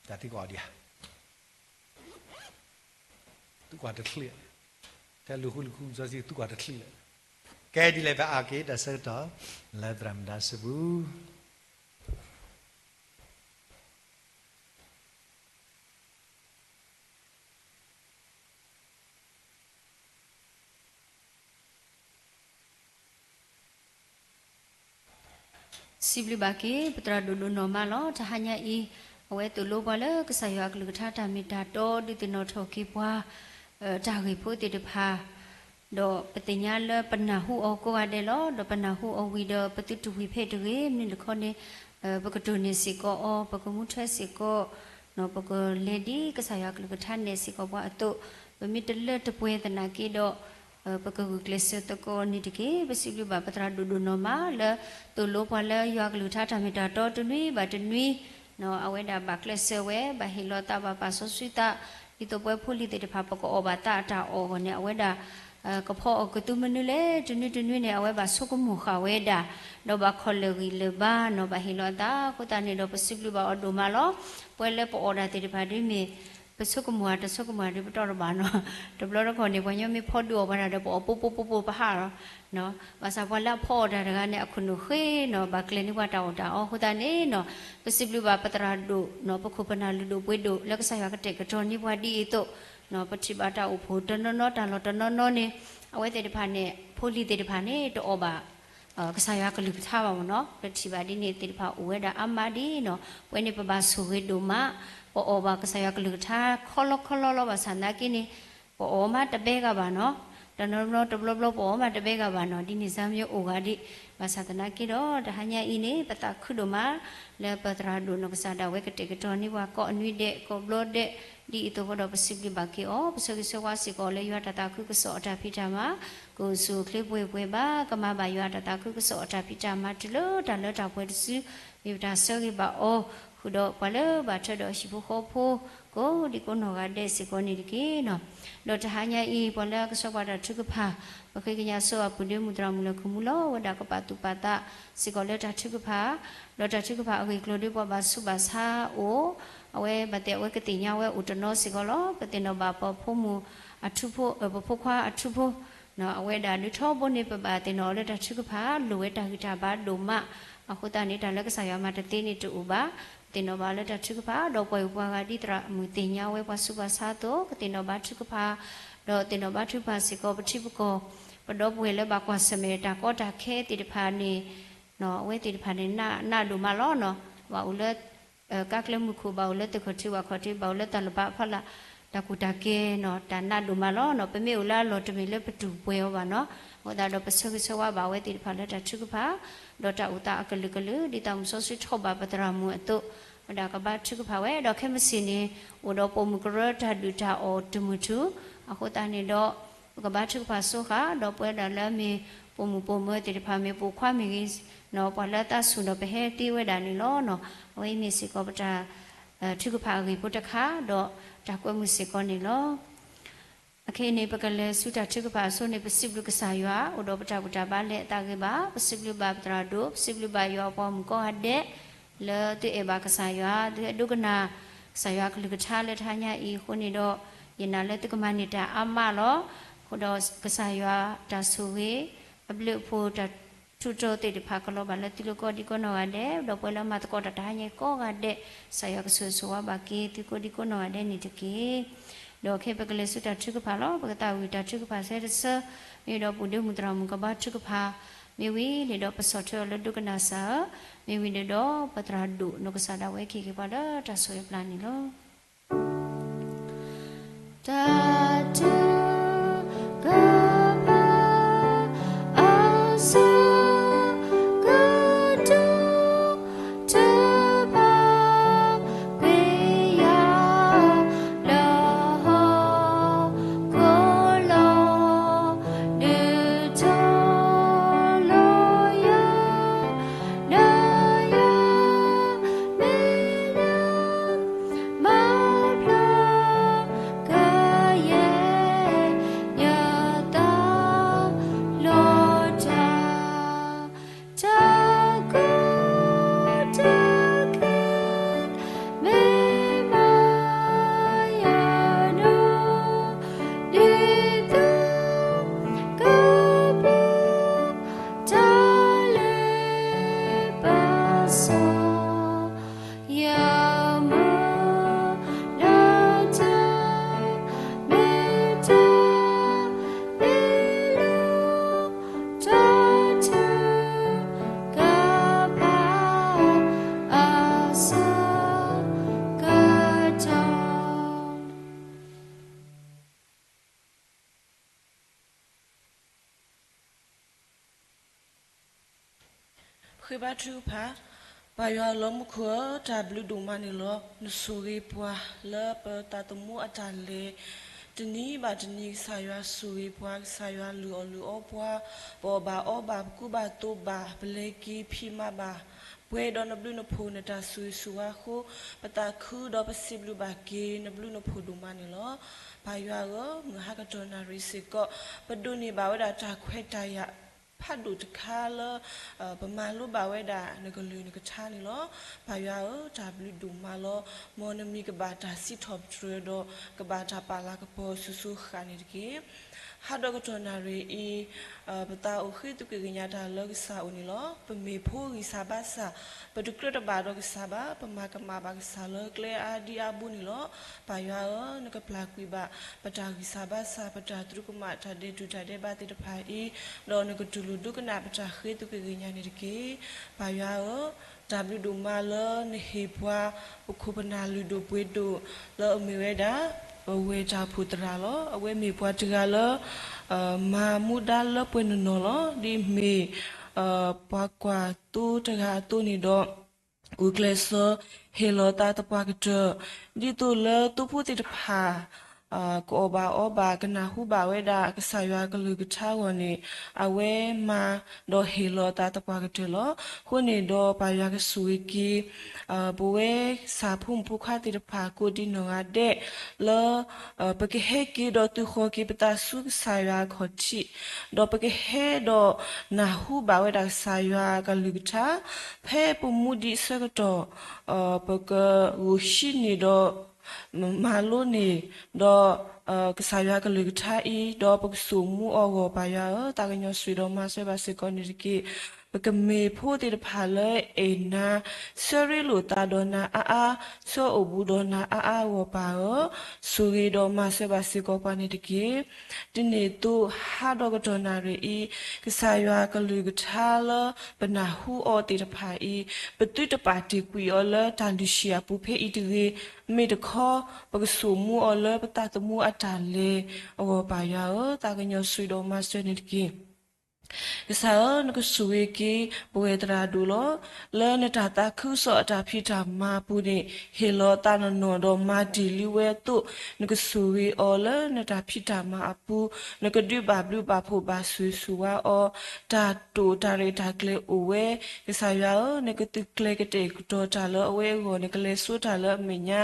တၢ်သံကွၢ်အီၤဒံးဧါ, သံကွၢ်တချံး, ဖဲလူၤဃုလူၤဃုစီဆှံ သံကွၢ်တချံးလၢာ်. ကဲဒ်လဲၣ် ပအါက့ၤတၢ်ဆၢကတီၢ် လၢသရၣ်မုၣ်ဒါစုပူၤ စံးဘျုးဘၣ်က့ၤ ပသရၣ်ဒိၣ်ဒိၣ်နီၢ်မးလီၤ. တဟါညါအံၤ အဝဲသိၣ်လိပှၤလၢကစၢ်ယွၤအကလုၢ်ကထါတၢ်မ့ၢ်တၢ်တီ ဒုးသ့ၣ်နီၣ်ထီၣ်က့ၤပှၤ တၢ်ဂ့ၢ်ဖိသ့ၣ်တဖၣ် ဒီးပသ့ၣ်ညါလၢပနၢ်ဟူအီၤကိးဂၤဒဲးလီၤ. ဒီးပနၢ်ဟူအီၤဝံၤဒီး ပသုတဝံၤဖဲတဂ့ၤ, မ့ၢ်တခီန့ၣ် ပကတိၢ်န့ၢ်စ့ၢ်ကီးအီၤ, ပကမူထွဲစ့ၢ်ကီး ပကလဲၤဒ်ကစၢ်ယွၤအကလုၢ်ကထါနဲၣ်စ့ၢ်ကီးပှၤအသိး, ပမ့ၢ်တလၢတပှဲၤသနာ်က့ဒီး ပကဂုာ်ကျဲးစၢးသကိးန့ၣ်တက့ၢ်. ပစံးဘျုးဘၣ်ပသရၣ်ဒိၣ်ဒိၣ်နီၢ်မးလၢ သိၣ်လိပှၤလၢယွၤအကလုၢ်ကထါတၢ်မ့ၢ်တၢ်တီတနွံဘၣ်တနွံ, အဝဲဒၣ်ဘၣ်ကျဲးစၢးဝဲ ဘၣ်ဟ့ၣ်လီၤသးဘၣ်ပာ်စီဆှံသး, ဒ်သိးပဝဲဖိလံၤသ့ၣ်တဖၣ် ပကအီၣ်ဘၣ်သးအတၢ်အီၣ်အဂီၢ်န့ၣ် အဝဲဒၣ် ကဖီအီၣ်ကသူမနုၤလဲၣ် တနွံတနွံန့ၣ် အဝဲဘၣ်ဆိကမိၣ်ဃာ်ဝဲဒၣ်, ဒီးဘၣ်ခီၣ်လၢာ်ဂံၢ်လၢာ်ဘါနီၤ ဘၣ်ဟ့ၣ်လီၤအသးအဃိသတးန့ၣ်ဒီး ပစံးဘျုးဘၣ်အီၤဒိၣ်မးလီၤ. ပဝဲလၢပအီၣ်တၢ်သ့ၣ်တဖၣ်ဒ်မ့ၢ် ပဆိကမိၣ်ဧါ တဆိကမိၣ်ဧါဒ်ပတီၢ်တဘၣ်နီၤ, တဘျီတခီၣ်န့ၣ် ပှၤညီမ့ၢ်ဖီဒုးအီၣ်ပှၤတၢ်ဒီး ပအီၣ်ပိပိပိပိပဟးလီၤ. ဘၣ်ဆၣ်ပှၤလၢအဖီအီၣ်တၢ်တဂၤန့ၣ် အခိၣ်နူာ်ဃ့နီၤ ဘၣ်ကျဲၤန့ၢ်ပှၤတၢ်အီၣ်တၢ်အီအဃိသတးန့ၣ်နီၤ, ပစံးဘျုးဘၣ်ပသရၣ်ဒိၣ်နီၤ ပခိၣ်ပနၢ်လုၢ်ဒိၣ်ပှ့ၤဒိၣ် လၢကစၢ်ယွၤကတဲာ်ကတီၤန့ၢ်ပှၤဒ်အံၤအသိး, ပထံၣ်ဘၣ်တၢ်အိၣ်ဖှိၣ်တနီၤနီၤ တၢ်လီၢ်တနီၤနီၤန့ၣ် အဝဲသ့ၣ်တဖၣ်န့ၣ် ဖိလံၤသ့ၣ်တဖၣ်န့ၣ် တအီၣ်ဘၣ် ကစၢ်ယွၤကလုၢ်ကထါဘၣ်မ့ၢ်နီၤ, ပထံၣ်ဘၣ်ဒ်န့ၣ်သ့ၣ်တဖၣ်အိၣ်ဝဲဒၣ်အါမးဒ်နီၤ, ပဝဲန့ၣ်ပဘၣ်ဆိၣ်ဂ့ၤဒိၣ်မး, ပအီၣ်ဘၣ်ကစၢ်ယွၤကလုၢ်ကထါခီလီခီလီလီၤ ဘၣ်ဆၣ်သနာ်က့န့ၣ် ပအီၣ်မးတဘဲဂၤဘၣ်နီၤ, တနီၤနီၤတဘျီဘျီပအီၣ်မးတဘဲဂၤဘၣ်နီၤ, ဒ်န့ၣ်စါမ့ၢ်အိၣ်ဂၤဒံး, ဘၣ်ဆၣ်သနာ်က့ဒီး တဟါညါအံၤန့ၣ် ပသးခုဒိၣ်မး လၢပသရၣ်ဒိၣ်နီၢ်ကစၢ်ဒၣ်ဝဲကတဲာ်ကတီၤန့ၢ်ပှၤကိးနွံဒဲး ကိးဘျီဒဲး, ဒ်အံၤအသိးဃီဒီးပစံးဘျုးဘၣ်က့ၤအီၤ, ပဆၢဂ့ၤဆၢဝါစ့ၢ်ကီးလၢယွၤတၢ်သးခုကစီၣ်အတၢ်ဖံးတၢ်မၤ ကအိၣ်ဆူၣ်အိၣ်ချ့ပှဲၤပှဲၤဘၣ်, ကမၤဘၣ်ယွၤတၢ်သးခုကစီၣ်အတၢ်ဖံးတၢ်မၤတုၤလၢတၢ်လၢတၢ်ပှဲၤတစု, မ့ၢ်ပတၢ်ဆၢဂ့ၤဘၣ်အီၤ, ဃုာ်ဒီးပှၤလၢဘၣ်ထွဲဒီးဟံၣ်ဖိဃီဖိ ကိးဒံကိးနီၢ်ဂၤဒဲးစ့ၢ်ကီးန့ၣ်တက့ၢ်နီၤ. ဒီးတဟါညါအံၤ ပှၤလၢကဆှၢပှၤတၢ်ထုကဖၣ် ပဃ့ကညးစိအပူၤ ဒ့မုၣ်သရၣ်မုၣ်လၢ ခမူလီၤဝဲဒၣ်ကပာ်သူၣ်ပာ်သးစ့ၢ်ကီးလၢတၢ်ထုကဖၣ်, ဒီးတၢ်ထုကဖၣ်အဂ့ၢ်အကျိၤဒ်ပှၤဘၣ်ဆူးဘၣ်ဆါအိၣ်, အဝဲဘၣ်သ့ၣ်အဝဲကသ့ၣ်ညါဝဲအိၣ်တနီၤစ့ၢ်ကီးလီၤ. ပသ့ၣ်နီၣ်ဘၣ်ပဖိမုၣ်အထူဖိ, ပဖိခွါအထူဖိ, အဝဲဒၣ်ဒုးထီဘိန့ၣ် ပဘၣ်သ့ၣ်နီၣ်အီၤလၢတၢ်ထုကဖၣ် လိၣ်ဝဲတၢ်ဂံၢ်တၢ်ဘါဒိၣ်မး, အဃိသတးန့ၣ် တၢ်လၢကစၢ်ယွၤမၤတသ့န့ၣ်တအိၣ်ဘၣ်. ပသ့ၣ်နီၣ်ဘၣ်လၢတၢ်ထုကဖၣ် ဒီးပှၤအံၤပှၤဂၤဒ်သရၣ်မုၣ်သ့ၣ်ညါဝဲပှၤဆူးပှၤဆါအသိး ကသ့ၣ်နီၣ်ဘၣ်ထုကဖၣ်, ဒီးသ့ၣ်နီၣ်ဘၣ်ထုကဖၣ်စ့ၢ်ကီး ပထံပကီၢ် ပဒီပုၢ်ဝဲၢ်လၢဘၣ်ကွၢ်ဆၢၣ်မဲာ်တၢ်ကီတၢ်ခဲသ့ၣ်တဖၣ်န့ၣ် အဝဲသ့ၣ်တဖၣ်န့ၣ် နးဒိၣ်မးလီၤနီၤ. ဘၣ်အိၣ်လၢ ကါကျဲမုၢ်ခိၣ်, ဘၣ်အိၣ်လၢသုးခီၣ်ထံးဝၣ်ခီၣ်ထံး, ဘၣ်အိၣ်လၢတၢ်လၢဘၣ်ဖီလာ်, တၢ်ကူၣ်တၢ်ကဲနီၤ, တၢ်နးဒိၣ်မးလီၤနီၤ. ပမ့ၢ်အိၣ်လၢအလီၢ်တမ့ၢ်လၢပတူၢ်ပှဲၤအီၤဘၣ်နီၤ. အဃိသတးဒီး ပဆၢဂ့ၤဆၢဝါဘၣ်အဝဲသ့ၣ်တဖၣ်လၢတၢ်ထုကဖၣ် ဒီးတၢ်အိၣ်သးအကလုာ်ကလုာ် ဒ်သိးမုၢ်စီဆှံထီၣ်ဘၣ်ပသရၣ်မုၣ်အသိး ဝဲဒၣ်ကဘါထုကဖၣ်ဝဲ, ဒီးခဲမုၢ်ဆ့ၣ်န့ၣ် အိၣ်ဒီးပိာ်မုၣ်ကရၢတၢ်ဒုၣ်တၢ်အီၣ်တမုၢ်ထူၣ်, အဃိသတးန့ၣ်ဒီး ပကဘါထုကဖၣ်စိဃာ် ဒီးပဝဲဒၣ်လၢအမ့ၢ်ပိာ်မုၣ်ပိာ်မၢၤသ့ၣ်တဖၣ် မ့ၢ်ပိာ်ခွါမ့ၢ်ဂ့ၤ, ပှၤလၢအသးဆူၣ်ဒီးပဟဲသ့ဝဲဒၣ်န့ၣ်လီၤ. အဝဲအံၤမ့ၢ်စ့ၢ်ကီးပတၢ် ထုကဖၣ်အဂ့ၢ်ဖိတခါ ဒီးတၢ်ကွဲမုာ်စ့ၢ်ကီးန့ၣ်လီၤ. အခဲအံၤန့ၣ် ပကလဲၤဆူတၢ်ထုကဖၣ်အဆိန့ၣ် ပစံးဘျုးကစၢ်ယွၤ အိၣ်ဒီးပတၢ်ဘူၣ်တၢ်ဘါလဲၤအသးဂ့ၤဘၣ်, ပစံးဘျုးဘၣ်ပသရၣ်ဒိၣ်, ပစံးဘျုးဘၣ်ယွၤအပှၤမုၣ်ကိးဂၤဒဲး လၢသုအဲၣ်ဘၣ်ကစၢ်ယွၤ, သုဟဲဒိကနၣ် ကစၢ်ယွၤအကလုၢ်ကထါလၢတဟါညါအံၤအဃိန့ၣ်ဒီး ယနာ်လၢသုကမၤန့ၢ်တၢ်အါမးလီၤ. အဃိဒီးကစၢ်ယွၤတၢ်ဆိၣ်ဂ့ၤ အဘျုးအဖှိၣ်တၢ်ထူးတီၤသ့ၣ်တဖၣ် ကလီၤဘၣ်လၢသုလိၤကိးဒံကိးနီၢ်ဂၤဒဲး, ဒီးပှၤလၢမၤသကိးတၢ်တဟါညါကိးဂၤဒဲး, ကစၢ်ယွၤကဆိၣ်ဂ့ၤဆိၣ်ဝါဘၣ်က့ၤသုကိးဒံကိးနီၢ်ဂၤဒဲးန့ၣ်တက့ၢ်. ဒီးခဲအံၤပကလဲၤဆူတၢ်ထုကဖၣ်လီၤ. ပကသးဝံၣ်တၢ်ထုကဖၣ်ဆၢတဆၢ, မ့ၢ်ဒီးပူၤဒ့မုၣ်သရၣ်မုၣ်ကဘါထုကဖၣ်, မ့ၢ်ဝံၤန့ၣ်ဒီးပဆီၣ်ထွဲအီၤလၢဒိကနၣ်စၢ်ဧၢ, မ့ၢ်ဝံၤန့ၣ်ဒီးပသရၣ်ဒိၣ်နီၢ်ကစၢ်ဒၣ်ဝဲကဟ့ၣ်က့ၤပှၤလၢတၢ်ဆိၣ်ဂ့ၤပျၢ်န့ၣ်လီၤ. တၢ်ထုကဖၣ် အဆၢကတီၢ် တဘၣ်ကွံာ်ယၤ လၢဟီၣ်ခိၣ်လီၤ ဒုးထီၣ်လီၤယၤ လၢယၤ မ့ၢ်လၢ မၤဖျါ ကယဲၢ် ယသးလီၤတၢ် တၢ်ကူၣ်တၢ်က့ၤ မ့ၢ်မၤယၤနီၤ ဒ်သိး ကပူၤ တၢ်လၢပစီၤ ယမုၢ်လၢတၢ်မ့ၢ်တၢ်မ့ၢ်လၢ တၢ်ထုကဖၣ် အဆၢကတီၢ် ပဃ့ဘါထုကဖၣ်, ပၢ်ယွၤလၢမူခိၣ်ဧၢ, တၢ်ဘျုးဒိၣ်မးန့ၣ်လီၤ. နဆိၣ်ဂ့ၤပှၤလၢပသးသမူအတၢ်လဲၤ, တနံၤဘၣ်တနံၤ ကစၢ်ယွၤဆိၣ်ဂ့ၤပှၤ, ကစၢ်ယွၤလုၢ်အီၣ်လုၢ်အီပှၤ, ပအီၣ်ဘၣ်အီဘၣ် ပကူဘၣ်သိးဘၣ် ပလဲၤက့ၤဖံးမၤဘၣ်, ပှဲၤဒီးနဘျုးနဖှိၣ်နတၢ်ဆိၣ်ဂ့ၤဆိၣ်ဝါအဃိ, ပသးခုဒီးပစံးဘျုးဘၣ်က့ၤ နဘျုးနဖှိၣ်ဒိၣ်မးန့ၣ်လီၤ. ပၢ်ယွၤဧၢ, မုၢ်ဟါကတီၢ်နၣ်ရံၣ်စ့ၢ်ကီး ပဒိးန့ၢ်ဘၣ်ဝဲဒၣ်တၢ်ခွဲးတၢ်ယာ် ဖးဒိၣ်တခါလၢ ပမၤလိဘၣ်ဝဲဒၣ်နကလုၢ်နကထါန့ၣ်လီၤ. ပၢ်ယွၤဧၢ, တၢ်ဘျုးဒိၣ်မးလီၤ. မ်နမံၤကဘၣ်တၢ်စံးထီၣ်ပတြၢၤဒီး ကဘၣ်တၢ်ပာ်လၤကပီၤစိၤစိၤဃၣ်ဃၣ်န့ၣ်တက့ၢ်. ဟါဒီးကတီၢ်နၣ်ရံၣ်အံၤ ပသးအိၣ်ဃ့သုးက့ၤကညးတၢ်လၢကစၢ်အအိၣ်န့ၣ်လီၤ. ပမ့ၢ်ဖိဂံၢ်စၢ်ဘါစၢ်, ပတကြၢးတဘၣ်ဒီးကစၢ်ဘၣ်, ပမၤကမၣ်ဘၣ်ကစၢ်လၢကျဲအါဒံအါဘိန့ၣ်လီၤ. ပၢ်ယွၤဧၢ, နကပျၢ်ကွံာ်ဘၣ် ပတၢ်ဂံၢ်စၢ်ဘါစၢ်, ပတၢ်သရူးကမၣ်, တၢ်ဒဲးတူၢ်တၢ်ဒဲးဘးသ့ၣ်တဖၣ်အံၤ, ဒီးနကတူၢ်လိာ်ဒိကနၣ်ပတၢ်ဃ့သုးက့ၤကညးန့ၣ်တက့ၢ်. ပၢ်ယွၤဧၢ, တၢ်ဘျုးဒိၣ်မးလၢနဟ့ၣ်ပှၤ ပခိၣ်ပနၢ်လုၢ်ဒိၣ်ပှ့ၤဒိၣ် လၢအမ့ၢ်ဝဲဒၣ် ပဝဲၢ်တၢ်အိၣ်ဖှိၣ်သရၣ်လီၤ. အဝဲမ့ၢ်ပှၤတဂၤလၢ မၤမူဒါလၢပှဲၤနီၢ်နီၢ်လီၤ. ဒ်အမ့ၢ် ပှၤကွၢ်သိတဂၤအသိးန့ၣ်ဒီး ဂုာ်ကျဲးစၢးဟ့ၣ်လီၤသးသပှၢ်ကတၢၢ် ဒ်သိးလၢသိဖိသ့ၣ်တဖၣ် ကအီၣ်ဘၣ်အီဘၣ် ကနၢ်ဟူဘၣ်ဝဲဒၣ်ကစၢ်ယွၤကလုၢ်ကထါအဂီၢ်န့ၣ် အဝဲမၤဒီးဟ့ၣ်လီၤအသးသပှၢ်ကတၢၢ်လီၤ. အဃိန့ၣ်ဒီး ပၢ်ယွၤကဆိၣ်ဂ့ၤက့ၤ ပဝဲဆၣ်ဖိမုၣ်ဖိခွါသ့ၣ်တဖၣ် ကိးဒံနီၢ်ဂၤဒဲး လၢ ပကဟဲက့ၤဒီးသုးဃီၤက့ၤပသးဆူကစၢ်ယွၤအခီၣ်ထံး, ဒီးပကဟဲဒီးနၢ်ဟူဘၣ်ဝဲဒၣ်ကစၢ်ယွၤကလုၢ်ကထါ ဖဲပမူဒံးအဆၢကတီၢ် ပကဂုာ်ဟံးန့ၢ်ဒီး မၤလိန့ၢ် ဒီး ကစၢ်ယွၤကလုၢ်ကထါအံၤ ဒီးပကစိာ်မူအီၤအဂီၢ် ပၢ်ယွၤဧၢ, သးကညီၤဆိၣ်ဂ့ၤဒီးမၤစၢၤဘၣ်စ့ၢ်ကီးန့ၣ်တက့ၢ်. ပကမ့ၢ်ဖိသ့ၣ်တဖၣ်လၢအဲၣ်နၤ ဆၢရ့လိာ်သးဒီးနၤအါအါ, ဆၢအိၣ်ဘူးဒီးနၤအါအါအဂီၢ် ပၢ်ဧၢ, ဆိၣ်ဂ့ၤဒီးမၤစၢၤဘၣ်စ့ၢ်ကီးပှၤန့ၣ်တက့ၢ်. ဒ်န့ၣ်အသိး ဟါဒီးကတီၢ်နၣ်ရံၣ်အံၤ ကစၢ်ယွၤကလုၢ်ကထါလၢပနၢ်ဟူအီၤသ့ၣ်တဖၣ်အံၤ ပသုတပာ်တ့ၢ်ကွံာ်အီၤလၢတၢ်လုၢ်ဟံၣ်အပူၤဖဲအံၤတဂ့ၤ, မ့ၢ်တခီ ပကစိာ်မူအီၤလၢပသးသမူအတၢ်လဲၤအဂီၢ် ပၢ်ယွၤဧၢ, သးကညီၤဆိၣ်ဂ့ၤဒီးမၤစၢၤန့ၣ်တက့ၢ်. ကစၢ်ဧၢ, နကဆိၣ်ဂ့ၤက့ၤပဝဲသရၣ်ဒိၣ်လီၤ. လၢနတၢ်သးခုကစီၣ်အတၢ်ဖံးတၢ်မၤအပူၤန့ၣ် ဟ့ၣ်လီၤသးနီၢ်နီၢ်ဒီးမၤတ့ၢ်လံဝဲအသိး, နကဆိၣ်ဂ့ၤအီၤလၢနတၢ်ဖံးတၢ်မၤအပူၤ, နကဒုးဘၣ်ဘျုးဘၣ်ဖှိၣ်ဘၣ်ဆိၣ်ဂ့ၤဆိၣ်ဝါအီၤ, တၢ်တိာ်တၢ်ရဲၣ်တၢ်ကျဲၤအိၣ်ဝဲ, ကစၢ်ယွၤဧၢ, နကသုးကျဲၤကတဲာ်ကတီၤတၢ်လၢအဝဲအဂီၢ်, နကလဲၤဆိတၢ်လၢအမဲာ်ညါ,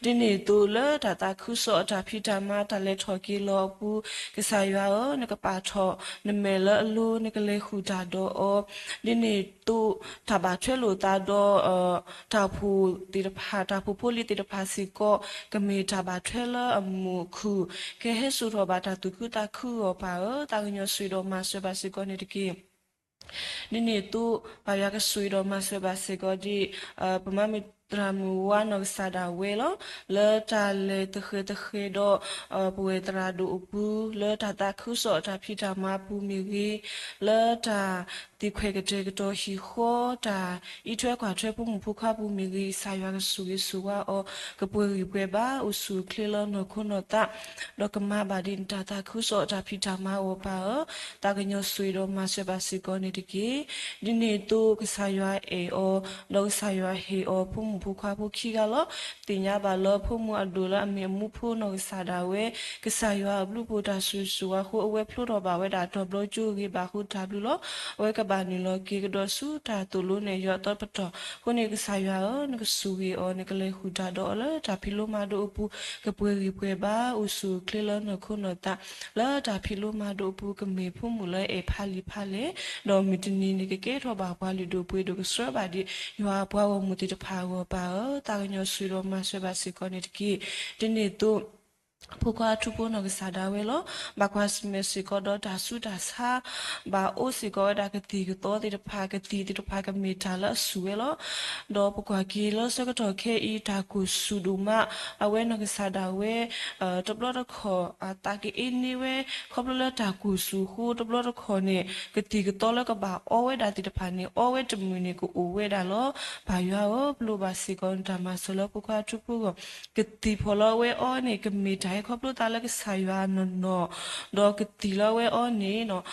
ဒ်န့ၣ်အသိးလၢတၢ်သးခုကစီၣ်အတၢ်ဖံးတၢ်မၤ တၢ်လဲၤထီၣ်က့ၤလီၤအပူၤ, ကစၢ်ယွၤဧၢ, နကပာ်ထီၣ်နမဲာ်လၢအလိၤ, နကလဲၤဃုာ်တၢ်ဒီးအီၤ, ဒ်န့ၣ်အသိး တၢ်ဘၣ်ထွဲလိာ်သးဒီး တၢ်အိၣ်ဖှိၣ်သ့ၣ်တဖၣ်, တၢ်အိၣ်ဖှိၣ်ဖိလံၤသ့ၣ်တဖၣ်စ့ၢ်ကီး ကမ့ၢ်တၢ်ဘၣ်ထွဲလၢအမုာ်အခုၣ်, ကဟဲစိာ်ထီၣ်ဘၣ်တၢ်သူၣ်ခုသးခုအဂီၢ် ပၢ်ဧၢ, သးကညီၤဆိၣ်ဂ့ၤဒီးမၤစၢၤဘၣ်စ့ၢ်ကီးန့ၣ်တက့ၢ်. ဒ်န့ၣ်အသိး ပၢ်ယွၤကဆိၣ်ဂ့ၤဒီးမၤစၢၤဘၣ်စ့ၢ်ကီးဒ် ပမၤမုၢ်သရၣ်မုၣ်ဝါနီၢ်ကစၢ်ဒၣ်ဝဲလီၤ. လၢတၢ်လဲၤသဃဲၤသဃဲၤဒီး ပဝဲသရၣ်ဒိၣ်အပူၤ, လၢတၢ်သးခုကစီၣ်အတၢ်ဖံးတၢ်မၤအပူၤမ့ၢ်ဂ့ၤ, လၢတၢ်သ့ၣ်ခွဲးကတဲာ်ကတီၤဟံၣ်ဃီ, တၢ်အံးထွဲကွၢ်ထွဲဖိမုၣ်ဖိခွါပူၤမ့ၢ်ဂ့ၤ, ကစၢ်ယွၤကဆိၣ်ဂ့ၤဆိၣ်ဝါအီၤ, ကပှဲၤဂံၢ်ပှဲၤဘါ, အိၣ်ဆူၣ်အိၣ်ချ့လၢနီၢ်ခိနီၢ်သး, ဒီးကမၤဘၣ်ဒ်နတၢ်သးခုကစီၣ်အတၢ်ဖံးတၢ်မၤအဂီၢ် ပၢ်ဧၢ, သးကညီၤဆိၣ်ဂ့ၤဒီးမၤစၢၤဘၣ်စ့ၢ်ကီးန့ၣ်တက့ၢ်. ဒ်န့ၣ်အသိး ကစၢ်ယွၤအဲၣ်အီၤ, ဒီးကစၢ်ယွၤဟ့ၣ်အီၤ ဖိမုၣ်ဖိခွါဖိခံဂၤလီၤ. သ့ၣ်ညါဘၣ်လၢဖိမုၣ်အဒိၣ်လၢအမ့ၢ်အမူဖိနီၢ်ကစၢ်ဒၣ်ဝဲ, ကစၢ်ယွၤအဘျုးအဖှိၣ်တၢ်ဆိၣ်ဂ့ၤဆိၣ်ဝါအဃိ အဝဲဖျိထီၣ်ဘၣ်ဝဲဒၣ်တီၤဘျီကၠိဂ့ၤဘၣ်အဃိတၢ်ဘျုးလီၤ. အဝဲကဘၣ်နုာ်လီၤက့ၤကဒီးဆူတၢ်သိၣ်လိနဲၣ်ယွၤအသီတပတီၢ်. အဃိန့ၣ် ကစၢ်ယွၤဧၢ, နကဆိၣ်ဂ့ၤအီၤ, နကလဲၤဃုာ်တၢ်ဒီးအီၤလၢတၢ်ဖံးလိမၤဒိးအပူၤ, ကပှဲၤဂံၢ်ပှဲၤဘါ, အိၣ်ဆူၣ်အိၣ်ချ့လၢနီၢ်ခိနီၢ်သး, လၢတၢ်ဖံးလိမၤဒိးအပူၤ ကမ့ၢ်ဖိမုၣ်လၢအဲၣ်ဖးလံာ်ဖးလဲၢ်, ဒီးမုၢ်တနံၤန့ၣ် ကကဲထီၣ်ဘၣ်ပှၤလုၢ်ဒိၣ်ပှ့ၤဒိၣ် ကဆှၢဘၣ်ဒံးယွၤအပှၤဂီၢ်မုၢ်သ့ၣ်တဖၣ်အဂီၢ် ပၢ်ဧၢ, သးကညီၤဆိၣ်ဂ့ၤဒီးမၤစၢၤဘၣ်စ့ၢ်ကီးန့ၣ်တက့ၢ်. ဒ်န့ၣ်အသိး ဖိခွါထူဖိနီၢ်ကစၢ်ဒၣ်ဝဲလီၤ. ဘၣ်ကွၢ်ဆၢၣ်မဲာ်စ့ၢ်ကီးဒီးတၢ်ဆူးတၢ်ဆါ, ဘၣ်အိၣ်စ့ၢ်ကီးဝဲဒၣ်ကသံၣ်ကသီသ့ၣ်တဖၣ်, ကသံၣ်သ့ၣ်တဖၣ်ကမ့ၢ်တၢ်လၢအဆူၣ်ဝဲလီၤ. ဒီးပကွၢ်က့ၤလၢဆၢကတီၢ်ခဲအံၤ တၢ်ကိၢ်ဆူၣ်ဒိၣ်မး, အဝဲနီၢ်ကစၢ်ဒၣ်ဝဲ တဘျီတခီၣ် အသးကအ့န့ၢ်ဝဲ ခီဖျိလၢတၢ်ကိၢ်ဆူၣ်အဃိ, တဘျီတခီၣ်န့ၣ် ကသံၣ်ကသီလၢကဘၣ်အီဝဲဒၣ်သ့ၣ်တဖၣ်န့ၣ် အီဝဲတမုာ်န့ၣ် ကအိၣ်ဝဲဒၣ်လီၤ. ပၢ်ယွၤဧၢ, ပလိၣ်ဘၣ်စ့ၢ်ကီးနတၢ်မၤစၢၤလၢဖိခွါထူဖိအဂီၢ်, ကသံၣ်ဖီၣ်လၢအဝဲအီန့ၣ် ကမ့ၢ်တၢ်ဟဲခီဖျိသးလၢကစၢ်ယွၤအနီၢ်နီၢ်, ဒီးကသံၣ်လၢအဝဲအီန့ၣ်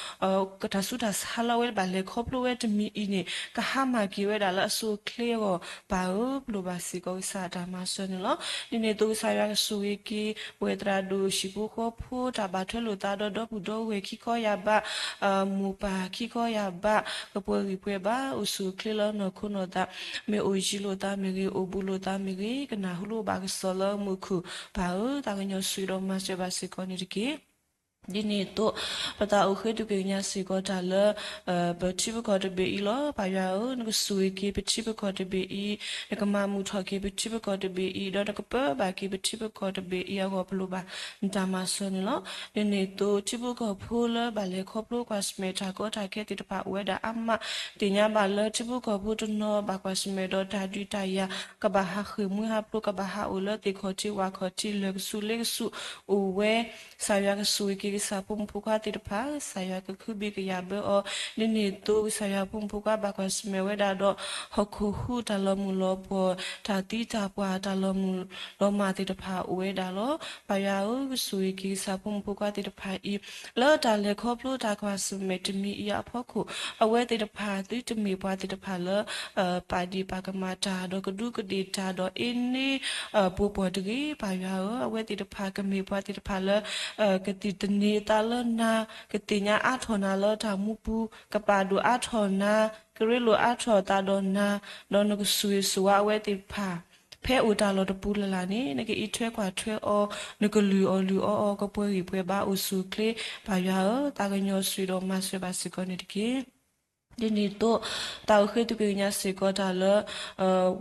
တၢ်ဆူးတၢ်ဆါလၢအဝဲဘၣ်လဲၤခီဖျိဝဲတမံၤအံၤန့ၣ် ကဟါမၢ်က့ၤဝဲဒၣ်လၢအဆိအချ့အဂီၢ် ပၢ်ဧၢ, ပလိၣ်ဘၣ်စ့ၢ်ကီးကစၢ်အတၢ်မၤစၢၤန့ၣ်လီၤ. ဒ်န့ၣ်အသိးကစၢ်ယွၤကဆိၣ်ဂ့ၤက့ၤ ပဝဲသရၣ်ဒိၣ်ဟံၣ်ဖိဃီဖိ တၢ်ဘၣ်ထွဲလိာ်သးဒီးဒီပုၢ်ဒီဝဲၢ်ခံခီယၢ်ဘး, မိၢ်ပၢ်ခံခီယၢ်ဘး, ကပှဲၤဂံၢ်ပှဲၤဘါ, အိၣ်ဆူၣ်အိၣ်ချ့လၢနီၢ်ခိနီၢ်သး, မ့ၢ်အိၣ်ယံၤလိာ်သးမ့ၢ်ဂ့ၤ, အိၣ်ဘူးလိာ်သးမ့ၢ်ဂ့ၤ, ကနၢ်ဟူလိာ်ဘၣ်ကစီၣ်လၢမူခိၣ် ပၢ်ဧၢ, သးကညီၤဆိၣ်ဂ့ၤဒီးမၤစၢၤဘၣ်စ့ၢ်ကီးန့ၣ်တက့ၢ်. ဒ်န့ၣ်အသိး ပသးအိၣ်ဃ့သုးက့ညါစ့ၢ်ကီးတၢ်လၢ ပထံပကီၢ်တဘ့ၣ်အံၤလီၤ. ပၢ်ယွၤဧၢ, နကဆိၣ်ဂ့ၤက့ၤပထံပကီၢ်တဘ့ၣ်အံၤ, နကမၤမုာ်ထီၣ်က့ၤပထံပကီၢ်တဘ့ၣ်အံၤ, ဒီးနကပၢဘၣ်က့ၤပထံပကီၢ်တဘ့ၣ်အံၤအဂီၢ် ပလိၣ်ဘၣ်နတၢ်မၤစၢၤန့ၣ်လီၤ. ဒ်န့ၣ်အသိး ထံဖိကီၢ်ဖိလၢဘၣ်လဲၤခီဖျိကွၢ်ဆၢၣ်မဲာ်တၢ်ကီတၢ်ခဲသ့ၣ်တဖၣ်အိၣ်ဝဲဒၣ်အါမး, သ့ၣ်ညါဘၣ်လၢထံဖိကီၢ်ဖိတနီၤဘၣ်ကွၢ်ဆၢၣ်မဲာ်ဒီးတၢ်ဒုးတၢ်ယၤ, ကဘၣ်ဟးဃ့ၢ်မှံဟးဖျိး, ကဘၣ်ဟးအိၣ်လၢသ့ၣ်ခီၣ်ထံးဝၣ်ခီၣ်ထံး လၢာ်ကဆူးလ့ကဆူးအိၣ်ဝဲ, ကစၢ်ယွၤကဆိၣ်ဂ့ၤက့ၤ ကစၢ်ယွၤကသူၣ်က့ၣ်သးကါက့ၤကစၢ်ဖိမုၣ်ဖိခွါသ့ၣ်တဖၣ်, ကစၢ်ယွၤကခုဘံၣ်ကယာ်ဘၢအီၤ, ဒ်န့ၣ်အသိး ကစၢ်ယွၤဖိမုၣ်ဖိခွါဘၣ်ကွၢ်ဆၢၣ်မဲာ်ဝဲဒၣ်ဒီး ဟီၣ်ခိၣ်ဟူးတၢ်လီၤမုၢ်လီၤပှီၢ်, တၢ်သံတၢ်ပှၢ်တၢ်လီၤမုၢ်လီၤမၢ်သ့ၣ်တဖၣ်အိၣ်ဝဲဒၣ်လီၤ. ပၢ်ယွၤဧၢ, ကဆိၣ်ဂ့ၤက့ၤကစၢ်ဖိမုၣ်ဖိခွါသ့ၣ်တဖၣ်အံၤ, လၢတၢ်လဲၤခီဖျိတၢ်ကွၢ်ဆၢၣ်မဲာ်တမံၤအံၤအဖီခိၣ်, အဝဲသ့ၣ်တဖၣ်သုတမ့ၢ်ပှၤသ့ၣ်တဖၣ်လၢ ပာ်ဒံၣ်ပာ်ကမၣ်တၢ်ဒီးကဒူးကဒ့ၣ်တၢ်ဒီးအ့န့ ပှိၤပှီၢ်တဂ့ၤ. ပၢ်ယွၤဧၢ, အဝဲသ့ၣ်တဖၣ်ကမ့ၢ်ပှၤသ့ၣ်တဖၣ်လၢ ကသ့ၣ်တန့ၤအသးလၢနၤ, ကသ့ၣ်ညါအါထီၣ်နၤလၢတၢ်မူပူၤ, ကပာ်ဒိၣ်အါထီၣ်နၤ, ကရ့လိာ်အါထီၣ်အသးဒီးနၤ, ဒီးနကဆိၣ်ဂ့ၤဆိၣ်ဝါအဝဲသ့ၣ်တဖၣ် ဖဲအိၣ်တၢ်လီၢ်တပူၤလၢ်လၢ်န့ၣ် နကအံးထွဲကွၢ်ထွဲအီၤ, နကလုၢ်အီၣ်လုၢ်အီအီၤ, ကပှဲၤဂံၢ်ပှဲၤဘါအိၣ်ဆူၣ်အိၣ်ချ့, ပၢ်ယွၤဧၢ, သးကညီၤဆိၣ်ဂ့ၤဒီးမၤစၢၤဘၣ်စ့ၢ်ကီးန့ၣ်တက့ၢ်. ဒ်န့ၣ်အသိး သးအိၣ်ဃ့သုးက့ၤကညးစ့ၢ်ကီးတၢ်လၢ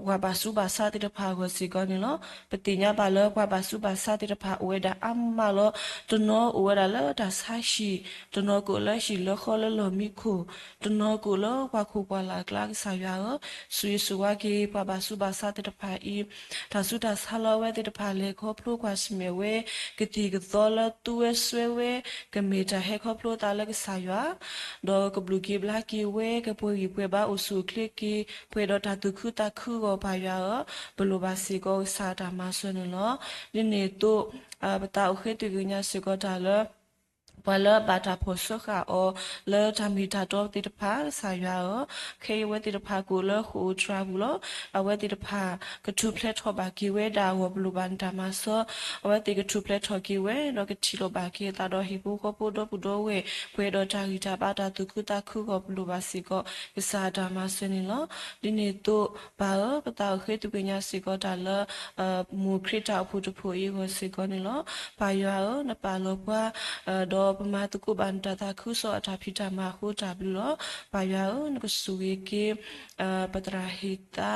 ပှၤဘၣ်ဆူးဘၣ်ဆါသ့ၣ်တဖၣ်အဂီၢ်စ့ၢ်ကီးန့ၣ်လီၤ. ပသ့ၣ်ညါဘၣ်လၢပှၤဘၣ်ဆူးဘၣ်ဆါသ့ၣ်တဖၣ်အိၣ်ဝဲဒၣ်အါမးလီၤ. တနီၤအိၣ်ဝဲဒၣ်လၢတၢ်ဆါဟံၣ်, တနီၤကအိၣ်လၢဟံၣ်လၢဃီလၢလီၢ်မံခိၣ်, တနီၤကအိၣ်လၢပှၤခိၣ်ပှၤလၢ်အကျါ, ကစၢ်ယွၤဧၢ, ဆိၣ်ဂ့ၤဆိၣ်ဝါက့ၤပှၤဘၣ်ဆူးဘၣ်ဆါသ့ၣ်တဖၣ်အံၤ တၢ်ဆူးတၢ်ဆါလၢအဝဲသ့ၣ်တဖၣ်လဲၤခီဖျိကွၢ်ဆၢၣ်မဲာ်ဝဲ, ကသံၣ်ကသီလၢသူဝဲစွဲဝဲ, ကမ့ၢ်တၢ်ဟဲခီဖျိအသးလၢကစၢ်ယွၤ, ဒီးကဘျုးက့ၤဘျါက့ၤဝဲ, ကပှဲၤဂံၢ်ပှဲၤဘါအိၣ်ဆူၣ်အိၣ်ချ့က့ၤ, ပှဲၤဒီးတၢ်သူၣ်ခုသးခုအဂီၢ်, ပၢ်ယွၤဧၢ, ပလိၣ်ဘၣ်စ့ၢ်ကီးကစၢ်အတၢ်မၤစၢၤန့ၣ်လီၤ. ဒ်န့ၣ်အသိး ပသးအိၣ်ဃ့သုးက့ၤကညးစ့ၢ်ကီးတၢ်လၢ ပှၤလၢအဘၣ်တၢ်ဖီၣ်ဆှၢဃာ်အီၤ လၢတၢ်မ့ၢ်တၢ်တီသ့ၣ်တဖၣ်, ကစၢ်ယွၤဧၢ, ခဲအံၤအဝဲသ့ၣ်တဖၣ်ကအိၣ်လၢဃိာ်အိၣ်တြၤပူၤလီၤ. အဝဲသ့ၣ်တဖၣ် ကထူၣ်ဖျဲးထီၣ်ဘၣ်က့ၤဝဲဒၣ်အဂီၢ် ပလိၣ်ဘၣ်နတၢ်မၤစၢၤ, အဝဲသ့ၣ်ကထူၣ်ဖျဲးထီၣ်က့ၤဝဲ ဒီးကထံၣ်လိာ်ဘၣ်က့ၤအသးဒီးဟံၣ်ဖိဃီဖိဒီပုၢ်ဒီဝဲၢ်, ပှဲၤဒီးတၢ်ဂံၢ်တၢ်ဘါတၢ်သူၣ်ခုသးခုအဂီၢ် ပလိၣ်ဘၣ်စ့ၢ်ကီး ကစၢ်အတၢ်မၤစၢၤန့ၣ်လီၤ. ဒ်န့ၣ်အသိး ပၢ်ဧၢ, ပသးအိၣ်ဃ့သုးက့ၤကညးစ့ၢ်ကီးတၢ်လၢ မိၢ်ခရံာ်တၢ်အိၣ်ဖှိၣ်တဖှိၣ်အံၤအဂီၢ်စ့ၢ်ကီးန့ၣ်လီၤ. ပၢ်ယွၤဧၢ, နပာ်လီၤပှၤ ဒီးပမၤသကိးဘၣ်နတၢ်သးခုကစီၣ်အတၢ်ဖံးတၢ်မၤအဃိတၢ်ဘျုးလီၤ. ပၢ်ယွၤဧၢ, နကဆိၣ်ဂ့ၤက့ၤ ပသရၣ်ဟ့ၣ်သါ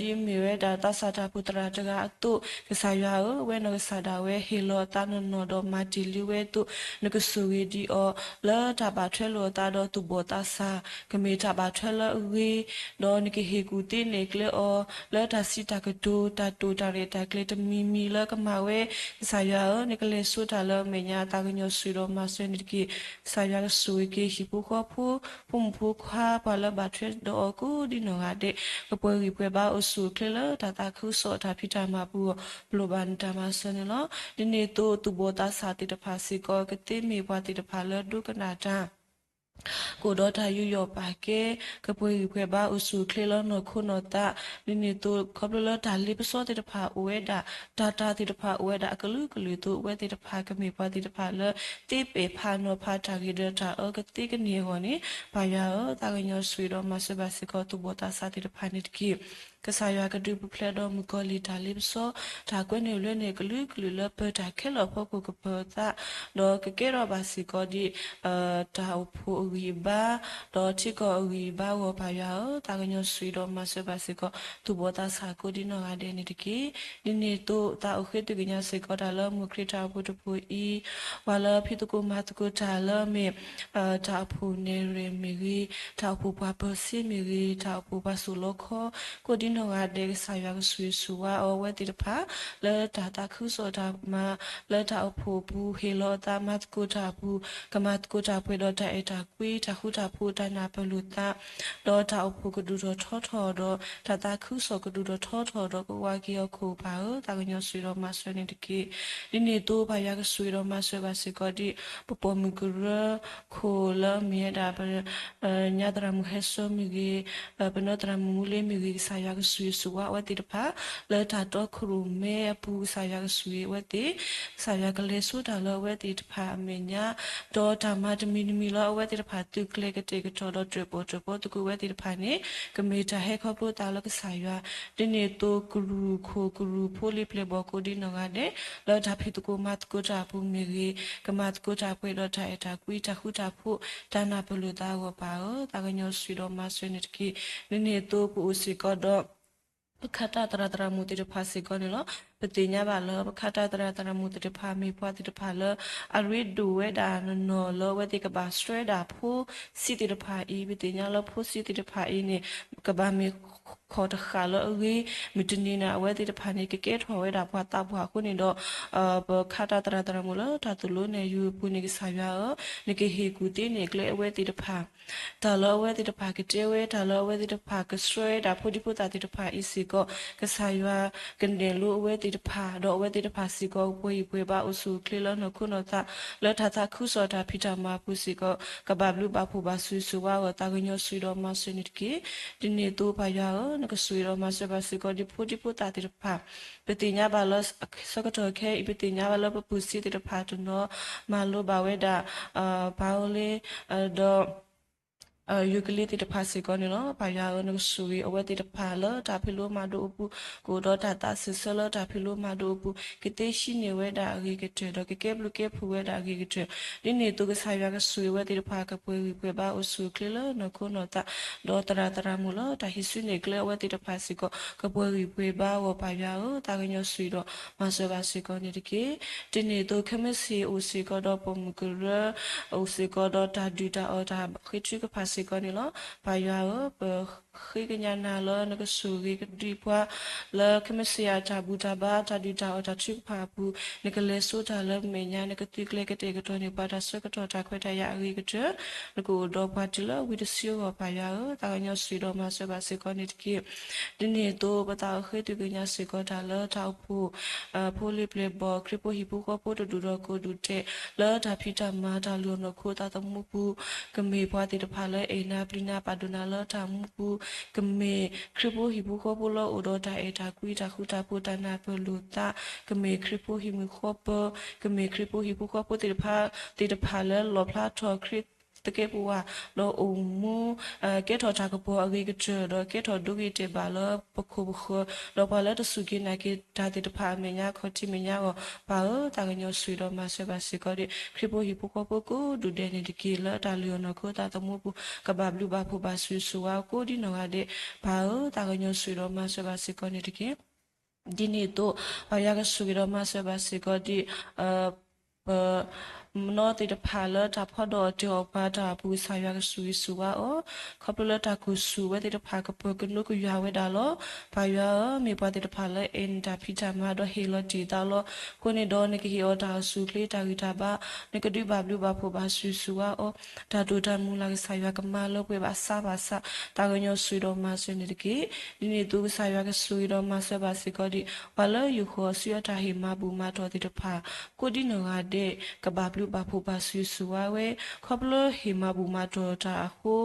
ဒ်အမ့ၢ်ဝဲဒၣ်သးစၢ်တၢ်အိၣ်ဖှိၣ်သရၣ်တဂၤအသိး, ကစၢ်ယွၤဧၢ, အဝဲနီၢ်ကစၢ်ဒၣ်ဝဲဟ့ၣ်လီၤအသးနီၢ်နီၢ်ဒီးမၤတ့ၢ်လံဝဲအသိး, နကဆိၣ်ဂ့ၤဒံးအီၤ လၢတၢ်ဘၣ်ထွဲလိာ်အသးဒီးသူၣ်ဘီၣ်သးစၢ်, ကမ့ၢ်တၢ်ဘၣ်ထွဲလၢအဂ့ၤ, ဒီးနကဟ့ၣ်ကူၣ်သ့န့ၢ်ကျဲအီၤ လၢတၢ်စံးတၢ်ကတိၤ တၢ်တိာ်တၢ်ရဲၣ်တၢ်ကျဲၤတမံၤမံၤလၢကမၤဝဲ, ကစၢ်ယွၤဧၢ, နကလဲၤဆိတၢ်လၢအမဲာ်ညါ သးကညီၤဆိၣ်ဂ့ၤဒီးမၤစၢၤန့ၣ်တက့ၢ်. ကစၢ်ယွၤကဆိၣ်ဂ့ၤက့ၤဟံၣ်ဖိဃီဖိ ဖိမုၣ်ဖိခွါ ပှၤလၢဘၣ်ထွဲဒီးအီၤကိးဒ်နီၢ်ဂၤဒဲး, ကပှဲၤဂံၢ်ပှဲၤဘါအိၣ်ဆူၣ်အိၣ်ချ့လၢတၢ်သးခုကစီၣ်တၢ်ဖံးတၢ်မၤပူၤအဂီၢ်, ပလိၣ်ဘၣ်နတၢ်မၤစၢၤန့ၣ်လီၤ. ဒ်န့ၣ်အသိး သူၣ်ဘီၣ်သးစၢ်သ့ၣ်တဖၣ်စ့ၢ်ကီး ကသ့မ့ၢ်ပှၤသ့ၣ်တဖၣ်လၢဒိကနၣ်တၢ် ကအိၣ်ဒီးတၢ်ယူးယီၣ်ပာ်ကဲ, ကပှဲၤဂံၢ်ပှဲၤဘါအိၣ်ဆူၣ်အိၣ်ချ့လၢနီၢ်ခိနီၢ်သး, ဒ်န့ၣ်အသိး ခီဖျိလၢတၢ်လ့ပစီသ့ၣ်တဖၣ်အိၣ်ဝဲဒၣ်, တၢ်တၢ်သ့ၣ်တဖၣ်အိၣ်ဝဲဒၣ်အကလုာ်ကလုာ်အသိး အဝဲသ့ၣ်တဖၣ်ကမ့ၢ်ပှၤသ့ၣ်တဖၣ်လၢ သ့ပဲာ်ဖးနီၤဖးတၢ်ဂ့ၤဒီးတၢ်အၢကသ့ကန့ၢ်အဂီၢ်န့ၣ်, ပၢ်ယွၤဧၢ, သးကညီၤဆိၣ်ဂ့ၤဒီးမၤစၢၤဘၣ်စ့ၢ်ကီး သူၣ်ဘီၣ်သးစၢ်သ့ၣ်တဖၣ်န့ၣ်တက့ၢ်. ကစၢ်ယွၤကဒုးပူၤဖျဲးဒီးမုၣ်ကီၤလံၢ်တၢ်လ့ပစီ, တၢ်ကွဲန့ၢ်လၢန့ၢ်အကလုာ်ကလုာ်လၢပၢၤတၢ်ခဲလၢာ်အဖီခိၣ်ကပၢၤအသး, ဒီးကကဲထီၣ်ဘၣ်စ့ၢ်ကီးဒ် တၢ်အိၣ်ဖှိၣ်အဂံၢ်အဘါ, ဒီးထံကီၢ်အဂံၢ်အဘါအဂီၢ် ပၢ်ယွၤဧၢ, သးကညီၤဆိၣ်ဂ့ၤဒီးမၤစၢၤဘၣ်စ့ၢ်ကီး သူၣ်ဘီၣ်သးစၢ်ကိးဒ်နီၢ်ဂၤဒဲးန့ၣ်တက့ၢ်. ဒ်န့ၣ်အသိး သးအိၣ်ဃ့သုးကညးစ့ၢ်ကီးတၢ်လၢမိၢ်ခရံာ်တၢ်အိၣ်ဖှိၣ်တဖှိၣ်အံၤ, ပှၤလၢဖံးသကိးမၤသကိးတၢ်လၢအမ့ၢ် တၢ်အိၣ်ဖှိၣ်နဲၣ်ရွဲၣ်မ့ၢ်ဂ့ၤ, တၢ်အိၣ်ဖှိၣ်ပှၤပၢၤစ့မ့ၢ်ဂ့ၤ, တၢ်အိၣ်ဖှိၣ်ပှၤစိာ်လီခီ, ကိးဒ်နီၢ်ဂၤဒဲး ကစၢ်ယွၤကဆိၣ်ဂ့ၤဆိၣ်ဝါအီၤ အဝဲသ့ၣ်တဖၣ် လၢတၢ်သးခုကစီၣ်တၢ်မၤ, လၢတၢ်အိၣ်ဖှိၣ်အပူၤ ဟ့ၣ်လီၤအသးမၤသကိးတၢ်အပူၤ, ကမၤသကိးတၢ်ပှဲၤဒီးတၢ်အဲၣ်တၢ်ကွံ တၢ်ဃူတၢ်ဖိး တၢ်နၢ်ပၢၢ်လိာ်သး, ဒီးတၢ်အိၣ်ဖှိၣ်ကဒုးထီၣ်ထီထီၣ်ဒီး တၢ်သးခုကစီၣ်ကဒုးထီၣ်ထီထီၣ်ဒီး ကဝါက့ၤအီၤခိၣ်ပၢ်ဧၢ, သးကညီၤဆိၣ်ဂ့ၤဒီးမၤစၢၤန့ၣ်တက့ၢ်. ဒ်န့ၣ်အသိး ပၢ်ယွၤကဆိၣ်ဂ့ၤဒီးမၤစၢၤဘၣ်စ့ၢ်ကီးဒ် ပပိာ်မုၣ်ကရၢခိၣ်လၢအမ့ၢ်ဝဲဒၣ် ပ ညါသရၣ်မုၣ်ဟဲစိမ့ၢ်ဂ့ၤ, ပနီၢ်သရၣ်မုၣ်မူလ့မ့ၢ်ဂ့ၤ, ကစၢ်ယွၤကဆိၣ်ဂ့ၤဆိၣ်ဝါအဝဲသ့ၣ်တဖၣ် လၢတၢ်တီခိၣ်ရိၣ်မဲအပူၤ ကစၢ်ယွၤကဆိၣ်ဂ့ၤအဝဲသ့ၣ်, ကစၢ်ယွၤကလဲၤဆိတၢ်လၢအဝဲသ့ၣ်တဖၣ်အမဲာ်ညါ, ဒီးတၢ်မၤတမံၤတမံၤလၢအဝဲသ့ၣ်တဖၣ်သုးကျဲၤကတဲာ်ကတီၤဒီး တြဲၤပိာ်တြဲၤဖီသကိးဝဲသ့ၣ်တဖၣ်န့ၣ် ကမ့ၢ်တၢ်ဟဲခီဖျိသးလၢကစၢ်ယွၤ, ဒ်န့ၣ်အသိး ကရူၢ်ခိၣ်ကရူၢ်ဖိလံၤပျဲၢ်ဘီၣ်ကိးဒ်နီၢ်ဂၤဒဲး လၢတၢ်ဖံးသကိးမၤသကိးတၢ်အပူၤမ့ၢ်ဂ့ၤ, ကမၤသကိးတၢ်ပှဲၤဒီးတၢ်အဲၣ်တၢ်ကွံ တၢ်ဃူတၢ်ဖိး တၢ်နၢ်ပၢၢ်လိာ်သးအဂီၢ်ပၢ်ဧၢ, သးကညီၤဆိၣ်ဂ့ၤဒီးမၤစၢၤန့ၣ်တက့ၢ်. ဒ်န့ၣ်အသိး ပအိၣ်စ့ၢ်ကီးဒီး ပခးတၢ်သရၣ်သရၣ်မုၣ်သ့ၣ်တဖၣ်စ့ၢ်ကီးန့ၣ်လီၤ. ပသ့ၣ်ညါဘၣ်လၢ ပခါတၢ်သရၣ်သရၣ်မုၣ်သ့ၣ်တဖၣ် မ့ၢ်ပှၤသ့ၣ်တဖၣ်လၢ အရ့ဒိၣ်ဝဲဒၣ်နီၢ်နီၢ်လၢအဝဲသ့ၣ်ကဘၣ်ဆှၢဒၣ်ဖိဆံးသ့ၣ်တဖၣ်အံၤ, ပသ့ၣ်ညါလၢဖိဆံးသ့ၣ်တဖၣ်အံၤန့ၣ် ကဘၣ်မ့ၢ်ခီၣ်တဃာ်လၢအဂ့ၤ, မုၢ်တနံၤန့ၣ် အဝဲသ့ၣ်တဖၣ်န့ၣ် ကကဲထီၣ်ဝဲဒၣ်ပှၤသးပှၢ်အဃိန့ၣ်ဒီး ပခါတၢ်သရၣ်သရၣ်မုၣ်လၢတၢ်သိၣ်လိနဲၣ်ယုၤအပူၤန့ၣ် ကစၢ်ယွၤဧၢ, နကဟ့ၣ်ကူၣ်သ့န့ၢ်ကျဲအဝဲသ့ၣ်တဖၣ် တၢ်လၢအဝဲသ့ၣ်တဖၣ်ကတဲဝဲ, တၢ်လၢအဝဲသ့ၣ်တဖၣ်ကဆှၢဝဲဒၣ်ဖိဒံဖိသၣ်သ့ၣ်တဖၣ်အံၤစ့ၢ်ကီး, ကစၢ်ယွၤကနဲၣ်လိအဝဲသ့ၣ်တဖၣ်, ဒီးအဝဲသ့ၣ်တဖၣ်စ့ၢ်ကီး ကပှဲၤဂံၢ်ပှဲၤဘါအိၣ်ဆူၣ်အိၣ်ချ့လၢနီၢ်ခိနီၢ်သး လၢတၢ်သးခုကစီၣ်တၢ်ဖံးတၢ်မၤအပူၤစ့ၢ်ကီး ကဘၣ်ဘျုးဘၣ်ဖှိၣ်ဘၣ်ဆိၣ်ဂ့ၤဆိၣ်ဝါအဂီၢ် သးကညီၤဆိၣ်ဂ့ၤဒီးမၤစၢၤန့ၣ်တက့ၢ်. ဒ်န့ၣ်အသိးပၢ်ယွၤဧၢ, နကဆိၣ်ဂ့ၤဒီးမၤစၢၤဘၣ်စ့ၢ်ကီး ဒ်ဖိဒံဖိသၣ်သ့ၣ်တဖၣ်, ပသ့ၣ်ညါဘၣ်လၢ ဆၢကတီၢ်ခဲအံၤ ပသ့ၣ်ညါဘၣ်လၢပပုၢ်ဆံးသ့ၣ်တဖၣ်တနီၤ မၤလိဘၣ်ဝဲဒၣ် ဘၤယိလ့ ဒီး ယူၤကလ့သ့ၣ်တဖၣ်စ့ၢ်ကီးန့ၣ်လီၤ. ပၢ်ယွၤဧၢ, နကဆိၣ်ဂ့ၤအဝဲသ့ၣ်တဖၣ်လၢတၢ်ဖံးလိမၤဒိးအပူၤ, ကအိၣ်ဒီးတၢ်သးစၢၢ်ဆၢလၢတၢ်ဖံးလိမၤဒိးအပူၤ, ကသ့ၣ်ဆံးန့ၢ်ဝဲဒၣ်အဂ့ၤကတၢၢ် ဒီးကကဲဘျုးကဲဖှိၣ်ဝဲဒၣ်အဂ့ၤကတၢၢ်, ဒ်န့ၣ်အသိးကစၢ်ယွၤကဆိၣ်ဂ့ၤအဝဲသ့ၣ်တဖၣ် ကပှဲၤဂံၢ်ပှဲၤဘါအိၣ်ဆူၣ်အိၣ်ချ့လၢနီၢ်ခိနီၢ်သး, ဒီးသရၣ်သရၣ်မုၣ်လၢတၢ်ဟံးစုနဲၣ်ကျဲအဝဲသ့ၣ်တဖၣ်စ့ၢ်ကီး ကပှဲၤဂံၢ်ပှဲၤဘါအဂီၢ် ပၢ်ယွၤဧၢ, သးကညီၤဆိၣ်ဂ့ၤဒီးမၤစၢၤဘၣ်စ့ၢ်ကီးန့ၣ်တက့ၢ်. ဒ်န့ၣ်အသိး ခဲမုၢ်ဆ့ၣ်အိၣ်စ့ၢ်ကီးဒီး ပိာ်မုၣ်ကရၢ အိၣ်စ့ၢ်ကီးဒီးတၢ်ဒုၣ်တၢ်အီၣ်တၢ်ဃ့ထုကဖၣ်စ့ၢ်ကီးန့ၣ်လီၤ. ပၢ်ယွၤဧၢ, ပဃ့ကညးနၤလၢနကဆိၣ်ဂ့ၤကဒုးပှၤ လၢခဲမုၢ်ဆ့ၣ်အတၢ်ဘူၣ်တၢ်ဘါ တၢ်ဒုၣ်တၢ်အီၣ်တၢ်ထုကဖၣ်အပူၤ, နကလဲၤဆိတၢ်လၢမဲာ်ညါ, နကသုးကျဲၤကတဲာ်ကတီၤန့ၢ်ပှၤတၢ်ဆၢကတီၢ်တၢ်ခွဲးတၢ်ယာ်အဂ့ၤကတၢၢ်, နကအိၣ်ဒီးပှၤတုၤလၢဝံတဆံအဂီၢ် ပၢ်ယွၤဧၢ, သးကညီၤဆိၣ်ဂ့ၤဒီးမၤစၢၤဘၣ်စ့ၢ်ကီးန့ၣ်တက့ၢ်. ဒ်န့ၣ်အသိး ပသးအိၣ်ဃ့သုးကညးစ့ၢ်ကီးတၢ်လၢတၢ်အိၣ်ဖှိၣ် ဖိလံၤပျဲၢ်ဘီၣ် ခရံာ်ဖိဟံၣ်ဖိဃီဖိတဒူၣ်ဒီးကိးဒူၣ်ဒဲး လၢတၢ်ဖံးတၢ်မၤတၢ်လုၢ်အီၣ်နီၢ်ခိသးသမူပူၤ, ကမ့ၢ်ပှၤသ့ၣ်တဖၣ်လၢအဲၣ်နၤပျံၤနၤပာ်ဒိၣ်နၤလၢတၢ်မူပူၤ, ကမ့ၢ်ခရံာ်ဖိဟံၣ်ဖိဃီဖိလၢအိၣ်ဒီးတၢ်အဲၣ်တၢ်ကွံ တၢ်ဃူတၢ်ဖိးတၢ်နၢ်ပၢၢ်လိာ်သး, ကမ့ၢ်ခရံာ်ဖိဟံၣ်မုၢ်ဃီပၢၤ, ကမ့ၢ်ခရံာ်ဖိဟံၣ်ဖိဃီဖိသ့ၣ်တဖၣ်, သ့ၣ်တဖၣ်လၢလီၣ်ဖျါထီၣ်ခရံာ်သကဲးပဝး ဒီးအိၣ်မူ ကဲထီၣ်တၢ်ကပီၤအဂ့ၤကတၢၢ် ဒီးကဲထီၣ်ဒိဂ့ၤတဲာ်ဘၣ်လၢပခိၣ်ပဃၢၤ, ဒီးပှၤလၢတစူၢ်က့ၤနာ်က့ၤတၢ်သ့ၣ်တဖၣ်အမဲာ်ညါခီၣ်ထံးမဲာ်ညါအဂီၢ် ပၢ်ဧၢ, သးကညီၤဆိၣ်ဂ့ၤဒီးမၤစၢၤဘၣ်စ့ၢ်ကီးဒ် ခရံာ်ဖိဟံၣ်ဖိဃီဖိကိးဒူၣ်ဒဲးန့ၣ်တက့ၢ်. လၢတၢ်လုၢ်အီၣ်နီၢ်ခိသးသမူပူၤ ကဘၣ်ဘျုးဘၣ်ဖှိၣ်ဘၣ်ဆိၣ်ဂ့ၤဆိၣ်ဝါကိးဒ်နီၢ်ဂၤဒဲး, ပၢ်ဧၢ, သးကညီၤဆိၣ်ဂ့ၤဒီးမၤစၢၤဘၣ်စ့ၢ်ကီးန့ၣ်တက့ၢ်. ဒ်န့ၣ်အသိး ပၢ်ယွၤကဆိၣ်ဂ့ၤဒီးမၤစၢၤဘၣ်စ့ၢ်ကီးဒ် ပ နီၢ်သ့ၣ်တဖၣ်လၢတၢ်ဖီဒီးအီၤတ့ၢ်အီၣ်ပှၤတၢ်အပူၤ ကစၢ်ယွၤကဆိၣ်ဂ့ၤဆိၣ်ဝါအီၤ, ခီဖျိလၢတၢ်ကူၣ်ဆူၣ်ဝဲသ့ၣ်တဖၣ်ကပၢၤကနိးကယွၤဝဲဒၣ်လီၤ. ပၢ်ယွၤဧၢ, မ့ၢ်ပှၤသ့ၣ်တဖၣ်လၢအဲၣ်နတၢ်ဖံးတၢ်မၤဒီးဟ့ၣ်လီၤတ့ၢ်သးလီၤ. အဃိန့ၣ်ဒီးနကဟ့ၣ်အီၤတၢ်အိၣ်ဆူၣ်အိၣ်ချ့တၢ်ဂံၢ်တၢ်ဘါ, နကဒုးဘၣ်ဘျုးဘၣ်ဖှိၣ်ဘၣ်ဆိၣ်ဂ့ၤဆိၣ်ဝါအီၤ, တၢ်တိာ်တၢ်မုၢ်လၢ်ကစၢ်ယွၤကမၤလၢပှဲၤဘၣ်ဆါဘၣ်ဆါ, သးကညီၤဆိၣ်ဂ့ၤဒီးမၤစၢၤန့ၣ်တက့ၢ်. ဒ်န့ၣ်အသိးကစၢ်ယွၤကဆိၣ်ဂ့ၤဒီးမၤစၢၤဘၣ်စ့ၢ်ကီးဒ် ပှၤလၢယိၤဃီၤဆူအတၢ်ဟ့ၣ်မၤဘူၣ်မၤတီၢ်သ့ၣ်တဖၣ် ကိးဒ်နီၢ်ဂၤဒဲး ကဘၣ်ဘျုးဘၣ်ဖှိၣ်ဘၣ်ဆိၣ်ဂ့ၤဆိၣ်ဝါဝဲ, ခီဖျိဟ့ၣ်မၤဘူၣ်မၤတီၢ်တၢ်အဃိ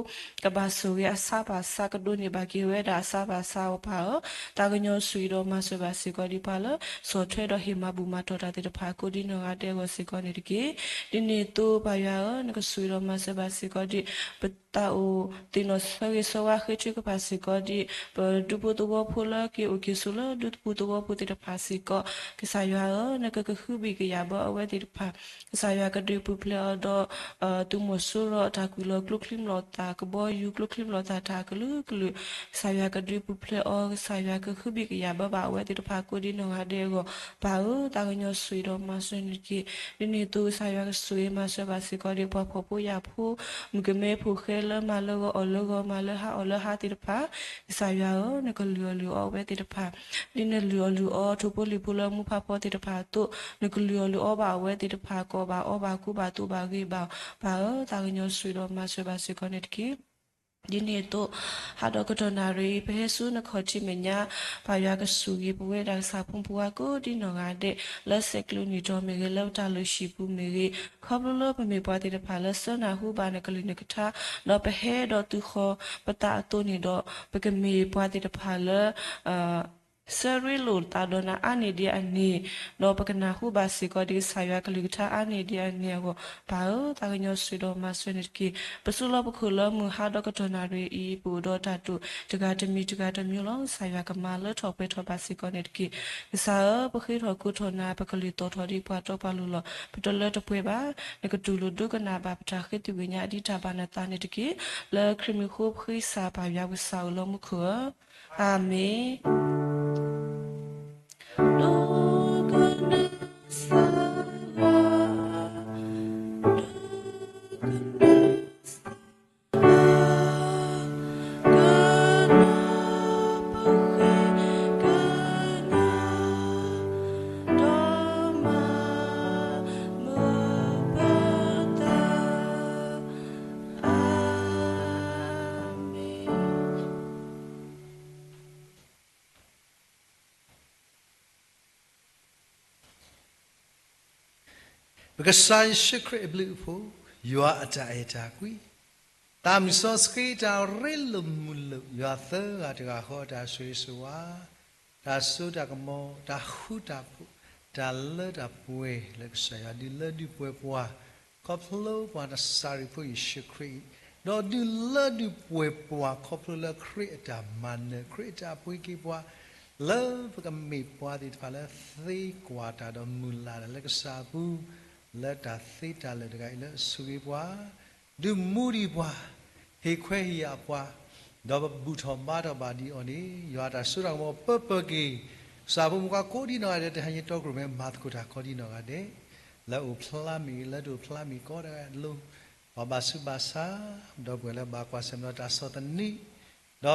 ကဘၣ်ဆိၣ်ဂ့ၤအဆါဘၣ်ဆါ ကဒိးန့ၢ်ဘၣ်က့ၤဝဲဒၣ်အဆါဘၣ်ဆါအီၤ ပၢ်ဧၢ, သးကညီၤဆိၣ်ဂ့ၤဒီးမၤစၢၤဘၣ်စ့ၢ်ကီးဒ်ပှၤလၢ ဆီၣ်ထွဲဒီးဟ့ၣ်မၤဘူၣ်မၤတီၢ်တၢ်သ့ၣ်တဖၣ် ကိးဒ်နီၢ်ဂၤဒဲးအဂီၢ်စ့ၢ်ကီးန့ၣ်တက့ၢ်. ဒ်န့ၣ်အသိးပၢ်ယွၤဧၢ, နကဆိၣ်ဂ့ၤဒီးမၤစၢၤဘၣ်စ့ၢ်ကီးဒ် ပသးအိၣ်သ့ၣ်နီၣ်ဆၢဂ့ၤဆၢဝါဃ့ထုကဖၣ်စ့ၢ်ကီးဒ် ပဒူဖိသဝီဖိလၢက့ၤအိၣ်က့ၤဆိးလၢဒူသပူၤသဝီဖိသ့ၣ်တဖၣ်စ့ၢ်ကီး, ကစၢ်ယွၤဧၢ, နကကဟုဘံၣ်ကယာ်ဘၢအဝဲသ့ၣ်တဖၣ်, ကစၢ်ယွၤကဒုးပူၤဖျဲးအီၤဒီး သုးမီၤစိရိၤတၢ်ကွံာ်လီၤကျိချံမျိာ်သၣ် ကဘီယူၤကျိချံမျိာ်သၣ်တၢ်အကလုာ်ကလုာ်, ကစၢ်ယွၤကဒုးပူၤဖျဲးအီၤ, ကစၢ်ယွၤကဟုဘံၣ်ကယာ်ဘၢဘၣ်အဝဲသ့ၣ်တဖၣ်ကိးဒ်နီၢ်ဂၤဒဲးအဂီၢ်, ပၢ်ဧၢ, သးကညီၤဆိၣ်ဂ့ၤဒီးမၤစၢၤန့ၣ်တက့ၢ်. ဒ်န့ၣ်အသိးကစၢ်ယွၤကဆိၣ်ဂ့ၤမၤစၢၤဘၣ်စ့ၢ်ကီးဒ်ပှၤဖှီၣ်ဖိယာ်ဖိ မုၣ်ကမဲဖိဃဲလၢမၤလၢဂီၤအီၣ်လၢဂီၤ မၤလၢဟါအီၣ်လၢဟါသ့ၣ်တဖၣ်, ကစၢ်ယွၤဧၢ, နကလုၢ်အီၣ်လုၢ်အီအဝဲသ့ၣ်တဖၣ်, ဒ်နလုၢ်အီၣ်လုၢ်အီ ထိၣ်ဖိလံၣ်ဖိလၢမူဖးဖီသ့ၣ်တဖၣ်အသိး, နကလုၢ်အီၣ်လုၢ်အီဘၣ်အဝဲသ့ၣ်တဖၣ် ကအီၣ်ဘၣ်အီဘၣ်ကူဘၣ်သိးဘၣ်ဂ့ၤဘၣ်, ပၢ်ဧၢ, သးကညီၤဆိၣ်ဂ့ၤဒီးမၤစၢၤဘၣ်စ့ၢ်ကီးန့ၣ်တက့ၢ်. ဒ်န့ၣ်အသိး ဟါဒီးကတီၢ်နၣ်ရံၣ်အံၤ ပဟဲဆူနခီၣ်ထံးမဲာ်ညါ, ပၢ်ယွၤကဆိၣ်ဂ့ၤပဝဲဒၣ်ကစၢ်ဖိမုၣ်ဖိခွါကိးဒ်နီၢ်ဂၤဒဲး လၢဆဲးကျိးနံၣ်တီၤမ့ၢ်ဂ့ၤ လၢပတၢ်လုၢ်ဟံၣ်ပူၤမ့ၢ်ဂ့ၤ, ခီဖျိလၢပမ့ၢ်ပှၤသ့ၣ်တဖၣ်လၢဆၢနၢ်ဟူဘၣ်နကလုၢ်နကထါ, ဒီးပဟဲဒီးသုးဃီၤပသးအသိးန့ၣ်ဒီး ပကမ့ၢ်ပှၤသ့ၣ်တဖၣ်လၢ ဆၢရ့လိာ်သးဒီးနၤအါန့ၢ်ဒံးအန့ၣ်, ဒီးပကနၢ်ဟူဘၣ်စ့ၢ်ကီးဒ်ကစၢ်ယွၤကလုၢ်ကထါအါန့ၢ်ဒံးအန့ၣ်အဂီၢ်, ပၢ်ဧၢ, သးကညီၤဆိၣ်ဂ့ၤဒီးမၤစၢၤန့ၣ်တက့ၢ်. ပစုလီၢ်ပခိၣ်လၢမုၢ်ဟါဒီးကတီၢ်နၣ်ရံၣ်အံၤ ပအိၣ်ဒီးတၢ်တိာ်တဂၤတမံၤတဂၤတမံၤလီၤ. ကစၢ်ယွၤကမၤလၢထီၣ်ပှဲၤထီၣ်ဘၣ်စ့ၢ်ကီးန့ၣ်တက့ၢ်. ကစၢ်ဧၢ, ပဃ့ထီၣ်ကိးထီၣ်နၤ, ပကလုၢ်သီၣ်ထီၣ်ဒ်ပှၤတီပှၤလိၤလီၤ. ပတလၢတပှဲၤဘၣ်. နကတူၢ်လိာ်ဒိကနၣ်ဘၣ်ပတၢ်ဃ့သုးကညးဒ်တၢ်ဘၣ်နသးန့ၣ်တက့ၢ်. လၢခရံာ်မံၤဃိပဃ့ကစၢ်ပၢ်ယွၤပကစၢ်ဧၢ လၢမူခိၣ်ဧၢ, အၤမ့ၣ်. ပကစၢ်ယ့ၣ်ၡူးခရံာ်အဘျုးအဖှိၣ်, ယွၤအတၢ်အဲၣ်တၢ်ကွံ, သးမုၢ်စီဆှံတၢ်ရ့လိာ်မုာ်လိာ်, ယွၤသၢဂၤတဂၤဃီအတၢ်ဆိၣ်ဂ့ၤဆိၣ်ဝါ, တၢ်စိတၢ်ကမီၤ, တၢ်ဃူတၢ်ဖိး, တၢ်လၢတၢ်ပှဲၤလၢကစၢ်ယွၤဒုးလၢဒုးပှဲၤပှၤ, ခီဖျိပှၤနစၤရ့းဖိယ့ၣ်ၡူးခရံာ်အံၤ, ဒီးဒုးလၢဒုးပှဲၤပှၤခီဖျိလၢခရံာ်အတၢ်မၤနၢၤ, ခရံာ်အတၢ်ပှ့ၤက့ၤပှၤ, လၢပကမ့ၢ်ပှၤသ့ၣ်တဖၣ်လၢသ့ကွၢ်တၢ်ဒီးမုၢ်လၢ်တၢ်လၢကစၢ်အပူၤ, လၢတၢ်သ့တၢ်လၢာ်တဂၤအံၤလၢအဆိၣ်ဂ့ၤပှၤ, ဒုးမူဒံးပှၤ, ဟ့ၣ်ခွဲးဟ့ၣ်ယာ်ပှၤ, ဒီးပဘူၣ်ထီၣ်ဘါထီၣ်ဘၣ်ဒံးအီၤန့ၣ်, ယွၤတၢ်စိတၢ်ကမီၤပၢပၢက့ၤ, ကစၢ်ဖိမုၣ်ခွါကိးဒံးနီၢ်ဂၤဒဲး တဟါညါတီကရိၣ်မဲ မၤသကိးတၢ်ကိးဒံးနီၢ်ဂၤဒဲး, လၢအိၣ်ဖျါမ့ၢ်ဂ့ၤ, လၢတအိၣ်ဖျါမ့ၢ်ကီးတဂၤအလိၤ, ပှၤဘၣ်ဆူးဘၣ်ဆါ, ဒီပုၢ်ဝဲၢ်လၢဘၣ်ကွၢ်ဆၢၣ်မဲာ်ဒီးတၢ်ဆီၣ်သနံး, ဒီး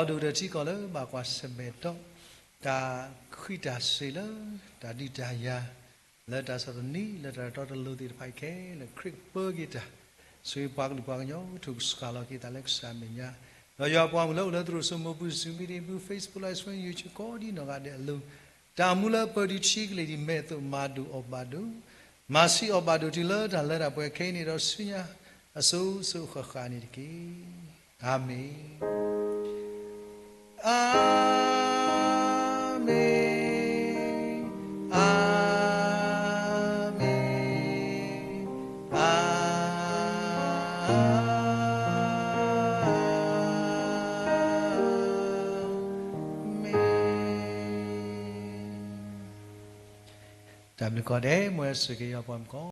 ဒိၣ်ဒီးထံကီၢ်လၢဘၣ်ကွၢ်ဆၢၣ်မဲာ်ဒီး တၢ်ဃံးတၢ်စ့ၤလၢ တၢ်ဒုးတၢ်ယၤ, လၢတၢ်ဆီၣ်သနံး လၢတၢ်တတီတလိၤသ့ၣ်တဖၣ်အံၤခဲလၢာ် ခရံာ်ကပၢက့ၤတၢ်, ဆိၣ်ဂ့ၤပှၤကလုာ်ပှၤကညီ ထိၣ်ကဆှၣ်လီၤက့ၤသးလၢကစၢ်အမဲာ်ညါ, ဒီးယွၤပှၤမုၣ်လၢအိၣ်လၢသရိာ်စိမိၢ်ပူၤ Zoom meeting ပူၤ Facebook Live Stream YouTube ကိးဒံးနီၢ်ဂၤဒဲးအလိၤ, တၢ်အိၣ်မူလၢပၢၤဒုးထံကလံၤဒ်မဲာ်အသိး မၤဒိၣ်အီၣ်ဘၣ်ဒိၣ်, မၤဆံးအီၣ်ဘၣ်ဒိၣ်တုၤလၢတၢ်လၢတၢ်ပှဲၤခဲအံၤန့ၣ်ဒီးဆူညါ အစိၤစိၤဃၣ်ဃၣ်န့ၣ်တက့ၢ်. အၤမ့ၣ်, အၤမ့ၣ်, အၤမ့ၣ်, အၤမ့ၣ်. တၢ်ဘျုးကိးဂၤဒဲး မ်ယွၤဆိၣ်ဂ့ၤက့ၤယွၤပှၤမုၣ်ကိး